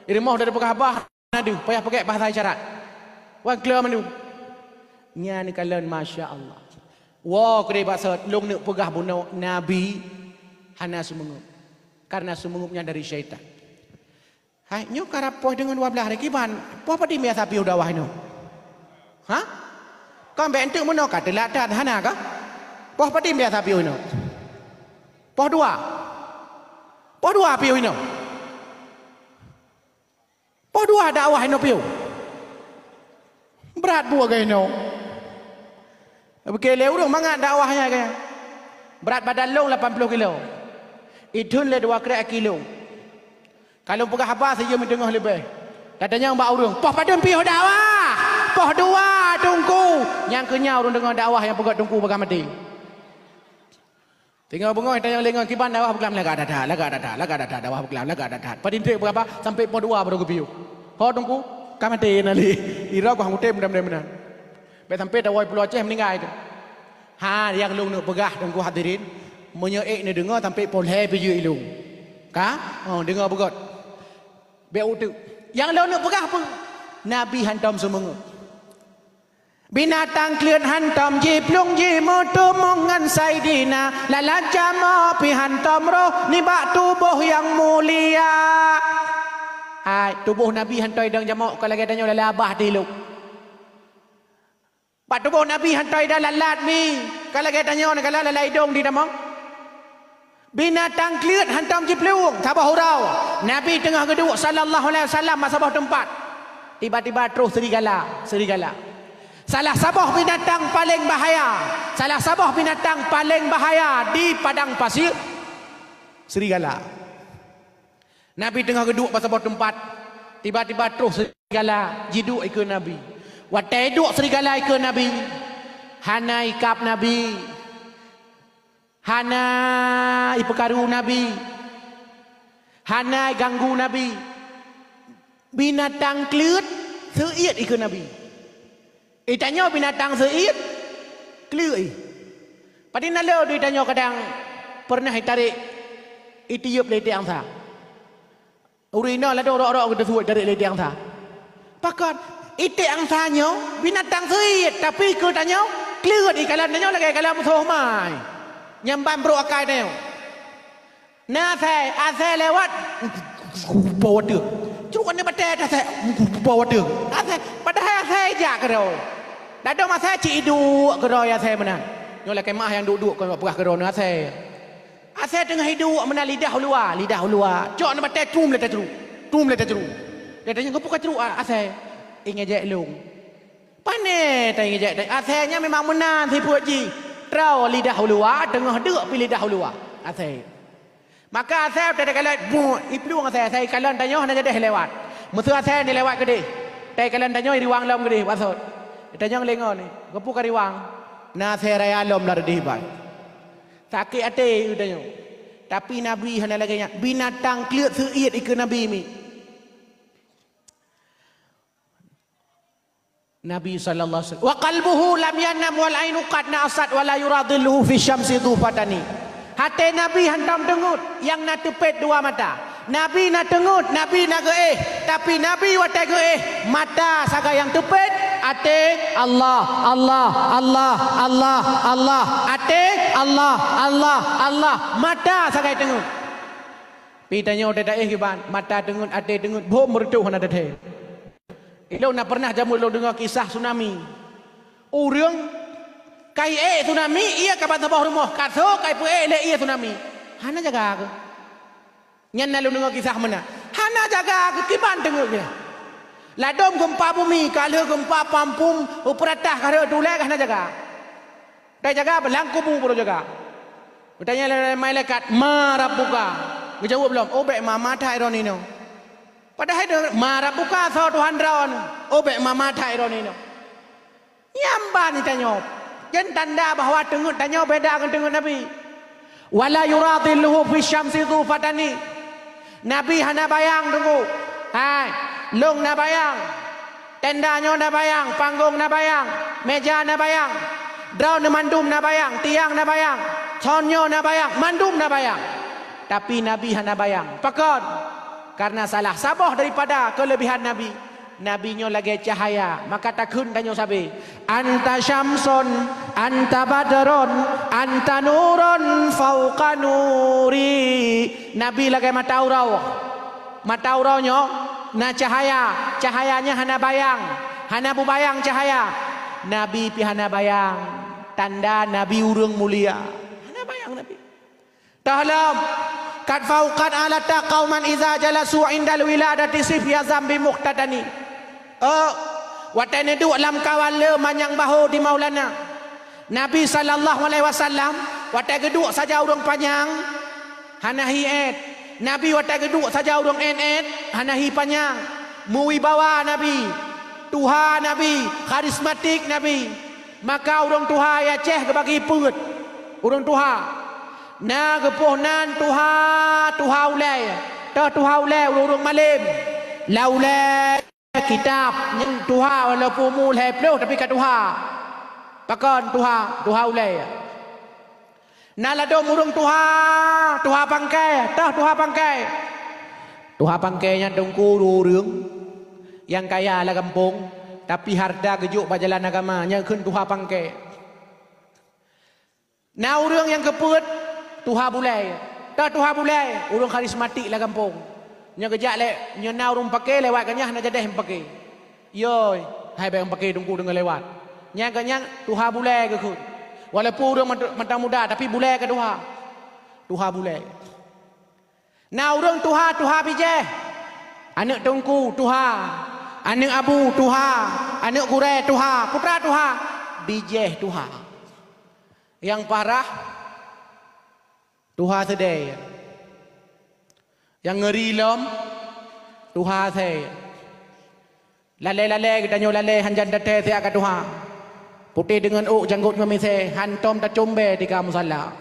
Di rumoh tapeugah haba. Na deuh, payah pakai bahasa isyarat. Wan kleu mandum. Nyan kalon, masya Allah. Woe keudeh bak sot, lôn neuk peugah bunoe Nabi hana seumeungeup. Karena seumeungeup nyan dari syaitan. Hai, nyoe karab poh deungon dua blaih hari kiban. Poh padum biasa piôh dakwah inoe? Hah? Kon bèk enteuk meunoe ka teulat that hana kah? Poh padum biasa piôh inoe? Poh dua. Poh dua piôh inoe? Poh dua dakwah inoe piôh. Brat buet keu inoe. Bukon lé ureueng mangat dakwah nyan keu nyan. Brat badan lôn lapan ploh kilo. Itheun lé dua krek aki lôn. Ka lôn peugah haba sijeuem teungoh leubeh. Tatanyong bak ureueng, "Poh padum piôh dakwah?" "Poh dua, Teungku." Nyang keu nyan ureueng deungoe dakwah nyang peugah Teungku peugah maté. Teungoh beungoh, tanyong lé ngon kiban dakwah beuklam, lagak that-that, lagak that-that, lagak that-that, dakwah beuklam, lagak that-that. Padum trép beurapa? Sampai poh dua baru geupiyôh. Ho Teungku, ka maté na lé. Irau ka muté mudah-mudahan meunan. Bèk sampai tawoe Pulo Aceh meuninggai tu. Ha, nyang lôn neuk peugah Teungku hadirin, meunyoe ék neudeungoe sampai poh lhèe pih jeuet ilôn. Ka? Oh, deungoe beugöt. Bèk uteuk. Nyang lôn neuk peugah peue? Nabi hantom seumeungeut. Binatang kleuet hantom jiplueng jimeuteumong ngon Saidina, lalat jamoe pih hantom roh nibak tuboh nyang mulia. Hai, tuboh Nabi hantom idong jamoe ka lagèe tanyoe lalabah tilok. Bak tuboh Nabi hantom idong lalat mi ka lagèe tanyoe nyan ka lalai idong di tamong. Binatang kleuet hantom jiplueng saboh uroe. Nabi teungoh geuduek sallallahu alaihi wasallam bak saboh teumpat. Tiba-tiba troh serigala, serigala. Salah saboh binatang paleng bahaya, salah saboh binatang paleng bahaya di padang pasir, serigala. Nabi teungoh geuduek bak saboh teumpat, tiba-tiba troh serigala jiduek ikeue Nabi. Watèe duek serigala ikeue Nabi, hana ikab Nabi. Hana ipeukaru Nabi, hana iganggu Nabi. Binatang kleuet seuiet ikeue Nabi. Itanyoe binatang seuiet, kleuet. Padum na le di tanyoe kadang pernah itarek, itiup lé iték angsa. Ureueng inong ladôm rok-rok geuteuseuôt dari lé iték angsa. Pakon? Iték angsa nyoe binatang seuiet, tapi keu tanyoe kleuet, ikalon tanyoe lagèe kalon musoh mai. Nyang ban brok akai tanyoe. Na asèe, asèe lewat, po watèe. Trok aneuk batèe asèe, po watèe. Asèe, padahai asèe jak keudroe. Ladôm asèe cit iduek keudroe asèe meunan. Nyoe lakèe meu'ah nyang duek-duek keu peugah keudroe nyoe asèe. Asèe teungoh iduek meunan lidah uluwa, lidah uluwa. Cok aneuk batèe trum lé tacru, trum lé tacru. Lé tacru, "Keupeue kacru, a-, asèe?" "Ingejek lôn." Pané ta ingejek, asèe nyan memang meunan sifeuet jih. Troh lidah uluwa, teungoh deuk pih lidah uluwa. Asèe. Maka asèe watèe takalon, buet, iplueng asèe, asèe ikalon tanyoe hana jadeh lewat. Meuseu asèe ni lewat keudeh. Watèe ikalon tanyoe iriwang lom keudeh, basot. Tanyoe lé ngon ni, "Keupeue kariwang?" "Na asèe raya lom lam keudeh ban." Sakét até tanyoe. Tapi Nabi hana lagèe nyan. Binatang kleuet seuiet ikeue Nabi mi. Nabi sallallahu alaihi wasallam, "Wa qalbuhu lam yanam wal ainu qad na'asat wa la yura dhilluhu fi syamsi dhu fatani." Até Nabi hantom teungeut, nyang na teupet dua mata. Nabi na teungeut, Nabi na geuéh, tapi Nabi watèe geuéh, mata sagai nyang teupet, até Allah, Allah, Allah, Allah, Allah, até Allah, Allah, Allah, mata sagai teungeut. Pi tanyoe teudaéh kiban, mata teungeut, até teungeut, bhom meureutôh hana teuthèe. Ilôn na pernah jamén lôn deungoe kisah tsunami. Ureueng ka iék tsunami, ié ka ban saboh rumoh, ka sôk ka ipeuék lé ié tsunami. Hana jaga keuh. Nyan na lôn deungoe kisah meunan. Hana jaga keuh kiban teungeut keuh. Ladôm geumpa bumi, ka lheueh geumpa pampum, u peuratah ka rhot tulèe ka hana jaga. Teujaga beulang kubu baru jaga. Geutanyong lé malaikat, "Ma rabbuka?" Geujaweueb lom, "Oh, bèk mama that droeneuh inoe." Padahai deungon, "Ma rabbuka, soe Tuhan droeneuh?" "Oh, bèk mama that droeneuh inoe." Nyan ban tanyoe. Nyan tanda bahwa teungeut tanyoe beda ngon teungeut Nabi. "Wa la yura dhilluhu fi syamsi dhu fatani." Nabi hana bayang teungku. Hai, lôn na bayang. Tenda nyoe na bayang, panggong na bayang, meja na bayang. Droeneuh mandum na bayang, tiang na bayang, thon nyoe na bayang, mandum na bayang. Tapi Nabi hana bayang. Pakon? Karena salah saboh daripada keulebihan Nabi, Nabi nyoe lagèe cahya, maka takheun tanyoe sabe, "Anta syamsun, anta badrun, anta nurun fauqa nuri." Nabi lagèe mata uroe. Mata uroe nyoe na cahya, cahya nyan hana bayang, hana bubayang cahya. Nabi pih hana bayang, tanda Nabi ureueng mulia. Hana bayang Nabi. Toh lom, "Qad fauqat alata qauman iza jalasu indal wiladati sif yazam bi muqtadani." Oh, watèe neuduek lam kawan le manyang bahô di Maulana. Nabi sallallahu alaihi wasallam watèe geuduek saja ureueng panyang, hana hi èt. Nabi watèe geuduek saja ureueng èt-èt, hana hi panyang. Meuwibawa Nabi, tuha Nabi, karismatik Nabi. Maka ureueng tuha i Aceh geubagi peuet. Ureueng tuha. Na geupoh nan tuha, tuha ulée. Toh tuha ulée ureuëng-ureuëng malem. Lam ulée kitab nyan tuha walaupun umu lhée ploh tapi ka tuha. Pakon tuha, tuha ulée. Na ladom ureuëng tuha, tuha pangkai, toh tuha pangkai. Tuha pangkai nyan teungku ureuëng nyang kaya lam gampông, tapi hareuta geujok bak jalan agama, nyan kheun tuha pangkai. Na ureuëng nyang keupeuet, tuha bulée. Toh tuha bulée, ureuëng karismatik lam gampông. Nyoe geujak lé, nyoe na ureuëng pake lewat keunyan hana jadeh pake. Yoi, hai bék pake teungku deungon lewat. Nyang keunyan tuha bulée geukheun. Walaupun ureuëng mata, mata muda tapi bulée ka tuha. Tuha bulée. Na ureuëng tuha, tuha bijéh. Aneuëk teungku tuha, aneuëk abu tuha, aneuëk gurée tuha, putra tuha, bijéh tuha. Nyang parah tuha seudée. Nyang ngeuri lom tuha asée. Lalée-lalée geutanyoe lalée hanjan tathée siat ka tuha. Putéh deungon ôk janggot ngon misée, hantom tacom bée tika musala.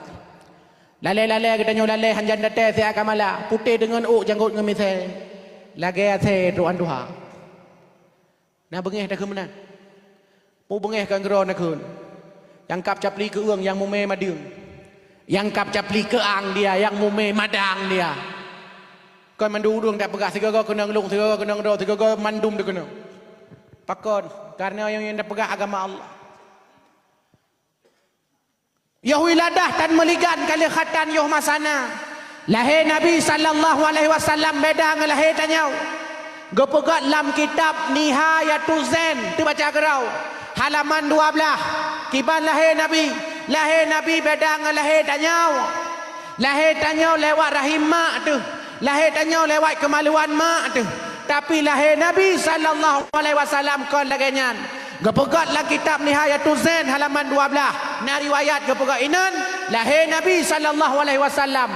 Lalée-lalée geutanyoe lalée hanjan tathée siat ka mala, putéh deungon ôk janggot ngon misée. Lagée asée trok an tuha. Na beungéh takheun meunan. Peue beungéh kon keudroe nakheun. Nyang kab capli keueung nyang mumé madeueng. Nyang kab capli keuang dia, nyang mumé madang dia. Kon mandum ureuëng tapeugah sigoe-goe keunong lôn, sigoe-goe keunong droe, sigoe-goe mandum teukeunong. Pakon? Kareuna nyang, nyang tapeugah agama Allah. Yoh wiladah tan meuligan ka lheueh khatan yoh masa na. Lahé Nabi sallallahu alaihi wasallam beda ngon lahé tanyoe. Geupeugét lam kitab Nihayatuz Zain, teubaca keudroe, halaman dua blaih. Kiban lahé Nabi, lahé Nabi beda ngon lahé tanyoe. Lahé tanyoe lewat rahim mak teuh, lahé tanyoe lewat keumaluan mak teuh. Tapi lahé Nabi sallallahu alaihi wasallam kon lagée nyan. Geupeugét lam kitab Nihayatuz Zain halaman dua blaih, na riwayat geupeugét inan, lahé Nabi sallallahu alaihi wasallam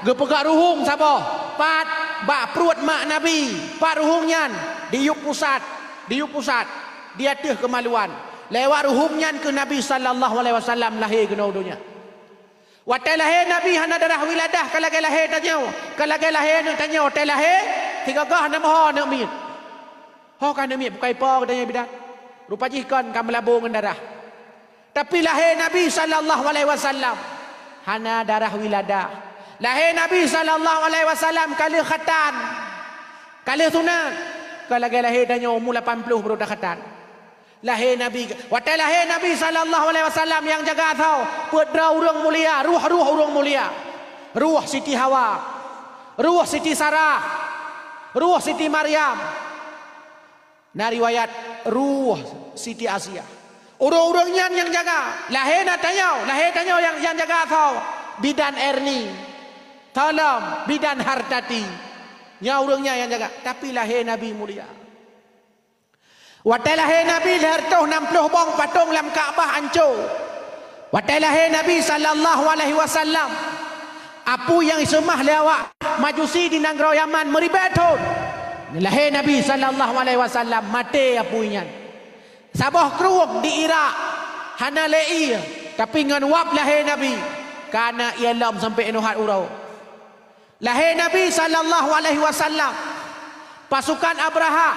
geupeugét ruhueng saboh, pat bak pruet mak Nabi, pat ruhueng nyan diyueb pusat, diyueb pusat di ateueh keumaluan. Lewat ruhueng nyan keuh Nabi sallallahu alaihi wasallam lahé keunoe donya. Watée lahé Nabi hana darah wiladah ka lagée lahé tanyoe, ka lagée lahé aneuëk tanyoe, watée lahé sigoe-goe hana meuho aneuëk miet. Ho ka aneuëk miet bukai po geutanyoe bidan. Rupa jih kon ka meulabô ngon darah. Tapi lahé Nabi sallallahu alaihi wasallam hana darah wiladah. Lahé Nabi sallallahu alaihi wasallam ka lheueh khatan, ka lheueh sunat. Kon lagée lahé tanyoe umu lapan ploh baru takhatan. Lahé Nabi, watée lahé Nabi sallallahu alaihi wasallam nyang jaga asoe, peuet droe ureuëng mulia, ruh-ruh ureuëng mulia. Ruh Siti Hawa, ruh Siti Sarah, ruh Siti Maryam. Na riwayat ruh Siti Asiah. Ureuëng-ureuëng nyan nyang jaga. Lahé na tanyoe, lahé tanyoe nyang, nyang jaga asoe. Bidan Erni, Tolom, Bidan Hartati. Nyan ureuëng nyan nyang jaga. Tapi lahé Nabi mulia. Watée lahé Nabi lhée reutôh nam ploh bong patong lam Ka'bah anco. Watée lahé Nabi sallallahu alaihi wasallam, apui nyang jiseumah lé awak Majusi di nanggroe Yaman meuribée thon. Lahé Nabi sallallahu alaihi wasallam maté apui nyan. Saboh krueng di Irak hana lé ié, tapi ngon wab lahé Nabi ka na ié lom sampoe inoe hat uroe. Lahé Nabi sallallahu alaihi wasallam, pasukan Abrahah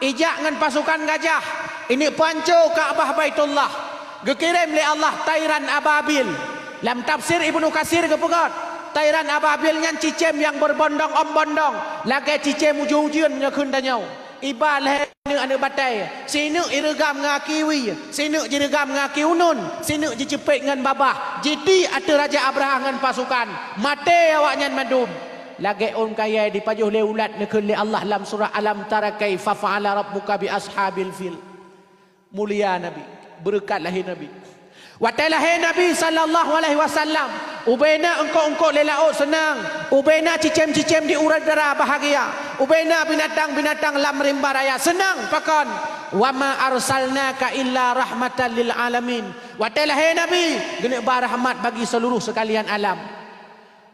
ijak ngon pasukan gajah ineuk peuanco Ka'bah Baitullah. Geukirém lé Allah tairan ababil. Lam tafsir Ibnu Kasir geupeugét, tairan ababil nyan cicém nyang beubondong-bondong lagée cicém ujeuen-ujeuen nyoe kheun tanyoe. Iba lhée neuk aneuëk batée, sineuk jireugam ngon gaki wie, sineuk jireugam ngon gaki uneuen, sineuk jiceupet ngon babah, jitiek ateueh Raja Abrahah ngon pasukan, maté awaknyan mandum. Lagée ôn kayée jipajoh lé ulat neukheun lé Allah lam surah Alam Tara Kaifa Fa'ala Rabbuka bi Ashabil Fil. Mulia Nabi, beureukat lahé Nabi. Watée lahé Nabi sallallahu alaihi wasallam, ubena eungkot-eungkot lé laôt seunang, ubena cicém-cicém di udara bahagia, ubena binatang-binatang lam rimba raya seunang. Pakon? "Wa ma arsalnaka illa rahmatan lil alamin." Watée lahé Nabi, geuneuk ba rahmat bagi seuluruh seukalian alam.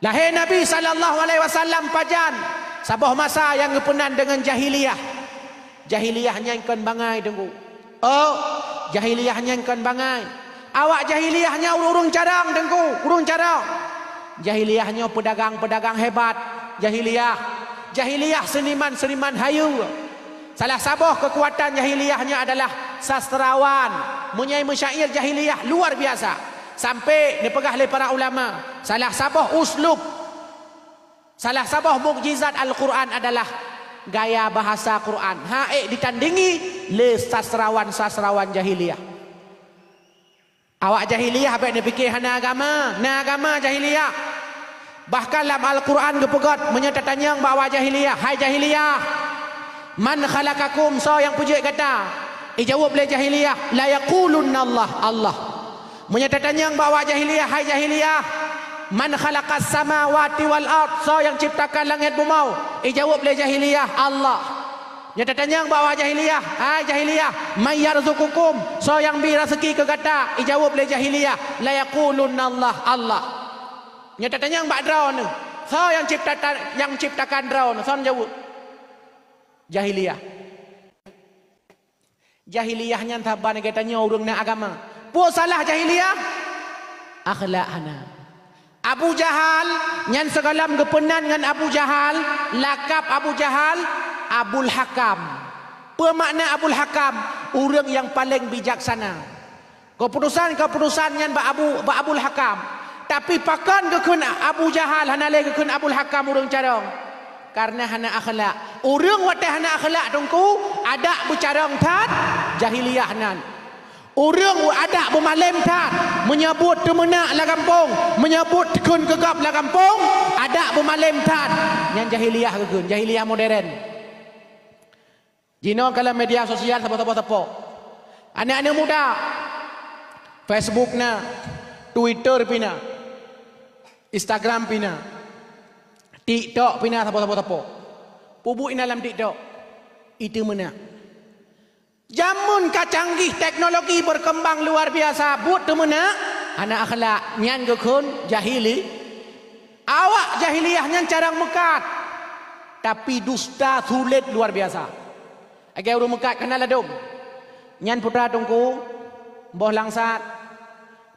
Lahé Nabi sallallahu alaihi wasallam pajan? Saboh masa nyang geupeunan deungon jahiliyah. Jahiliyah nyan kon bangai, Teungku. Oh, jahiliyah nyan kon bangai. Awak jahiliyah nyan ureuëng-ureuëng carông, Teungku, ureuëng carông. Jahiliyah nyoe peudagang-peudagang hebat. Jahiliyah. Jahiliyah seniman-seniman hayeue. Salah saboh keukuatan jahiliyah nyoe adalah sastrawan. Meunyoe meusyair jahiliyah luar biasa. Sampai neupeugah lé para ulama, salah saboh uslub, salah saboh mukjizat Al-Quran adalah gaya bahasa Quran. Hana ék ditandingi lé sastrawan-sastrawan jahiliyah. Awak jahiliyah bék neupike hana agama, na agama jahiliyah. Bahkan lam Al-Quran geupeugét, meunyoe tatanyong bak awak jahiliyah, "Hai jahiliyah, man khalaqakum, soe nyang peujeuet gata?" Ijaweueb lé jahiliyah, "La yaqulunna Allah, Allah." Meunyoe tatanyong bak awak jahiliyah, "Hai jahiliyah, man khalaqas samawati wal ard, soe nyang ciptakan langét bumoe?" Ijaweueb lé jahiliyah, "Allah." Nyoe tatanyong bak awak jahiliyah, "Hai jahiliyah, may yarzuqukum, soe nyang bi raseuki keu gata?" Ijaweueb lé jahiliyah, "La yaqulunna Allah, Allah." Nyoe tatanyong bak droeneuh, "Soe nyang cipta-, nyang ciptakan droeneuh?" Soe nyang jaweueb? Jahiliyah. Jahiliyah nyan saban geutanyoe ureuëng na agama. Peue salah jahiliyah? Akhlak hana. Abu Jahal, nyan sigohlom geupeunan ngon Abu Jahal, lakab Abu Jahal, Abul Hakam. Peue makna Abul Hakam? Ureuëng nyang paleng bijaksana. Keuputusan-keuputusan nyan bak Abu, bak Abul Hakam. Tapi pakon geukheun Abu Jahal, hana lé geukheun Abul Hakam ureuëng carông? Kareuna hana akhlak. Ureuëng watée hana akhlak, Teungku, adak beucarông that, jahiliyah nan. Ureuëng adak beumalem that, meunyoe buet teumeunak lam gampông, meunyoe buet kheun keu gob lam gampông, adak beumalem that. Nyan jahiliyah geukheun, jahiliyah modern. Jinoe ka lam media sosial sapo-sapo sapo. Aneuëk-aneuëk muda, Facebook na, Twitter pih na, Instagram pih na, TikTok pih na sapo-sapo sapo. Peue buet inan lam TikTok? Iteumeunak. Jameun ka canggih, teknologi berkembang luar biasa, buet teumeunak, hana akhlak, nyan geukheun jahili. Awak jahiliyah nyan carông meukat, tapi dusta sulet luar biasa. Lagée ureuëng meukat kana ladôm. Nyan putra Teungku, boh langsat,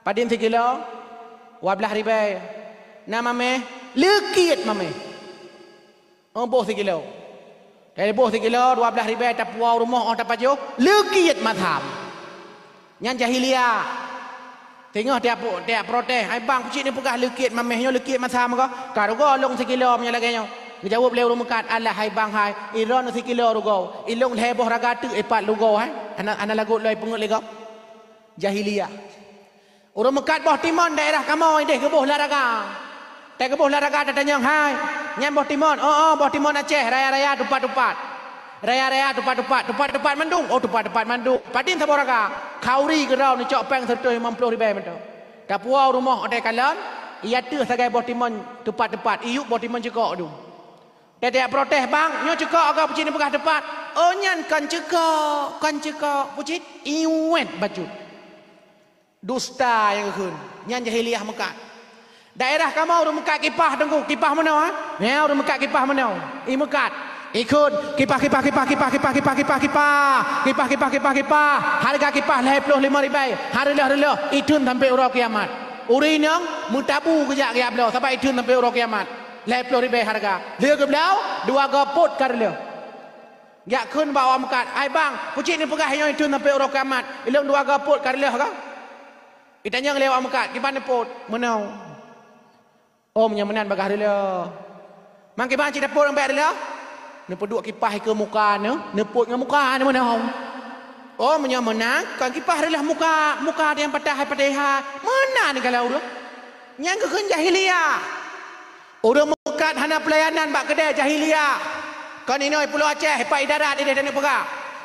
padum sikilo? Dua blaih ribée. Na maméh, leukiet maméh. Oh, boh sikilo. Dari boh sikilo, dua blaih ribée tapuwoe u rumoh, oh, tapajoh, leukiet masam. Nyan jahiliyah. Teungoh tiap, tiap protes, "Hai bang, peue cit neupeugah leukiet maméh nyoe, leukiet masam ko? Ka rugoe lôn sikilo meunyoe lagée nyoe." Geujaweueb lé ureuëng meukat, "Alah hai bang hai, ilôn sikilo rugoe, ilôn lhée boh raga teuk ipat rugoe, hai. Hana, hana lagot lôn ipeungeut lé gob." Jahiliyah. Ureuëng meukat boh timon daerah kamoe ideh geuboh lam raga. Tageuboh lam raga tatanyong, "Hai, nyan boh timon?" "Oh, oh, boh timon Aceh, raya-raya tupat-tupat." "Raya-raya tupat-tupat, tupat-tupat mandum?" "Oh, tupat-tupat mandum." "Padum saboh raga?" Khauri keudroe neucok péng sireutoh limong ploh ribée mantong. Tapuwoe u rumoh watée kalon, i ateueh sagai boh timon tupat-tupat, iyueb boh timon ceukok dum. Tiep-tiep protes, "Bang, nyoe ceukok ko, peue cit neupeugah tupat?" "Oh, nyan kon ceukok, kon ceukok, peue cit, iwet bacut." Dusta nyang geukheun, nyan jahiliyah meukat. Daerah kamoe ureuëng meukat kipah, Teungku, kipah meunoe, ha? Nyan ureuëng meukat kipah meunoe. I meukat. Ikheun kipah, kipah, kipah. Hareuga kipah lhée ploh limong ribée. Hareuloh-reuloh, itheun sampoe uroe kiamat. Ureuëng inong meutabu geujak geujak bloe, sabab itheun sampoe uroe kiamat. Lhée ploh ribée hareuga. Lheueh geubloe, dua goe pôt ka reuloh. Jak kheun bak awak meukat, "Hai bang, peue cit neupeugah nyoe itheun sampoe uroe kiamat, ilôn dua goe pôt ka reuloh ka?" Itanyong lé awak meukat, "Kiban neupôt?" "Meunoe." "Oh, meunyoe meunan bagaih reuloh." "Man kiban cit tapôt nyang bék reuloh?" "Neupeuduek kipah ikeue muka neuh, neupôt ngon muka neuh meunoe." "Oh, meunyoe meunan, kon kipah reuloh muka, muka nyang patah hai padahai." Meunan ka lheueh ureuëng. Nyan geukheun jahiliyah. Ureuëng meukat hana peulayanan bak keudée, jahiliyah. Kon inoe i Pulo Aceh, i pat i darat ideh taneuk peugah,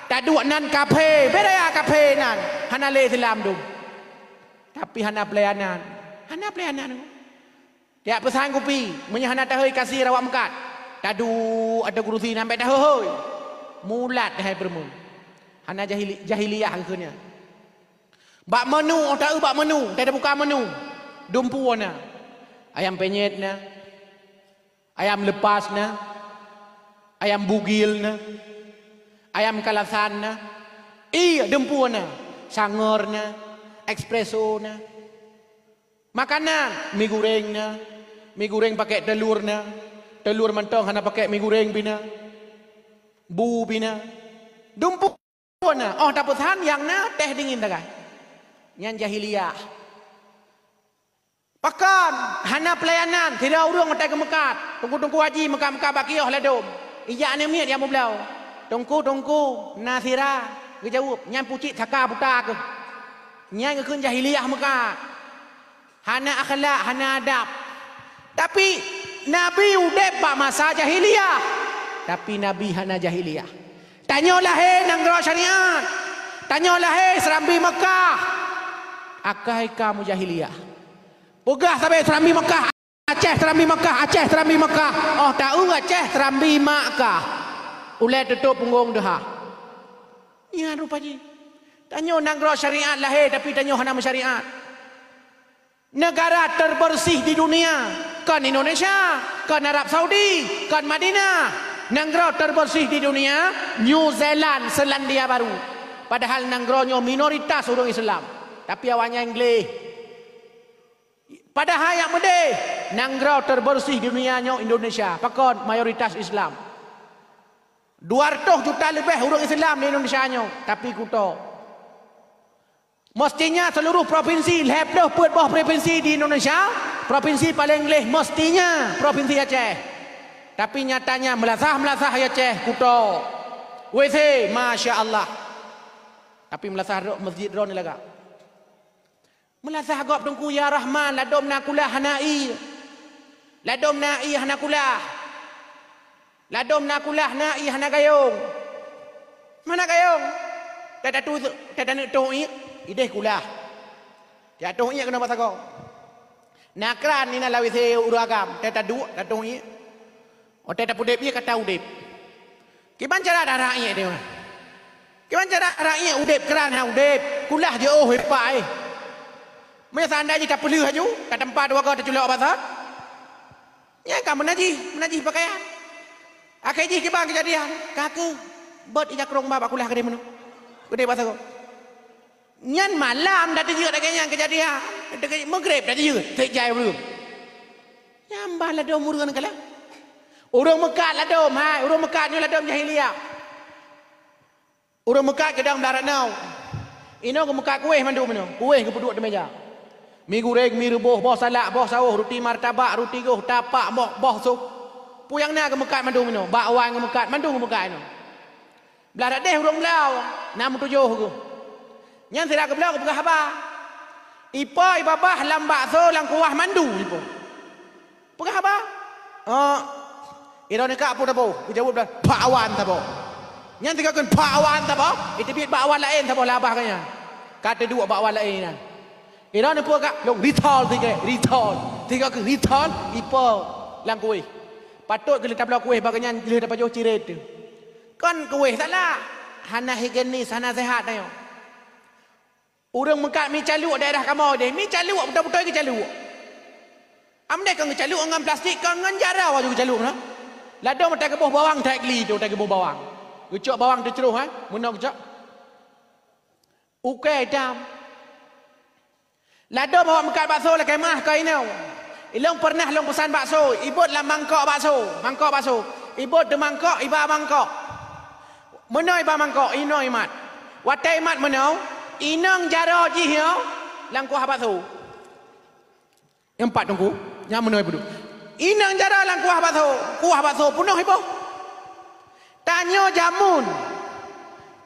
"Taduek nan kaphé, bék raya kaphé nan, hana lé Islam dum." Tapi hana peulayanan. Hana peulayanan. Tiep peusan kupi, meunyoe hana tahôi kasier awak meukat, taduek ateueh kurusi nan bék tahôi-hôi. Mulat hai peureumeun. Hana jahili-, jahiliyah geukheun nyan. Bak menu, oh, ta-eu bak menu, ta-eu tabuka menu. Dumpeue na. Ayam penyet na. Ayam lepas na. Ayam bugil na. Ayam kalasan na. Iya, dumpeue na. Sangor na. Espresso na. Makanan, mi goreng na. Mi gureng pakai telur na. Telur mantong hana pakai mi gureng pih na. Bu pih na. Dumpeue na. Oh, tapeusan nyang na teh dingin sagai. Nyan jahiliyah. Pakon hana peulayanan, sidroe ureuëng watée geumeukat, teungku-teungku haji meukat-meukat bak kiôh ladôm. Ijak aneuk miet nyang meubloe. "Teungku, teungku, na sira," geujaweueb, nyan pucit saka buta keuh. Nyan geukheun jahiliyah meukat. Hana akhlak, hana adab. Tapi Nabi udeb bak masa jahiliyah. Tapi Nabi hana jahiliyah. Tanyoe lahé nanggroe syariat. Tanyoe lahé Serambi Mekah. Akai ka meujahiliyah. Peugah sabe Serambi Mekah, Aceh Serambi Mekah, Aceh Serambi Mekah. Oh, taeu Aceh Serambi Makkah. Ulée tutup punggong deuha. Nyan rupa jih. Tanyoe nanggroe syariat lahé, tapi tanyoe hana meusyariat. Negara terbersih di dunia, kon Indonesia, kon Arab Saudi, kon Madinah. Nanggroe terbersih di dunia, New Zealand, Selandia Baru. Padahal nanggroe nyoe minoritas ureuëng Islam. Tapi awaknyan gleh. Padahai nyang meudeh, nanggroe terbersih di dunia nyoe Indonesia. Pakon mayoritas Islam. Dua ratus juta leubeh ureuëng Islam di Indonesia nyoe, tapi kuto. Mestinya seluruh provinsi, lhée ploh peuet boh provinsi di Indonesia, provinsi paléng gleh mestinya provinsi Aceh. Tapi nyatanya meulasah-meulasah Aceh kuto. W C, masya Allah. Tapi meulasah droe masjid droe ni lagak. Meulasah gob teungku, ya Rahman, ladôm na kulah hana ié. Ladôm na ié hana kulah. Ladôm na kulah na ié hana gayong. Mana gayong? Tata tu, tata neuk toh ié, ideh kulah. Tiak toh ié keunoe bak sagoe. Na kran inan lam W C ureuëng agam, tata duek, tata toh ié. Watée tapeudeb ié ka ta udeb. Kiban cara dara ié deh. Kiban cara dara ié udeb kran ha udeb. Kulah jeuôh ié pai. Meunyoe seandai jih tapeuleueh laju, ka teumpat dua goe taculok basa. Nyan ka meunajih, meunajih pakaian. Akhé jih kiban keujadian, ka keuh bot ija krong ba bak kulah keudeh meunoe. Keudeh basa goe. Nyan malam dah teujeuet lagée nyan keujadian. Meugreb dah teujeuet, sejai ureuëng. Nyan bah ladôm ureuëng kala. Ureuëng meukat ladôm, hai, ureuëng meukat nyoe ladôm jahiliyah. Ureuëng meukat keudang blah rot nyoe. Inoe geumeukat kueh mandum inoe, kueh geupeuduek di meja. Mi gureng, mi reuboh, boh salak, boh sawoh, ruti martabak, ruti goh, tapak, boh, boh sop. Peue nyang na geumeukat mandum inoe, bakwan geumeukat, mandum geumeukat inoe. Blah rot deh ureuëng blau, na meutujoh geuh. Nyan sira geubloe geupeugah haba. Ipo ibabah lam bakso lam kuah mandu ipo. Peugah haba. Oh, iroe nikak peue tabo? Geujaweueb dah, bakwan tabo. Nyan tiga kheun bakwan tabo, iteubiet bakwan laén tabo labah geuh nyan. Ka teuduek bakwan laén nyan. Iroe ni peue ka? Lôn rithol tiga, rithol. Tiga kheun rithol, ipo lam kueh. Patôt geuleuh tabloe kueh bak geuh nyan lheueh tapajoh ciret teuh. Kon kueh salah. Hana higienis, hana sehat tanyoe. Ureuëng meukat mi caluek daerah kamoe deh, mi caluek beutôi-beutôi geucaluek. Amdeh kon geucaluek ngon plastik, kon ngon jaroe aju geucaluek na. Ladôm watée geuboh bawang that gli tu, watée geuboh bawang. Geucok bawang teucroh, ha, meunoe geucok. Ukée itam. Ladôm awak meukat bakso lakée meuah keu inoe. Ilôn peureunah lôn peusan bakso, ibot lam mangkok bakso, mangkok bakso. Ibot teumangkok, iba mangkok. Meunoe iba mangkok, inoe imat. Watée imat meunoe, inong jaroe jih nyoe lam kuah bakso. Nyang pat teungku, nyang meunoe peuduek. Inong jaroe lam kuah bakso, kuah bakso peunoh iboh. Tanyoe jameun.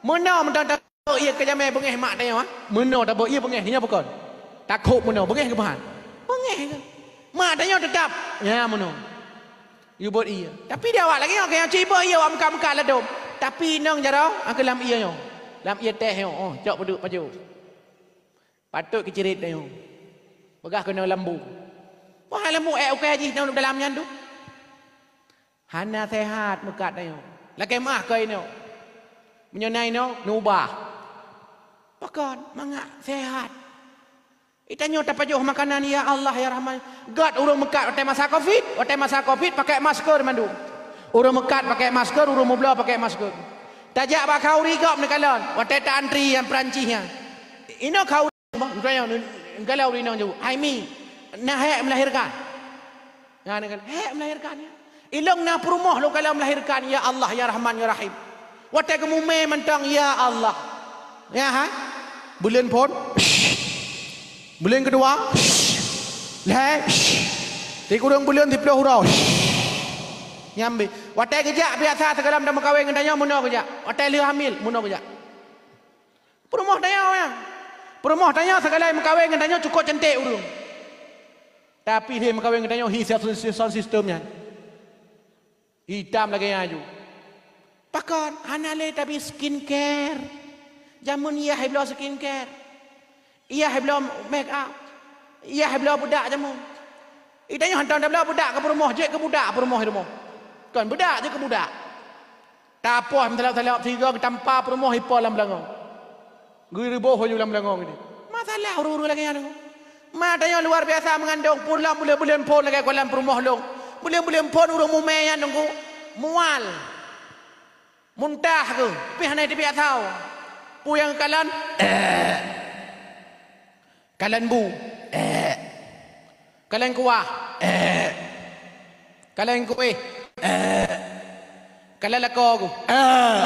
Meunoe meutan Ié keu jamé beungéh mak tanyoe, ha? Meunoe tabeuet ié beungéh, nyoe bukon. Takhôb meunoe, beungéh keubahan. Beungéh keuh. Mak tanyoe teutab, nyan meunoe. Yue beuet ié. Tapi di awak lagée nyoe, keu nyang cit beuet ié awak meukat-meukat ladôm. Tapi inong jaroe, ah, keu lam ié nyoe. Lam ié teh nyoe, oh, cok peuduek pajoh. Patôt keucirit tanyoe. Peugah keunoe lambu. Wah, lambu ék ukai jih dalam nyan tu. Hana sehat meukat tanyoe. Lakée meuah keu inoe. Meunyoe na inoe, neubah. Pakon, mangat sehat. Di tanyoe tapajoh makanan, ya Allah, ya Rahman. Göt ureuëng meukat watée masa covid, watée masa covid pakai masker mandum. Ureuëng meukat pakai masker, ureuëng meubloe pakai masker. Tajak bak khauri gob neukalon, watée ta antri nyang Peurancih nyan. Inoe khauri Bah, misalnya, kalau ureuëng inong jaweueb, "Hai Mi, na hék melahirkan?" Nyan kan, hek melahirkan, ya. Ilong na peurumoh lôn kalon melahirkan, ya Allah, ya Rahman, ya Rahim. Watèe geumumè mantong, ya Allah. Ya, ha? Buleuen phôn. Buleuen keudua. Lhèe. Sikureueng buleuen siploh uroe. Nyambi. Watèe geujak biasa sigohlom tameukawen ngon tanyoe meunoe geujak. Watèe lheueh hamil, meunoe geujak. Peurumoh tanyoe, ya. Peurumoh tanyoe sigohlom meukawen ngon tanyoe cukôp cantik ureueng. Tapi lheueh meukawen ngon tanyoe hi sound system nyan. Itam lagèe nyan aju. Pakon hana lé tabi skincare. Jameun yah bloe skincare. Yah bloe make up. Yah bloe beudak jameun. Itanyoe hantom tabloe beudak keu peurumoh, jeuet keu budak peurumoh i rumoh. Kon beudak jeuet keu budak. Tapoh meutalop-talop sigoe geutampa peurumoh ipo lam beulangong. Geuriboh aju lam beulangong ini. Masalah ureueng-ureueng lagèe nyan. Ma tanyoe luar biasa meungandong, pulom buleuen-buleuen phôn lagèe kalon peurumoh lôn. Buleuen-buleuen phôn ureueng mumè nyan Teungku. Mual. Muntah keuh, pih hana teubiet sawo. Peue nyang kalon? Eh. Kalon bu. Eh. Kalon kuah. Eh. Kalon kueh. Eh. Kalon lakoe keuh. Eh.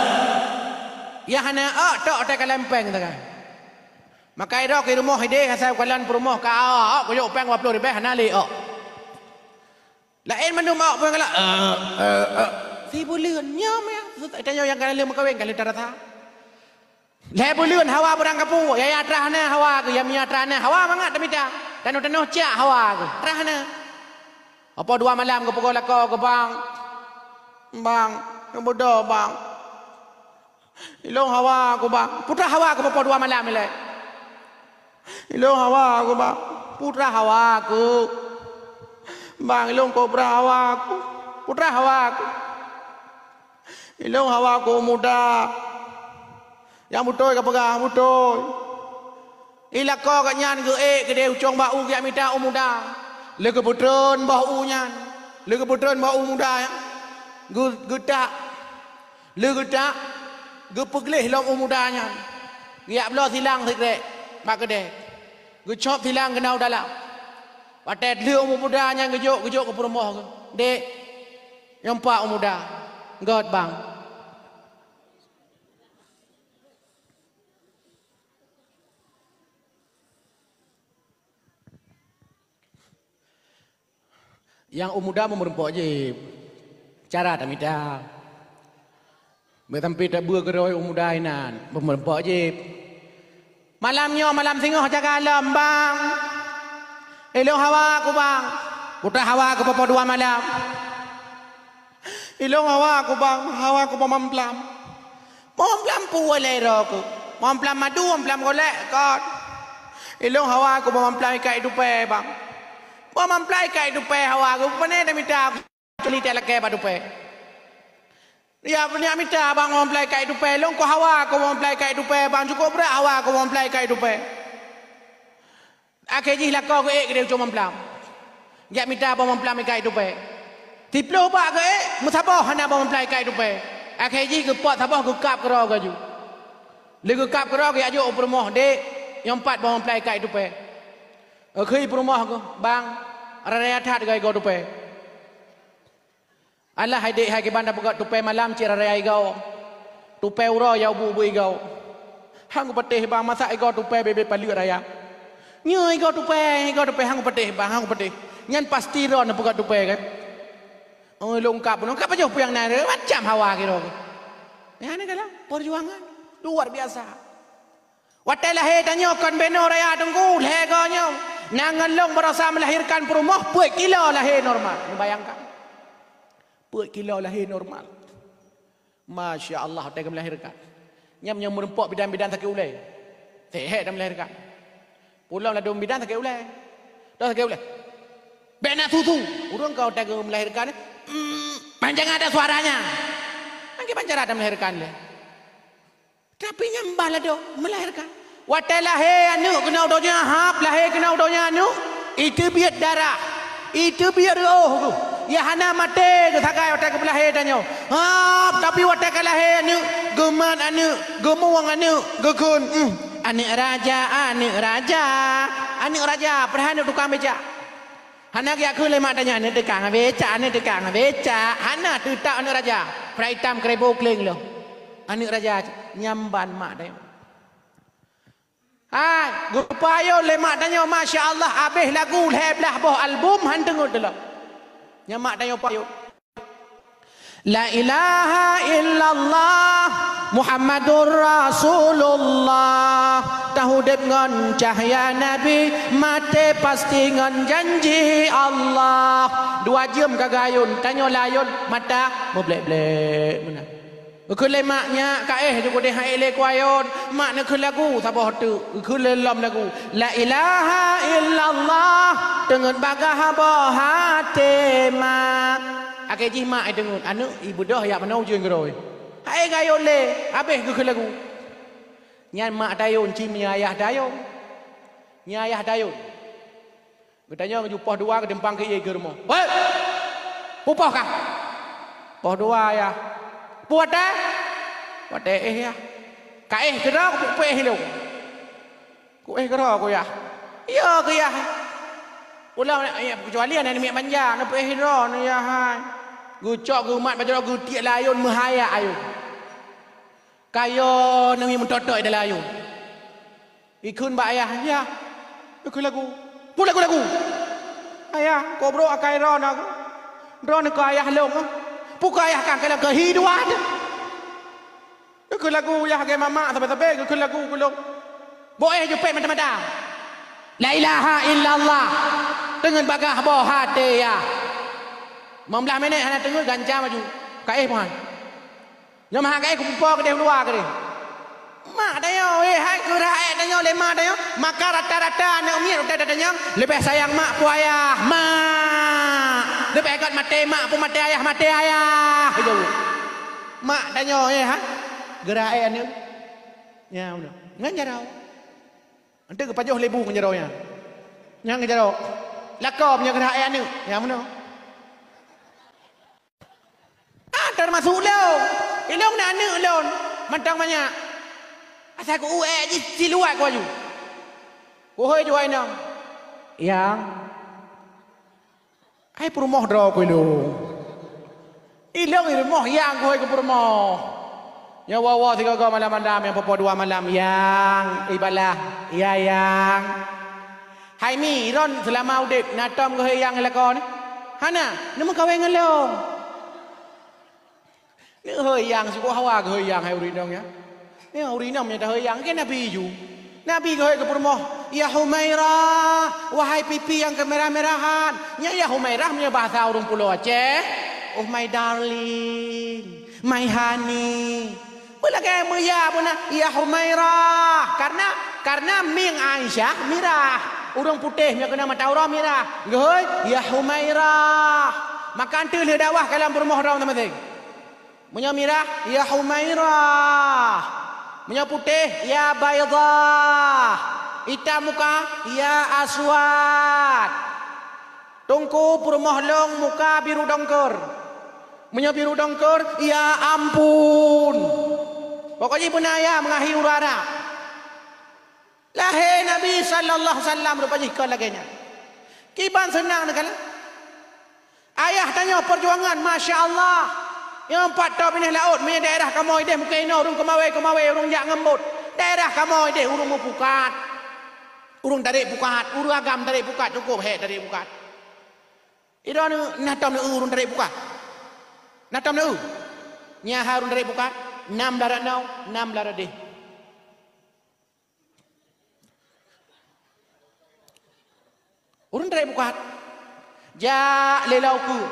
Nyang hana ôk tok teukalon péng sagai. Maka idok i rumoh idéh asai kalon peurumoh ka ôk, kujok péng dua ploh ribèe hana lé ôk. Laén mandum ôk peue galak. Eh, eh, eh. Sibuleuen nyoe meuh. Tanyoe nyang ka lheueh meukawen ka lheueh tarasa. Lhèe buleuen hawa beurangkapeue, ya, ya trah na hawa geuh, ya mia trah na hawa mangat tamita. Tanoh-tanoh ciak hawa geuh, trah na. Apo dua malam geupeugoe lakoe geuh, "Bang, bang, neubeudôh, bang." "Ilôn hawa keuh, bang." Peue trah hawa keuh poh dua malam ilèe. "Ilôn hawa keuh, bang." Peue trah hawa keuh. "Bang, ilôn kobra hawa keuh." Peue trah hawa keuh. "Ilôn hawa keuh u muda." Nyang beutôi kapeugah, beutôi. Di lakoe geuh nyan geuék keudéh ucông bak u geujak mita u muda. Lheueh geupeutreun boh u nyan. Lheueh geupeutreun boh u muda nyan. Geu-, geutak. Lheueh geutak, geupeugleh lom u muda nyan. Geujak bloe silang sikrek bak keudè. Geucop silang keunoe u dalam. Watèe lheueh u muda nyan geujok, geujok keu peurumoh geuh. "Dek, nyoe pat u muda." "Göt, bang." Nyang u muda meureumpok jieb, cara tamita. Bèk sampai tabeue keudroe u muda inan, meureumpok jieb. "Malam nyoe malam singoh jaga lom, bang." "Ilôn hawa keuh, bang." Peue trah hawa keuh poh dua malam. "Ilôn hawa keuh, bang, hawa keuh boh mamplam." "Boh mamplam peue lé droe keuh?" "Boh mamplam madu, mamplam golek, kon." "Ilôn hawa keuh boh mamplam ikat di tupè, bang." "Boh mamplam ikat di tupè hawa keuh, pane tamita culi teuh lakèe bak tupè?" "Ya, pane mita, bang, boh mamplam ikat di tupè. Ilôn keuh hawa keuh boh mamplam ikat di tupè, bang. Cukôp brat hawa keuh boh mamplam ikat di tupè." Akhé jih lakoe geuék keudéh ucông mamplam. Geujak mita boh mamplam ikat di tupè. Siploh bak geuék, meusaboh hana boh mamplam ikat di tupè. Akhé jih geupot saboh geukab keudroe geuh aju. Lheueh geukab keudroe geujak jok u peurumoh, "Dek, nyoe pat boh mamplam ikat di tupè." Geukheun peurumoh geuh, "Bang, raya that geuigoe tupè." "Alah hai dek, hai kiban tapeugöt tupè malam cit raya igoe. Tupè uroe ya ubu-ubu igoe." "Han kupatéh bang, masa igoe tupè bèk-bèk paleuet raya." "Nyoe igoe tupè, igoe tupè, han kupatéh bang, han kupatéh. Nyan pasti droeneuh peugöt tupè kan?" "Oh, lôn kab, lôn kab pajoh peue nyang na, macam hawa keudroe." Nyan adalah perjuangan luar biasa. Watèe lahé tanyoe kon binoe raya Teungku, lhèe goe nyoe. Na ngon lôn baroesa melahirkan peurumoh peuet kilo lahé normal. Neubayangkan. Peuet kilo lahé normal. Masya Allah, watèe geumelahirkan. Nyan meunyoe meureumpok bidan-bidan sakét ulèe. Seuhèt dan melahirkan. Pulom ladôm bidan sakét ulèe. Toh sakét ulèe. Bèk na susu. Ureueng ka watèe geumelahirkan, mm, panjang ada suaranya. Nyan kiban cara dan melahirkan lé. Tapi nyan bah ladôm melahirkan. Watèe lahé aneuk keunoe donya, hab lahé keunoe donya aneuk, iteubiet darah, iteubiet reuôh geuh. Ya hana maté geuh sagai watèe geupeulahé tanyoe. Hab, tapi watèe ka lahé aneuk, geumat aneuk, geumueng aneuk, geukheun, "Hmm, aneuk raja, aneuk raja, aneuk raja," padahai aneuk tukang becak. Hana geujak kheun lé mak tanyoe, "Aneuk teuka ngon becak, aneuk teuka ngon becak." Hana, teutab aneuk raja. Prai itam keureubo kleng lom. Aneuk raja nyamban mak tanyoe. Hai, geupayôn lé mak tanyoe, masya Allah, abéh lagu lhèe blaih boh album han teungeut lom. Nyan mak tanyoe payôn. La ilaha illallah Muhammadur Rasulullah. Taudép ngon cahya Nabi, maté pasti ngon janji Allah. Dua jeuem ka geuyôn, tanyoe layôn, mata meublek-blek meunan. Geukheun lé mak, "Nyak, ka éh ju keudéh han ék lé kuayôn." Mak neukheun lagu saboh teuk, geukheun lé lom lagu, "La ilaha illallah, teungeut bagaih boh até mak." Akhé jih mak iteungeut, aneuk ibeudôh jak meunoe ujeuen keudroe. Han ék geuyôn lé, abéh geukheun lagu. Nyan mak tayôn cit meunyoe ayah tayôn. Nyan ayah tayôn. Geutanyong ju poh dua geutimpang keu ié keu rumoh. "Woi! Peue poh kah?" "Poh dua, Yah." "Peue watèe?" "Watèe éh, Yah." "Ka éh keudroe, peue éh lôn?" "Ku éh keudroe ku, Yah." "Yo keuh, Yah." Ulang, "Keucuali aneuk miet manja, neupeue éh droeneuh, Yah hai." Geucok geumat bak jaroe geutiek layôn meuhayat ayôn. Ka yo neumiet meutot-tot di dalam ayôn. Ikheun bak ayah, "Yah, ikheun lagu." "Peue lagu-lagu?" "Ayah, keu brok akai droeneuh. Droeneuh keu ayah lôn." "Peue keu ayah kah, keu lôn keu hi dua teuh." "Ikheun lagu, Yah, lagèe mamak sabe-sabe, ikheun lagu keu lôn." Boh éh jipét mata-mata. La ilaha illallah. Teungeut bagaih boh até, Yah. Limong blah minèt hana teungeut, gancang laju. Ka éh pih. Nyoe meuhai ka éh, kupupo keudéh u luwa keudéh. Mak tanyoe, eh, hai keu rakyat tanyoe lé mak tanyoe, maka rata-rata aneuk miet u tanyoe leubeh sayang mak peue ayah, mak. Leubeh göt maté mak peue maté ayah, maté ayah. Mak tanyoe, eh, ha? Geura-geura aneuk. Ya, beuna. Ngon jaroe. Eunteuk geupajoh lé bu ngon jaroe nyan. Nyan ngon jaroe. Lakoe meunyoe geura-geura aneuk. Ya, beuna. Ah, teumasuk lôn. Ilôn na aneuk lôn. Mantong manyak. Asai ku uék jih siluwat ku aju. Kuhôi juwai nong. Yang. Hai peurumoh droe ku ilôn. Ilôn i rumoh yang kuhôi keu peurumoh. Nyoe woe-woe sigoe-goe malam-malam nyang poh-poh dua malam yang ibalah, ya yang. Hai mi, droen seulama udép na tom geuhôi nyang lakoe nyoe? Hana, neumeukawen ngon lôn. Neuhôi nyang sibuk hawa geuhôi nyang hai ureueng inong nyan. Nyoe ureueng inong meunyoe tahôi nyang keu Nabi ju. Nabi geuhôi keu peurumoh, "Ya Humairah, wahai pipi nyang keumera-merahan." Nyan ya Humairah meunyoe bahasa ureueng pulo Aceh, "Oh my darling, my honey." Peue lagèe meuya beuna, "Ya Humairah." Karena, karena mieng Aisyah mirah. Ureueng putéh meunyoe keunan mata uroe mirah. Geuhôi, "Ya Humairah." Maka eunteuk lheueh dakwah kalon peurumoh droe meunan. Meunyoe mirah, "Ya Humairah." Meunyoe putéh, "Ya Baidha." Itam muka, "Ya Aswad." Teungku peurumoh lôn muka biru dongkor. Meunyoe biru dongkor, ya ampun. Pokok jih beuna ya meungahi ureueng Arab. Lahé Nabi sallallahu alaihi wasallam rupa jih kon lagèe nyan. Kiban seunang neukalon. Ayah tanyoe peujuangan, masya Allah. Nyoe pat toh binéh laôt, meunyoe daerah kamoe deh mungken inoe ureueng keumawé-keumawé, ureueng jak ngon bot. Daerah kamoe deh ureueng meupukat. Ureueng tarek pukat, ureueng agam tarek pukat, cukôp hék tarek pukat. Idong na tom neu ureueng tarek pukat. Na tom neu. Nyan hai ureueng tarek pukat, nam lara nau, nam lara deh. Ureueng tarek pukat. Jak lé lau keu.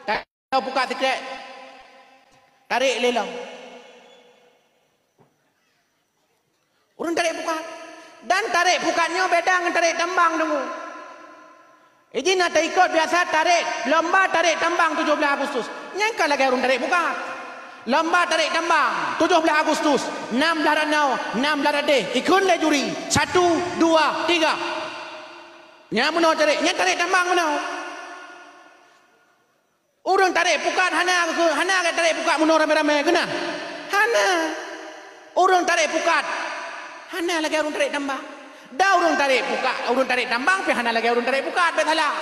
Tarek lau pukat sikrék. Tarek lé lau. Ureueng tarek pukat. Dan tarek pukat nyoe beda ngon tarek tambang deungoe. Ijih na taikot biasa tarek, lomba tarek tambang tujoh blaih Agustus. Nyan ka lagèe ureueng tarek pukat. Lomba tarek tambang tujoh blaih Agustus, nam blaih ranoe, nam blaih radeh, ikheun lé juri. Satu, dua, tiga. Nyan meunoe tarek, nyan tarek tambang meunoe. Ureueng tarek pukat hana, hana lagèe tarek pukat meunoe ramé-ramé, keunan? Hana. Ureueng tarek pukat hana lagèe ureueng tarek tambang. Dan ureueng tarek pukat, ureueng tarek tambang pih hana lagèe ureueng tarek pukat, bèk salah.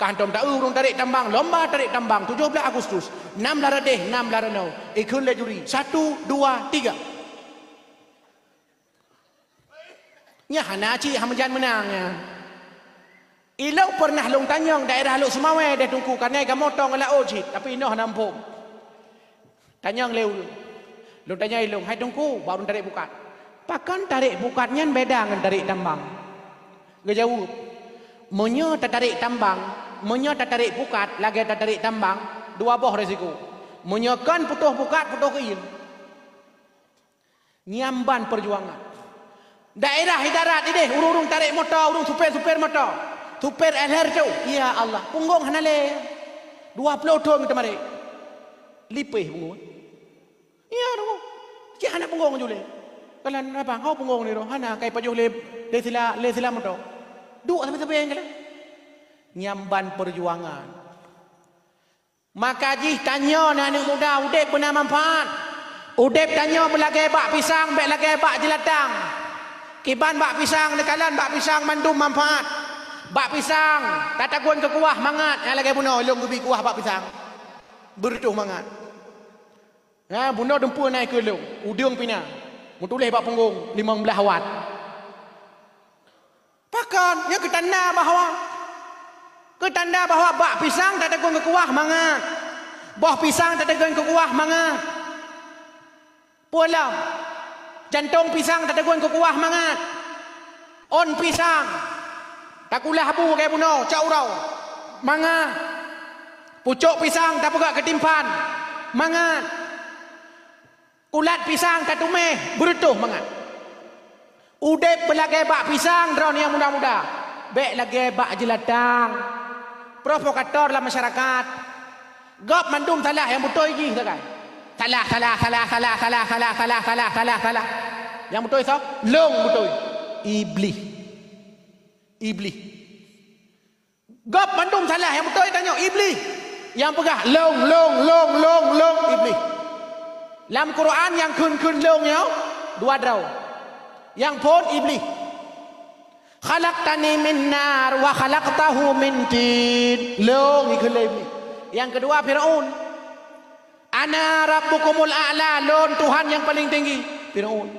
Ka hantom taeu ureuëng tarek tambang, lomba tarek tambang tujoh blaih Agustus, nam lam Radeh, nam lam Ranoe. Ikheun lé juri, satu, dua, tiga. Nyan hana cit, hana meujan meunang nyan. Ilong pernah lôn tanyong daerah Lhokseumawe deh Teungku, kareuna ka motong laôt cit, tapi inoe hana muphom. Tanyong lé ulôn. Lôn tanyong ilong, "Hai Teungku, bak ureuëng tarek pukat, pakon tarek pukat nyan beda ngon tarek tambang?" Geujaweueb, "Meunyoe tatarek tambang, meunyoe tatarek pukat lagée tatarek tambang, dua boh resiko. Meunyoe kon putôh pukat, putôh keuieng." Nyan ban peujuangan. Daerah idarat ideh, ureuëng-ureuëng tarek moto, ureuëng supir-supir moto, supir L R tu, ya Allah, punggong hana lé. Dua ploh thon teumarit. Lipéh punggong. Ya, tu. Cit hana punggong ju lé. Kalan apa? Hau punggong ni tu. Hana kai pajoh lé, lé sila, lé sila moto. Duek sabe-sabe nyang kala. Nyan ban peujuangan. Maka jih tanyoe na aneuëk muda udeb beuna manfaat. Udeb tanyoe beulagée bak pisang, bék lagée bak jeulatang. Kiban bak pisang, neukalon bak pisang mandum manfaat. Bak pisang, tatagun keu kuah mangat, nyang lagée bunoe lôn geubi kuah bak pisang. Beureutoh mangat. Ha, bunoe dumpeue na ikeue lôn, udeueng pih na. Meutuléh bak punggong, limong blaih watt. Pakon? Nyoe keutanda bahwa, keutanda bahwa bak pisang tatagun keu kuah mangat. Boh pisang tatagun keu kuah mangat. Peue lom? Jantong pisang tatagun keu kuah mangat. Ôn pisang takulah bu lagée bunoe, cok uroe, mangat. Pucok pisang tapeugét keu timphan, mangat. Kulat pisang tatuméh, beureutoh mangat. Udeb beulagée bak pisang droeneuh nyang muda-muda, bék lagée bak jeulatang. Provokator lam masyarakat. Gob mandum salah, nyang beutôi jih sagai. Salah, salah, salah. Nyang beutôi soe? Lôn beutôi. Iblih. Iblih. Gob mandum salah, nyang beutôi tanyoe Iblih. Nyang peugah lôn, lôn, lôn, lôn, lôn, Iblih. Lam Quran nyang kheun-kheun lôn nyoe dua droe. Nyang phon Iblih. "Khalaqtani min nar wa khalaqtahu min tin." Lôn ikheun lé Iblih. Nyang keudua Firaun. "Ana rabbukumul a'la, lôn Tuhan nyang paleng tinggi." Firaun.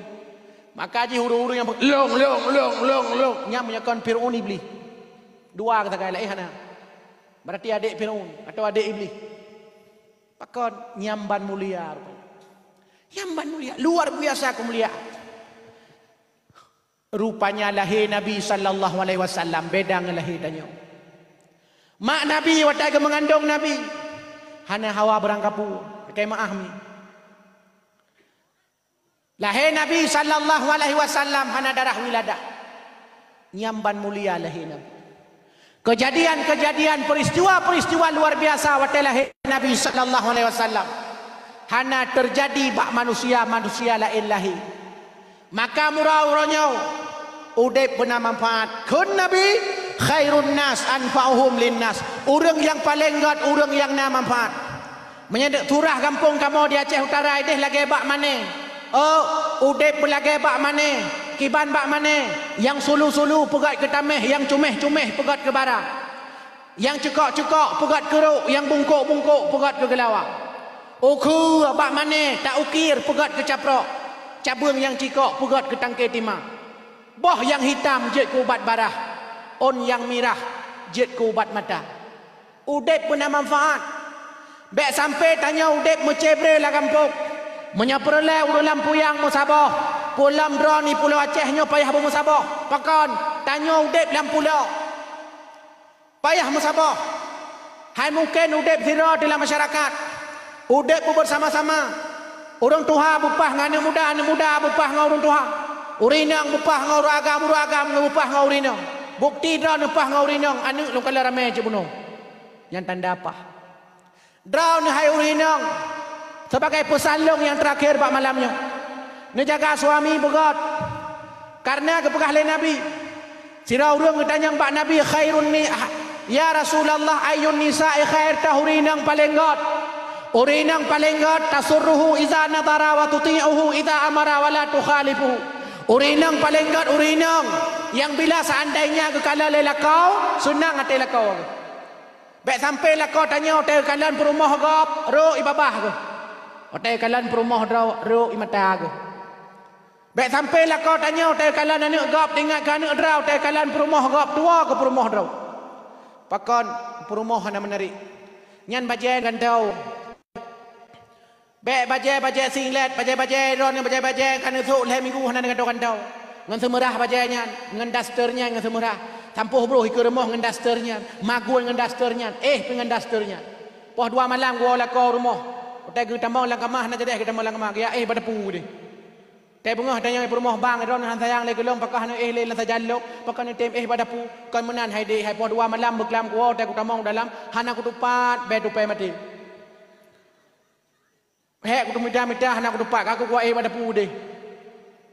Maka jih ureuëng-ureuëng nyang pe-, lôn, lôn, lôn, lôn, lôn. Nyan meunyoe kon Firaun Iblih. Dua geusagai laén hana. Berarti adek Firaun atau adek Iblih. Pakon? Nyan ban mulia rupanya. Nyan ban mulia, luar biasa kemuliaan. Rupanya lahé Nabi sallallahu alaihi wasallam beda ngon lahé tanyoe. Mak Nabi watée geumeungandong Nabi hana hawa beurangkapeue, lakée meuáh mi. Lahé Nabi sallallahu alaihi wasallam hana darah wiladah. Nyan ban mulia lahé Nabi. Kejadian-kejadian, peristiwa-peristiwa luar biasa watée lahé Nabi sallallahu alaihi wasallam hana teujadi bak manusia-manusia laén lahé. Maka meurunoe udeb beuna manfaat. Kheun Nabi, "Khairun nas anfa'uhum linnas." Ureuëng nyang paleng gét ureuëng nyang na manfaat. Meunyoe surah gampông kamoe di Aceh Utara ideh lagée bak mané. Oh, udeb beulagée bak mané, kiban bak mané, nyang sulu-sulu peugét keu taméh, nyang cuméh-cuméh peugét keu bara. Nyang cukok-cukok peugét keu rôk, nyang bungkôk-bungkôk peugét keu geulawa. Ukheue bak mané ta-ukir peugét keu caprok, cabeueng nyang cikok peugét keu tangke tima. Boh nyang hitam jeuet keu ubat barah, ôn nyang mirah jeuet keu ubat mata. Udeb beuna manfaat. Bék sampoe tanyoe udeb meucébre lam gampông. Meunyoe peureulée ureuëng lam puyang meusaboh, peue lom droeneuh Pulo Aceh nyoe payah beumeusaboh. Pakon? Tanyoe udeb lam pulo. Payah meusaboh. Hai mungken udeb sidroe di lam masyarakat. Udeb beubeusama-sama. Ureuëng tuha beupah ngon aneuëk muda, aneuëk muda beupah ngon ureuëng tuha. Ureuëng inong beupah ngon ureuëng agam, ureuëng agam beupah ngon ureuëng inong. Bukti droeneuh pah ngon ureuëng inong, aneuëk lôn kalon ramé cit bunoe. Nyan tanda pah. Droeneuh hai ureuëng inong, sebagai peusan lôn nyang teurakhir bak malam nyoe, neujaga suami beugét. Kareuna geupeugah lé Nabi, sidroe ureuëng geutanyong bak Nabi, "Khairun ni-, ya Rasulullah, ayyun nisa'i khair?" Tah ureuëng inong paleng gét. Ureuëng inong paleng gét, "Tasurruhu iza nadhara wa tuti'uhu iza amara wa la tukhalifuhu." Ureuëng inong paleng gét ureuëng inong nyang bila seandainya geukalon lé lakoe, seunang até lakoe. Bék sampoe lakoe tanyoe teukalon peurumoh gob, rhot ie babah geuh. Watée kalon peurumoh droe, rhot ie mata geuh. Bék sampoe lakoe tanyoe teukalon aneuëk gob, teuingat keu aneuëk droe, teukalon peurumoh gob, tuwoe keu peurumoh droe. Pakon peurumoh hana meunariek. Nyan bajée gantoe. Bék bajée-bajée singlet, bajée-bajée droeneuh, bajée-bajée ka neusok lhée minggu hana neugantoe-gantoe. Ngon seumeurah bajée nyan, ngon daster nyan ngon seumeurah. Sampôh broh ikeue rumoh ngon daster nyan, magun ngon daster nyan, éh pih ngon daster nyan. Poh dua malam geuwoe lakoe rumoh. Watée geutamong lam kama hana jadeh geutamong lam kama, geuyak éh bak dapu deh. Watée beungoh tanyoe peurumoh bang droeneuh han sayang lé keu lôn, pakon hana éh lé lam sajan lôn, pakon neutem éh bak dapu. Kon meunan hai deh, hai poh dua malam beuklam kuwoe, watée kutamong u dalam, hana kutupat, bée tupée maté. Hék kuteumita-mita hana kutupat, ka kukuak éh bak dapu deh.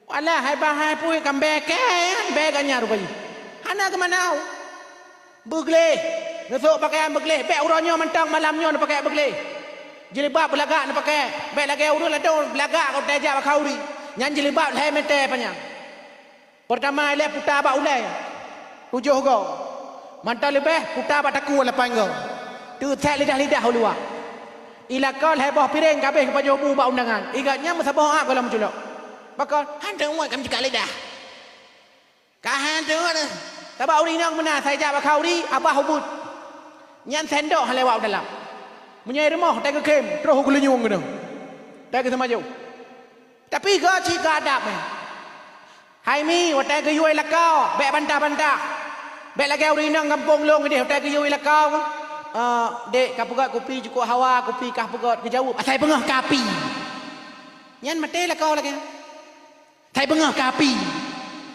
Walah, hai bah hai pui kambée kée, bée ganya rupa jih. Hana keumanau. Beugleh. Neusok pakaian beugleh, bék uroe nyoe mantong malam nyoe neupakée beugleh. Jilbab beulagak neupakée, bék lagée ureuëng ladôm beulagak ka watée jak bak khauri. Nyan jilbab lhée mètè panyang. Peurtama ilée puta bak ulée, tujoh goe. Mantong leubeh puta bak takue lapan goe. Teuthét lidah-lidah u luwa. Ilakon lhée boh piréng ka abéh geupajoh bu bak undangan. Igat nyan meusaboh ap gohlom meuculok. Pakon, han teuingat ka meucikak lidah. Ka han teuingat. Sabab ureuëng inong meunan, sai jak bak khauri, abah ubit. Nyan sendok han lewat u dalam. Meunyoe i rumoh, watée geukhém, troh u geulinyueng keunoe. Watée geuseumajôh. Tapi goe cit keu adab nyan. Hai mi, watée geuyue lakoe, bék bantah-bantah. Bék lagée ureuëng inong gampông lôn keudeh, watée geuyue lakoe, "Eh, dek, ka peugét kupi cukôp hawa, kupi kah peugét," geujaweueb, "Asai beungoh ka api." Nyan maté lakoe lagée nyan. "Asai beungoh ka api."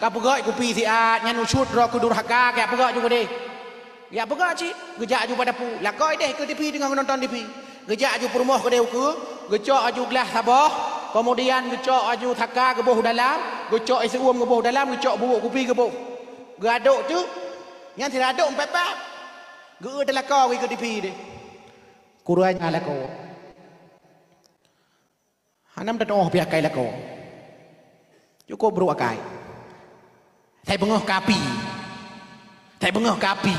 Ka peugét kupi siat, nyan usut droe keu durhaka, ka peugét ju keudeh. Jak peugah cit, geujak aju bak dapu, lakoe ideh keu tipi teungoh nonton tipi. Geujak aju peurumoh keudeh ukeue, geucok aju glah saboh, keumudian geucok aju saka geuboh u dalam, geucok ie seu-uem geuboh u dalam, geucok bubuk kupi geuboh. Geuadok teuk, nyan sira adok meupat-pat. Geu-eu teulakau keu tipi deh. Kureueng lakoe. Hana meutateuoh pih akai lakoe. Cukôp brôk akai. Sai beungoh ka api. Sai beungoh ka api.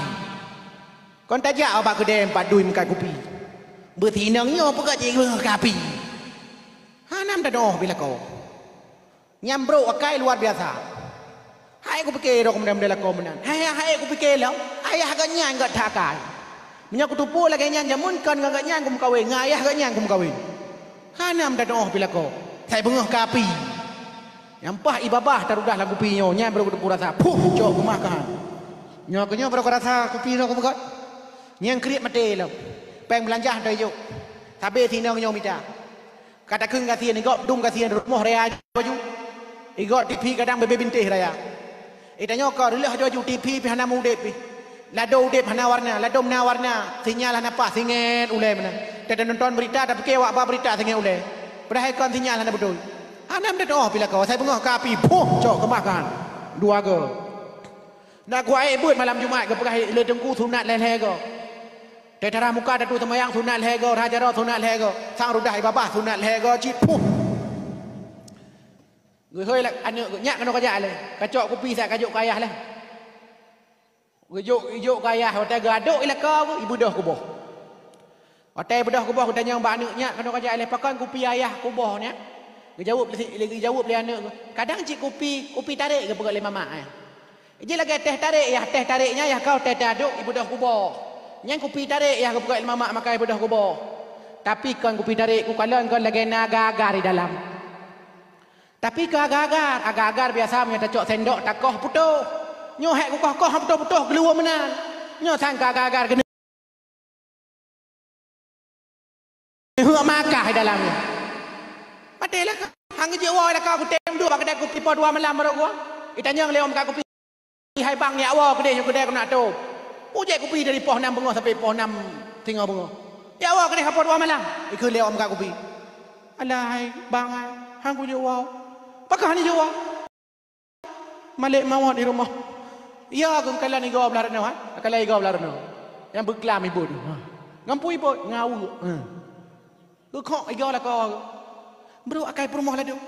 Kon tajak bak keudè meupat dui meukat kupi. Beusinong nyoe peugah jih beungoh ka api. Hana meutateuoh pih lakoe. Nyang brôk akai luar biasa. Hai kupike droe keumudian lakoe meunan. Hai, hai kupike lom, ayah geuhnyan gét that akai. Meunyoe kuteupeu lagée nyan jameun kon ngon geuhnyan kumeukawen, ngon ayah geuhnyan kumeukawen. Hana meutateuoh pih lakoe. Sai beungoh ka api. Nyang paih ie babah tarudah lam kupi nyoe, nyan baru kuteupeu rasa. Puh, cok keumah ka han. Nyoe keunyoe baru kurasa kupi nyoe kupeugét. Nyang kriet maté lom. Péng beulanjah han teuijok. Sabé sinong nyoe mita. Ka takheun gasien, igob dum gasien rumoh raya aju. Igob tipi kadang bebe bintéh raya. Itanyoe ka reuloh aju-aju tipi pih hana meu-udeb pih. Lado udeb hana warna, ladom na warna, sinyal hana paih, singet ulée meunan. Teuka nonton beurita tapike awak ba beurita singet ulée. Padahai kon sinyal hana beutôi. Hana meutateuoh pih lakoe, sai beungoh ka api, boh, cok keumah ka han. Dua goe. Na kuaék beuet malam Jumat geupeugah lé teungku sunat lhée-lhée goe. Teutarah muka tatu seumayang sunat lhée goe, rhah jaroe sunat lhée goe, sang rudah ie babah sunat lhée goe cit puh. Geuhôi aneuëk geuh, "Nyak keunoe kajak lé, kacok kupi siat kajok keu ayah lé." Geujok, ijok keu ayah, watée geuadok ie lakoe geuh, ibeudôh kuboh. Watée ibeudôh kuboh geutanyong bak aneuëk, "Nyak keunoe kajak lé, pakon kupi ayah kuboh nyak?" Geujaweueb lé, geujaweueb lé aneuëk geuh, "Kadang cit kupi, kupi tarék geupeugét lé mamak eh." Jih lagée teh tarék yah, teh tarék nyan yah ka watée teuadok ibeudôh kuboh. Nyan kupi tarék yah geupeugét lé mamak maka ibeudôh kuboh. Tapi kon kupi tarék, kukalon kon lagée na agar-agar di dalam. Tapi keu agar-agar, agar-agar biasa meunyoe tacok sendok takoh putôh. Nyoe hék kukoh-koh han putôh-putôh geuluwa meunan. Nyoe sang keu agar-agar keuneuk. Heuek makah di dalam nyoe. Maté lah ka. Han geujeuet woe lah ka kutem duek bak keudè kupi poh dua malam baru gua. Itanyong lé ôm ka kupi. Hai bang, yak woe keudeh nyoe keudè keunak tôb. Peue jeuet kupi dari poh nam beungoh sampai poh nam singoh beungoh. Yak woe keudeh ka poh dua malam. Ikheun lé ôm ka kupi. Alah hai bang hai, han kujeuet woe. Pakon han jeuet woe? Malek mawöt di rumoh. Ya, geukalon igoe blah runoe, ha? Kalon igoe blah runoe. Nyang beuklam ibot. Ha. Ngon peue ibot? Ngon aweuek. Ha. Geukhok igoe lakoe. Brôk akai peurumoh ladôm.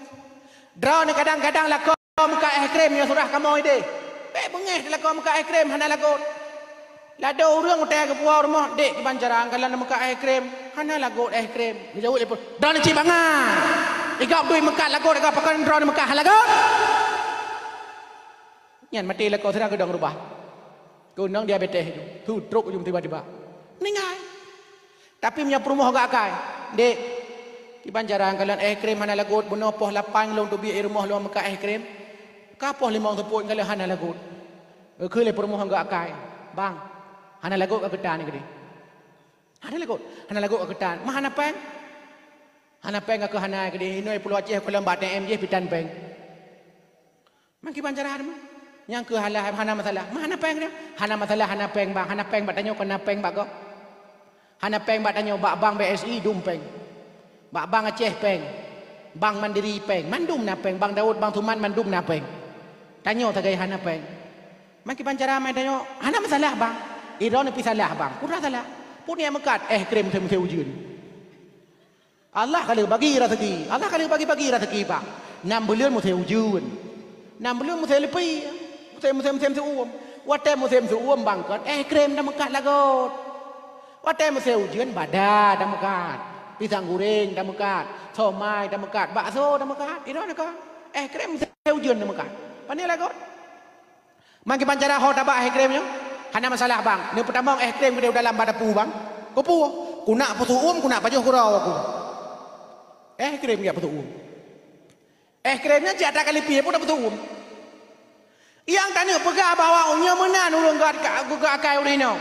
Droeneuh kadang-kadang lakoe meukat es krem nyang surah kamoe ideh. Bék beungéh lakoe meukat es krem hana lagot. Ladôm ureuëng watée geupuwoe rumoh, "Dek, kiban cara kalon meukat éh krem, hana lagot éh krem." Geujaweueb lé peurumoh, "Droeneuh cit bangai! Igob duek meukat lagot, igob pakon droeneuh meukat hana lagot?" Nyan maté lakoe sidang keudong rubah. Keunong diabetes itu, su trok ujong tiba-tiba. Meuninggai. Tapi meunyoe peurumoh geuakai, "Dek, kiban cara kalon éh krem hana lagot, bunoe poh lapan lôn teubiet i rumoh lôn meukat éh krem, ka poh limong seupôt kalon hana lagot." Geukheun lé peurumoh geuakai, "Bang, hana lagot ka keutan keudeh." "Hana lagot, hana lagot ka keutan. Ma hana péng?" "Hana péng ka keuh hana keudeh, inoe pulo Aceh kalon bak A T M jih pitan péng." "Ma kiban cara teuma?" "Nyang keuh halah, hana masalah." "Ma hana péng keudeh?" "Hana masalah, hana péng, Bang. Hana péng bak tanyoe, kon na péng bak gob. Hana péng bak tanyoe, bak bank B S I dum péng. Bak bank Aceh péng. Bank Mandiri péng. Mandum na péng. Bank Daud, Bank Suman mandum na péng. Tanyoe sagai hana péng." "Ma kiban cara ma tanyoe?" "Hana masalah, Bang. Droeneuh pih salah, Bang." "Peue salah?" "Peue neujak meukat éh krem musém-musém ujeuen?" Allah ka lheueh bagi raseuki. Allah ka lheueh bagi-bagi raseuki, Bang. Nam buleuen musém ujeuen. Nam buleuen musém leupie. Musém, musém, musém seuuem. Watée musém seuuem, Bang, kon éh krem tameukat lagot. Watée musém ujeuen, bada tameukat. Pisang goreng tameukat. Somai tameukat. Bakso tameukat. Droeneuh kon éh krem musém ujeuen tameukat. Pane lagot? "Ma kiban cara ho tabak éh krem nyoe?" "Hana masalah, Bang. Neupeutamong éh krem keudeh u dalam bak dapu, Bang." "Keupeue?" "Kunak peuseuuem, kunak pajoh keudroe ku." Éh krem jak peuseuuem. Éh krem nyan cit ata ka leupie, peue tapeuseuuem. Nyang taneuk peugah bahwa nyoe meunan ureuëng geuakai ureuëng inong.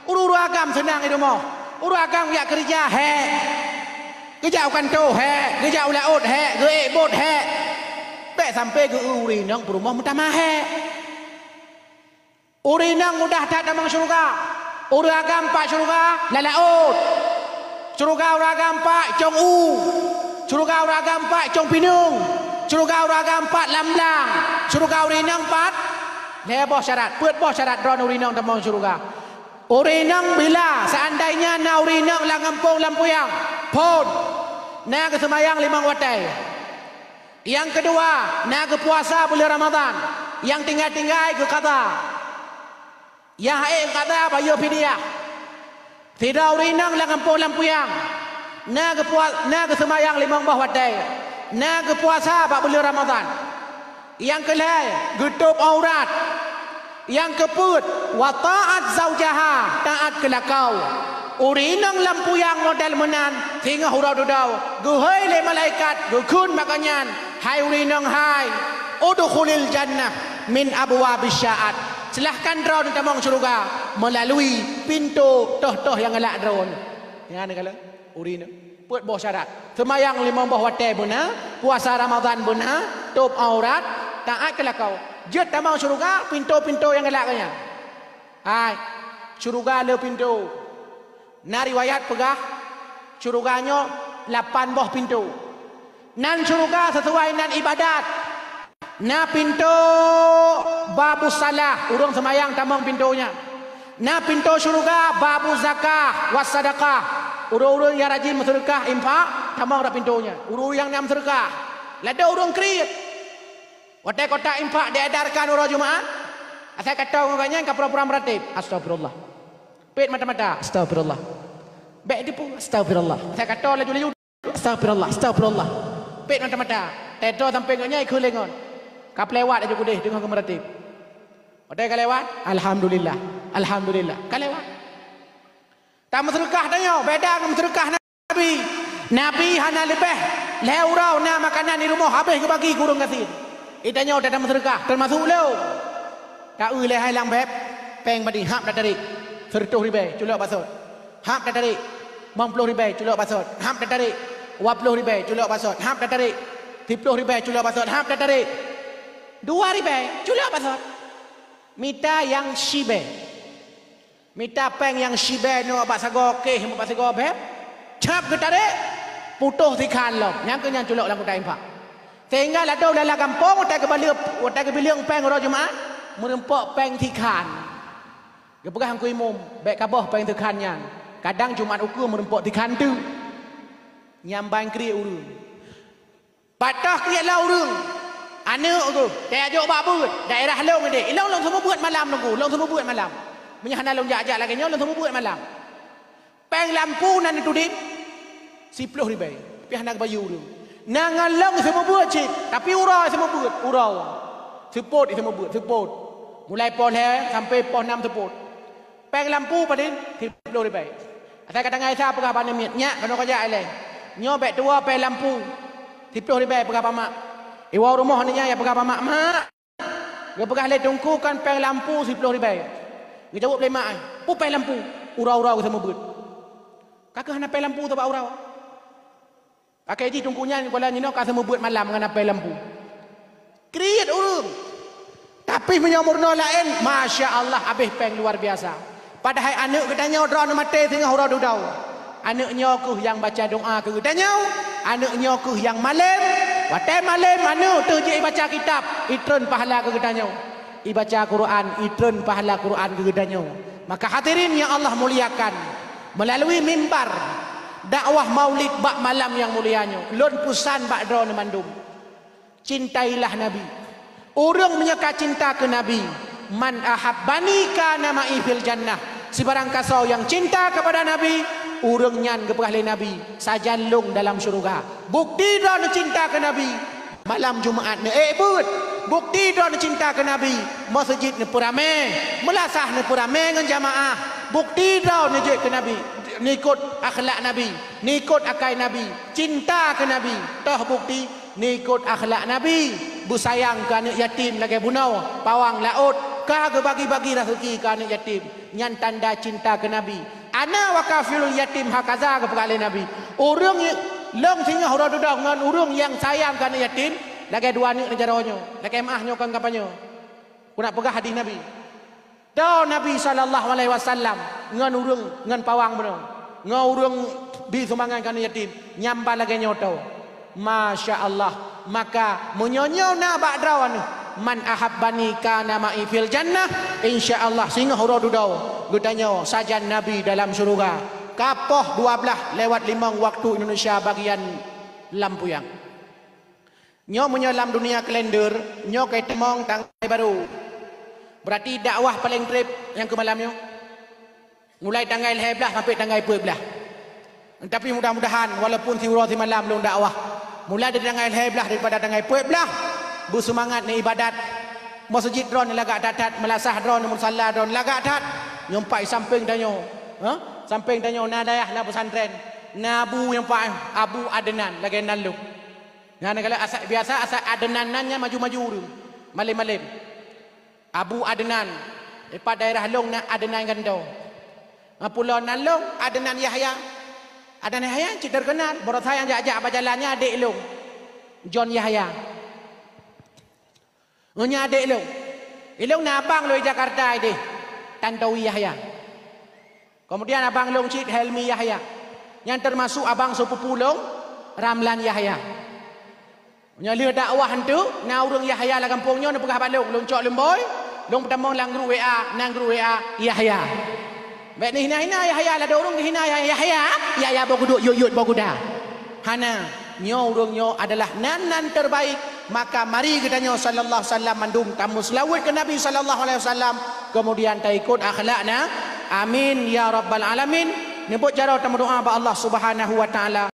Ureuëng-ureuëng agam seunang di rumoh. Ureuëng agam jak keureuja, hék. Geujak u kantô, hék. Geujak u laôt, hék. Geuék bot, hék. Bék sampoe geu-eu ureuëng inong peurumoh meutamah, hék. Ureuëng inong mudah that tamong syeuruga. Ureuëng agam pat syeuruga, lam laôt. Syeuruga ureuëng agam pat cong u. Syeuruga ureuëng agam pat cong pineung. Syeuruga ureuëng agam pat lam blang. Syeuruga ureuëng inong pat lhée boh syarat. Peuet boh syarat droe ureuëng inong tamong syeuruga. Ureuëng inong bila seandainya na ureuëng inong lam gampông lam puyang, phon, na geuseumayang limong watée. Nyang keudua, na geupuasa buleuen Ramadhan. Nyang tinggai-tinggai geuqadha. Nyang hase geuqadha bayeue fidyah. Sidroe ureuëng inong lam gampông lam puyang, na geupua-, na geuseumayang limong boh watée, na geupuasa bak buleuen Ramadhan. Nyang keulhée, geutôb aurat. Nyang keupeuet, wa ta'at zaujaha, taát keu lakoe. Ureuëng inong lam puyang model meunan, singoh uroe dudoe, geuhôi lé malaikat, geukheun bak gobnyan, "Hai ureuëng inong hai, udkhulil jannah min abwabis syaat." Silahkan droeneuh tamong syeuruga meulalui pintoe toh-toh nyang galak droeneuh. Nyan ka lheueh ureuëng inong. Peuet boh syarat. Seumayang limong boh watée beuna, puasa Ramadhan beuna, tôb aurat, taát keu lakoe. Jeuet tamong syeuruga pintoe-pintoe nyang galak geuh nyan. Hai, syeuruga le pintoe. Na riwayat peugah, syeuruga nyoe lapan boh pintoe. Nan syeuruga sisuai nan ibadat. Na pintoe babus salah, ureuëng seumayang tamong pintoe nyan. Na pintoe syeuruga babus zakah was sadaqah. Ureuëng-ureuëng nyang rajin meuseudeukah, infak, tamong rot pintoe nyan. Ureuëng nyang na meuseudeukah. Ladôm ureuëng kriet. Watée kotak infak diedarkan uroe Jumat, asai ka tô ngon gobnyan ka pura-pura meuratéb, "Astagfirullah." Pet mata-mata, "Astagfirullah." Bék dipu, "Astagfirullah." Asai ka tô laju-laju, "Astagfirullah, astagfirullah." Pet mata-mata. Teuh tô sampoe gobnyan ikheun lé ngon. Ka peulewat laju keudeh teungoh geumeuratéb. Watée ka lewat, "Alhamdulillah, alhamdulillah." Ka lewat. Tameuseudeukah tanyoe, beda ngon meuseudeukah Nabi. Nabi hana leubeh lhée uroe na makanan di rumoh habéh geubagi keu ureuëng gasien. Itanyoe tameuseudeukah, teumasuk lôn. Ta-eu lé hai lam béb, péng badi hab tatarék, sireutôh ribée culok basot. Hab tatarék, limong ploh ribée culok basot. Hab tatarék, dua ploh ribée culok basot. Hab tatarék, siploh ribée culok basot. Hab tatarék, dua ribée culok basot. Mita nyang sibée. Mita péng nyang sibée nyoe bak sagoe kéh, bak sagoe béb, cap geutarék, putôh sikhan lom. Nyang keu nyan culok lam kotak infak. Sehingga ladôm lala gampông watée geubaleueb, watée geubileueng péng uroe Jumat, meureumpok péng sikhan. Geupeugah Teungku Imum, "Bék kaboh péng sikhan nyan. Kadang Jumat ukeue meureumpok sikhan teuk." Nyan ban kriet ureuëng. Pat toh kriet lom ureuëng, aneuëk geuh, tajak jok bak beuet, daerah lôn ideh. Ilôn lôn seumeubeuet malam Teungku, lôn seumeubeuet malam. Meunyoe hana lôn jak-jak lagée nyoe, lôn seumeubeuet malam. Péng lampu na neutudeb siploh ribée, tapi hana geubayeue ureuëng. Na ngon lôn seumeubeuet cit, tapi uroe seumeubeuet, uroe. Seupôt seumeubeuet, seupôt. Mulai poh lhée sampai poh nam seupôt. Péng lampu padum? Siploh ribée. Asai ka tangai sa peugah bak aneuk miet, "Nyak, keunoe kajak ilée. Nyoe bék tuwoe péng lampu." Siploh ribée peugah bak mak. Iwoe rumoh aneuk nyan ya peugah bak mak, "Mak, geupeugah lé Teungku kan péng lampu siploh ribée." Geujaweueb lé mak, "Peue péng lampu? Uroe-uroe geuseumeubeuet." Ka keuh hana péng lampu teuh bak uroe. Akhé jih Teungku nyan kuala jinoe ka seumeubeuet malam ngon apée lampu. Kriet ureuëng. Tapi meunyoe meurunoe laén, masya Allah, habéh péng luar biasa. Padahai aneuk geutanyoe droeneuh maté singoh uroe dudoe. Aneuk nyoe keuh nyang baca doa keu geutanyoe, aneuk nyoe keuh nyang malém. Watée malém aneuk teuh jeuet ibaca kitab, itreun pahala keu geutanyoe. Ibaca Quran, itreun pahala Quran keu geutanyoe. Maka hadirin yang Allah muliakan, melalui mimbar dakwah Maulid bak malam nyang mulia nyoe, lôn peusan bak droeneuh mandum. Cintailah Nabi. Ureuëng meunyoe ka cinta keu Nabi, "Man ahabbani kana ma'i fil jannah." Sibarang kasoe nyang cinta kepada Nabi, ureuëng nyan geupeugah lé Nabi, "Sajan lôn dalam syeuruga." Bukti droeneuh cinta keu Nabi, malam Jumaat neuék beuet. Bukti droeneuh cinta keu Nabi, meuseujid neupeuramé, meulasah neupeuramé ngon jamaah. Bukti droeneuh jeuet keu Nabi, neuikot akhlak Nabi, neuikot akai Nabi, cinta keu Nabi. Toh bukti, neuikot akhlak Nabi, beusayang keu aneuk yatim lagée bunoe pawang laôt, ka geubagi-bagi raseuki keu aneuk yatim. Nyan tanda cinta keu Nabi. "Ana wa kafilul yatim hakaza," geupeugah lé Nabi. Ureuëng lôn singoh uroe dudoe ngon ureuëng nyang sayang keu aneuk yatim lagée dua aneuk neujaroe nyoe, lagée meuah nyoe kon kapanyoe. Keuneuk peugah hadis Nabi. Droe Nabi sallallahu alaihi wasallam ngon ureuëng ngon pawang bunoe, ngon ureuëng bi sumbangan keu aneuk yatim, nyang ba lagée nyoe tho. Masya Allah. Maka meunyoe nyoe na bak droeneuh, "Man ahabbani kana ma'i fil jannah," insya Allah singoh uroe dudoe geutanyoe sajan Nabi dalam syeuruga. Ka poh dua blaih lewat limong waktu Indonesia bagian lampuyang. Nyoe meunyoe lam dunia kalender, nyoe ka itamong tanggai barô. Berarti dakwah paleng treb nyang keu malam nyoe. Mulai tanggai lhée blaih sampai tanggai peuet blaih. Tapi mudah-mudahan walaupun siuroe simalam lôn dakwah, mulai dari tanggai lhée blaih daripada tanggai peuet blaih, beuseumangat neuibadat. Meuseujid droeneuh lagak that-that, meulasah droeneuh, musala droeneuh lagak that. Nyoe pat sampéng tanyoe, ha? Sampéng tanyoe na dayah, na pesantren, na bu nyang pat, Abu Adnan lagée nan lôn. Nyan kalau asa, biasa asa Adnan nan nyan maju-maju ureuëng. Malem-malem. Abu Adnan. Dipat daerah lôn na Adnan Gando. Ngon pulo nan lôn Adnan Yahya. Adnan Yahya cit terkenal. Baroesa nyang jak-jak bak jalan nyan adék lôn. John Yahya. Ngon nyan adék lôn. Ilôn na abang lôn di Jakarta idéh. Tantowi Yahya. Kemudian abang lôn cit Helmi Yahya, nyang termasuk abang sepupu lôn Ramlan Yahya. Nyoe lheueh dakwah eunteuk, na ureuëng Yahya lam gampông nyoe neupeugah bak lôn, lôn cok leumbôi, lôn peutamong lam grup W A, nan grup W A Yahya. Bék neuhina-hina Yahya, ladôm ureuëng geuhina Yahya, Yahya, Yahya boh geuduek yot-yot boh guda. Hana, nyoe ureuëng nyoe adalah nan-nan terbaik. Maka mari geutanyoe sallallahu alaihi wasallam mandum tameuseulaweuet keu Nabi sallallahu alaihi wasallam, kemudian taikot akhlakna. Amin ya rabbal alamin. Neubeuet jaroe tameudoa bak Allah Subhanahu wa taala.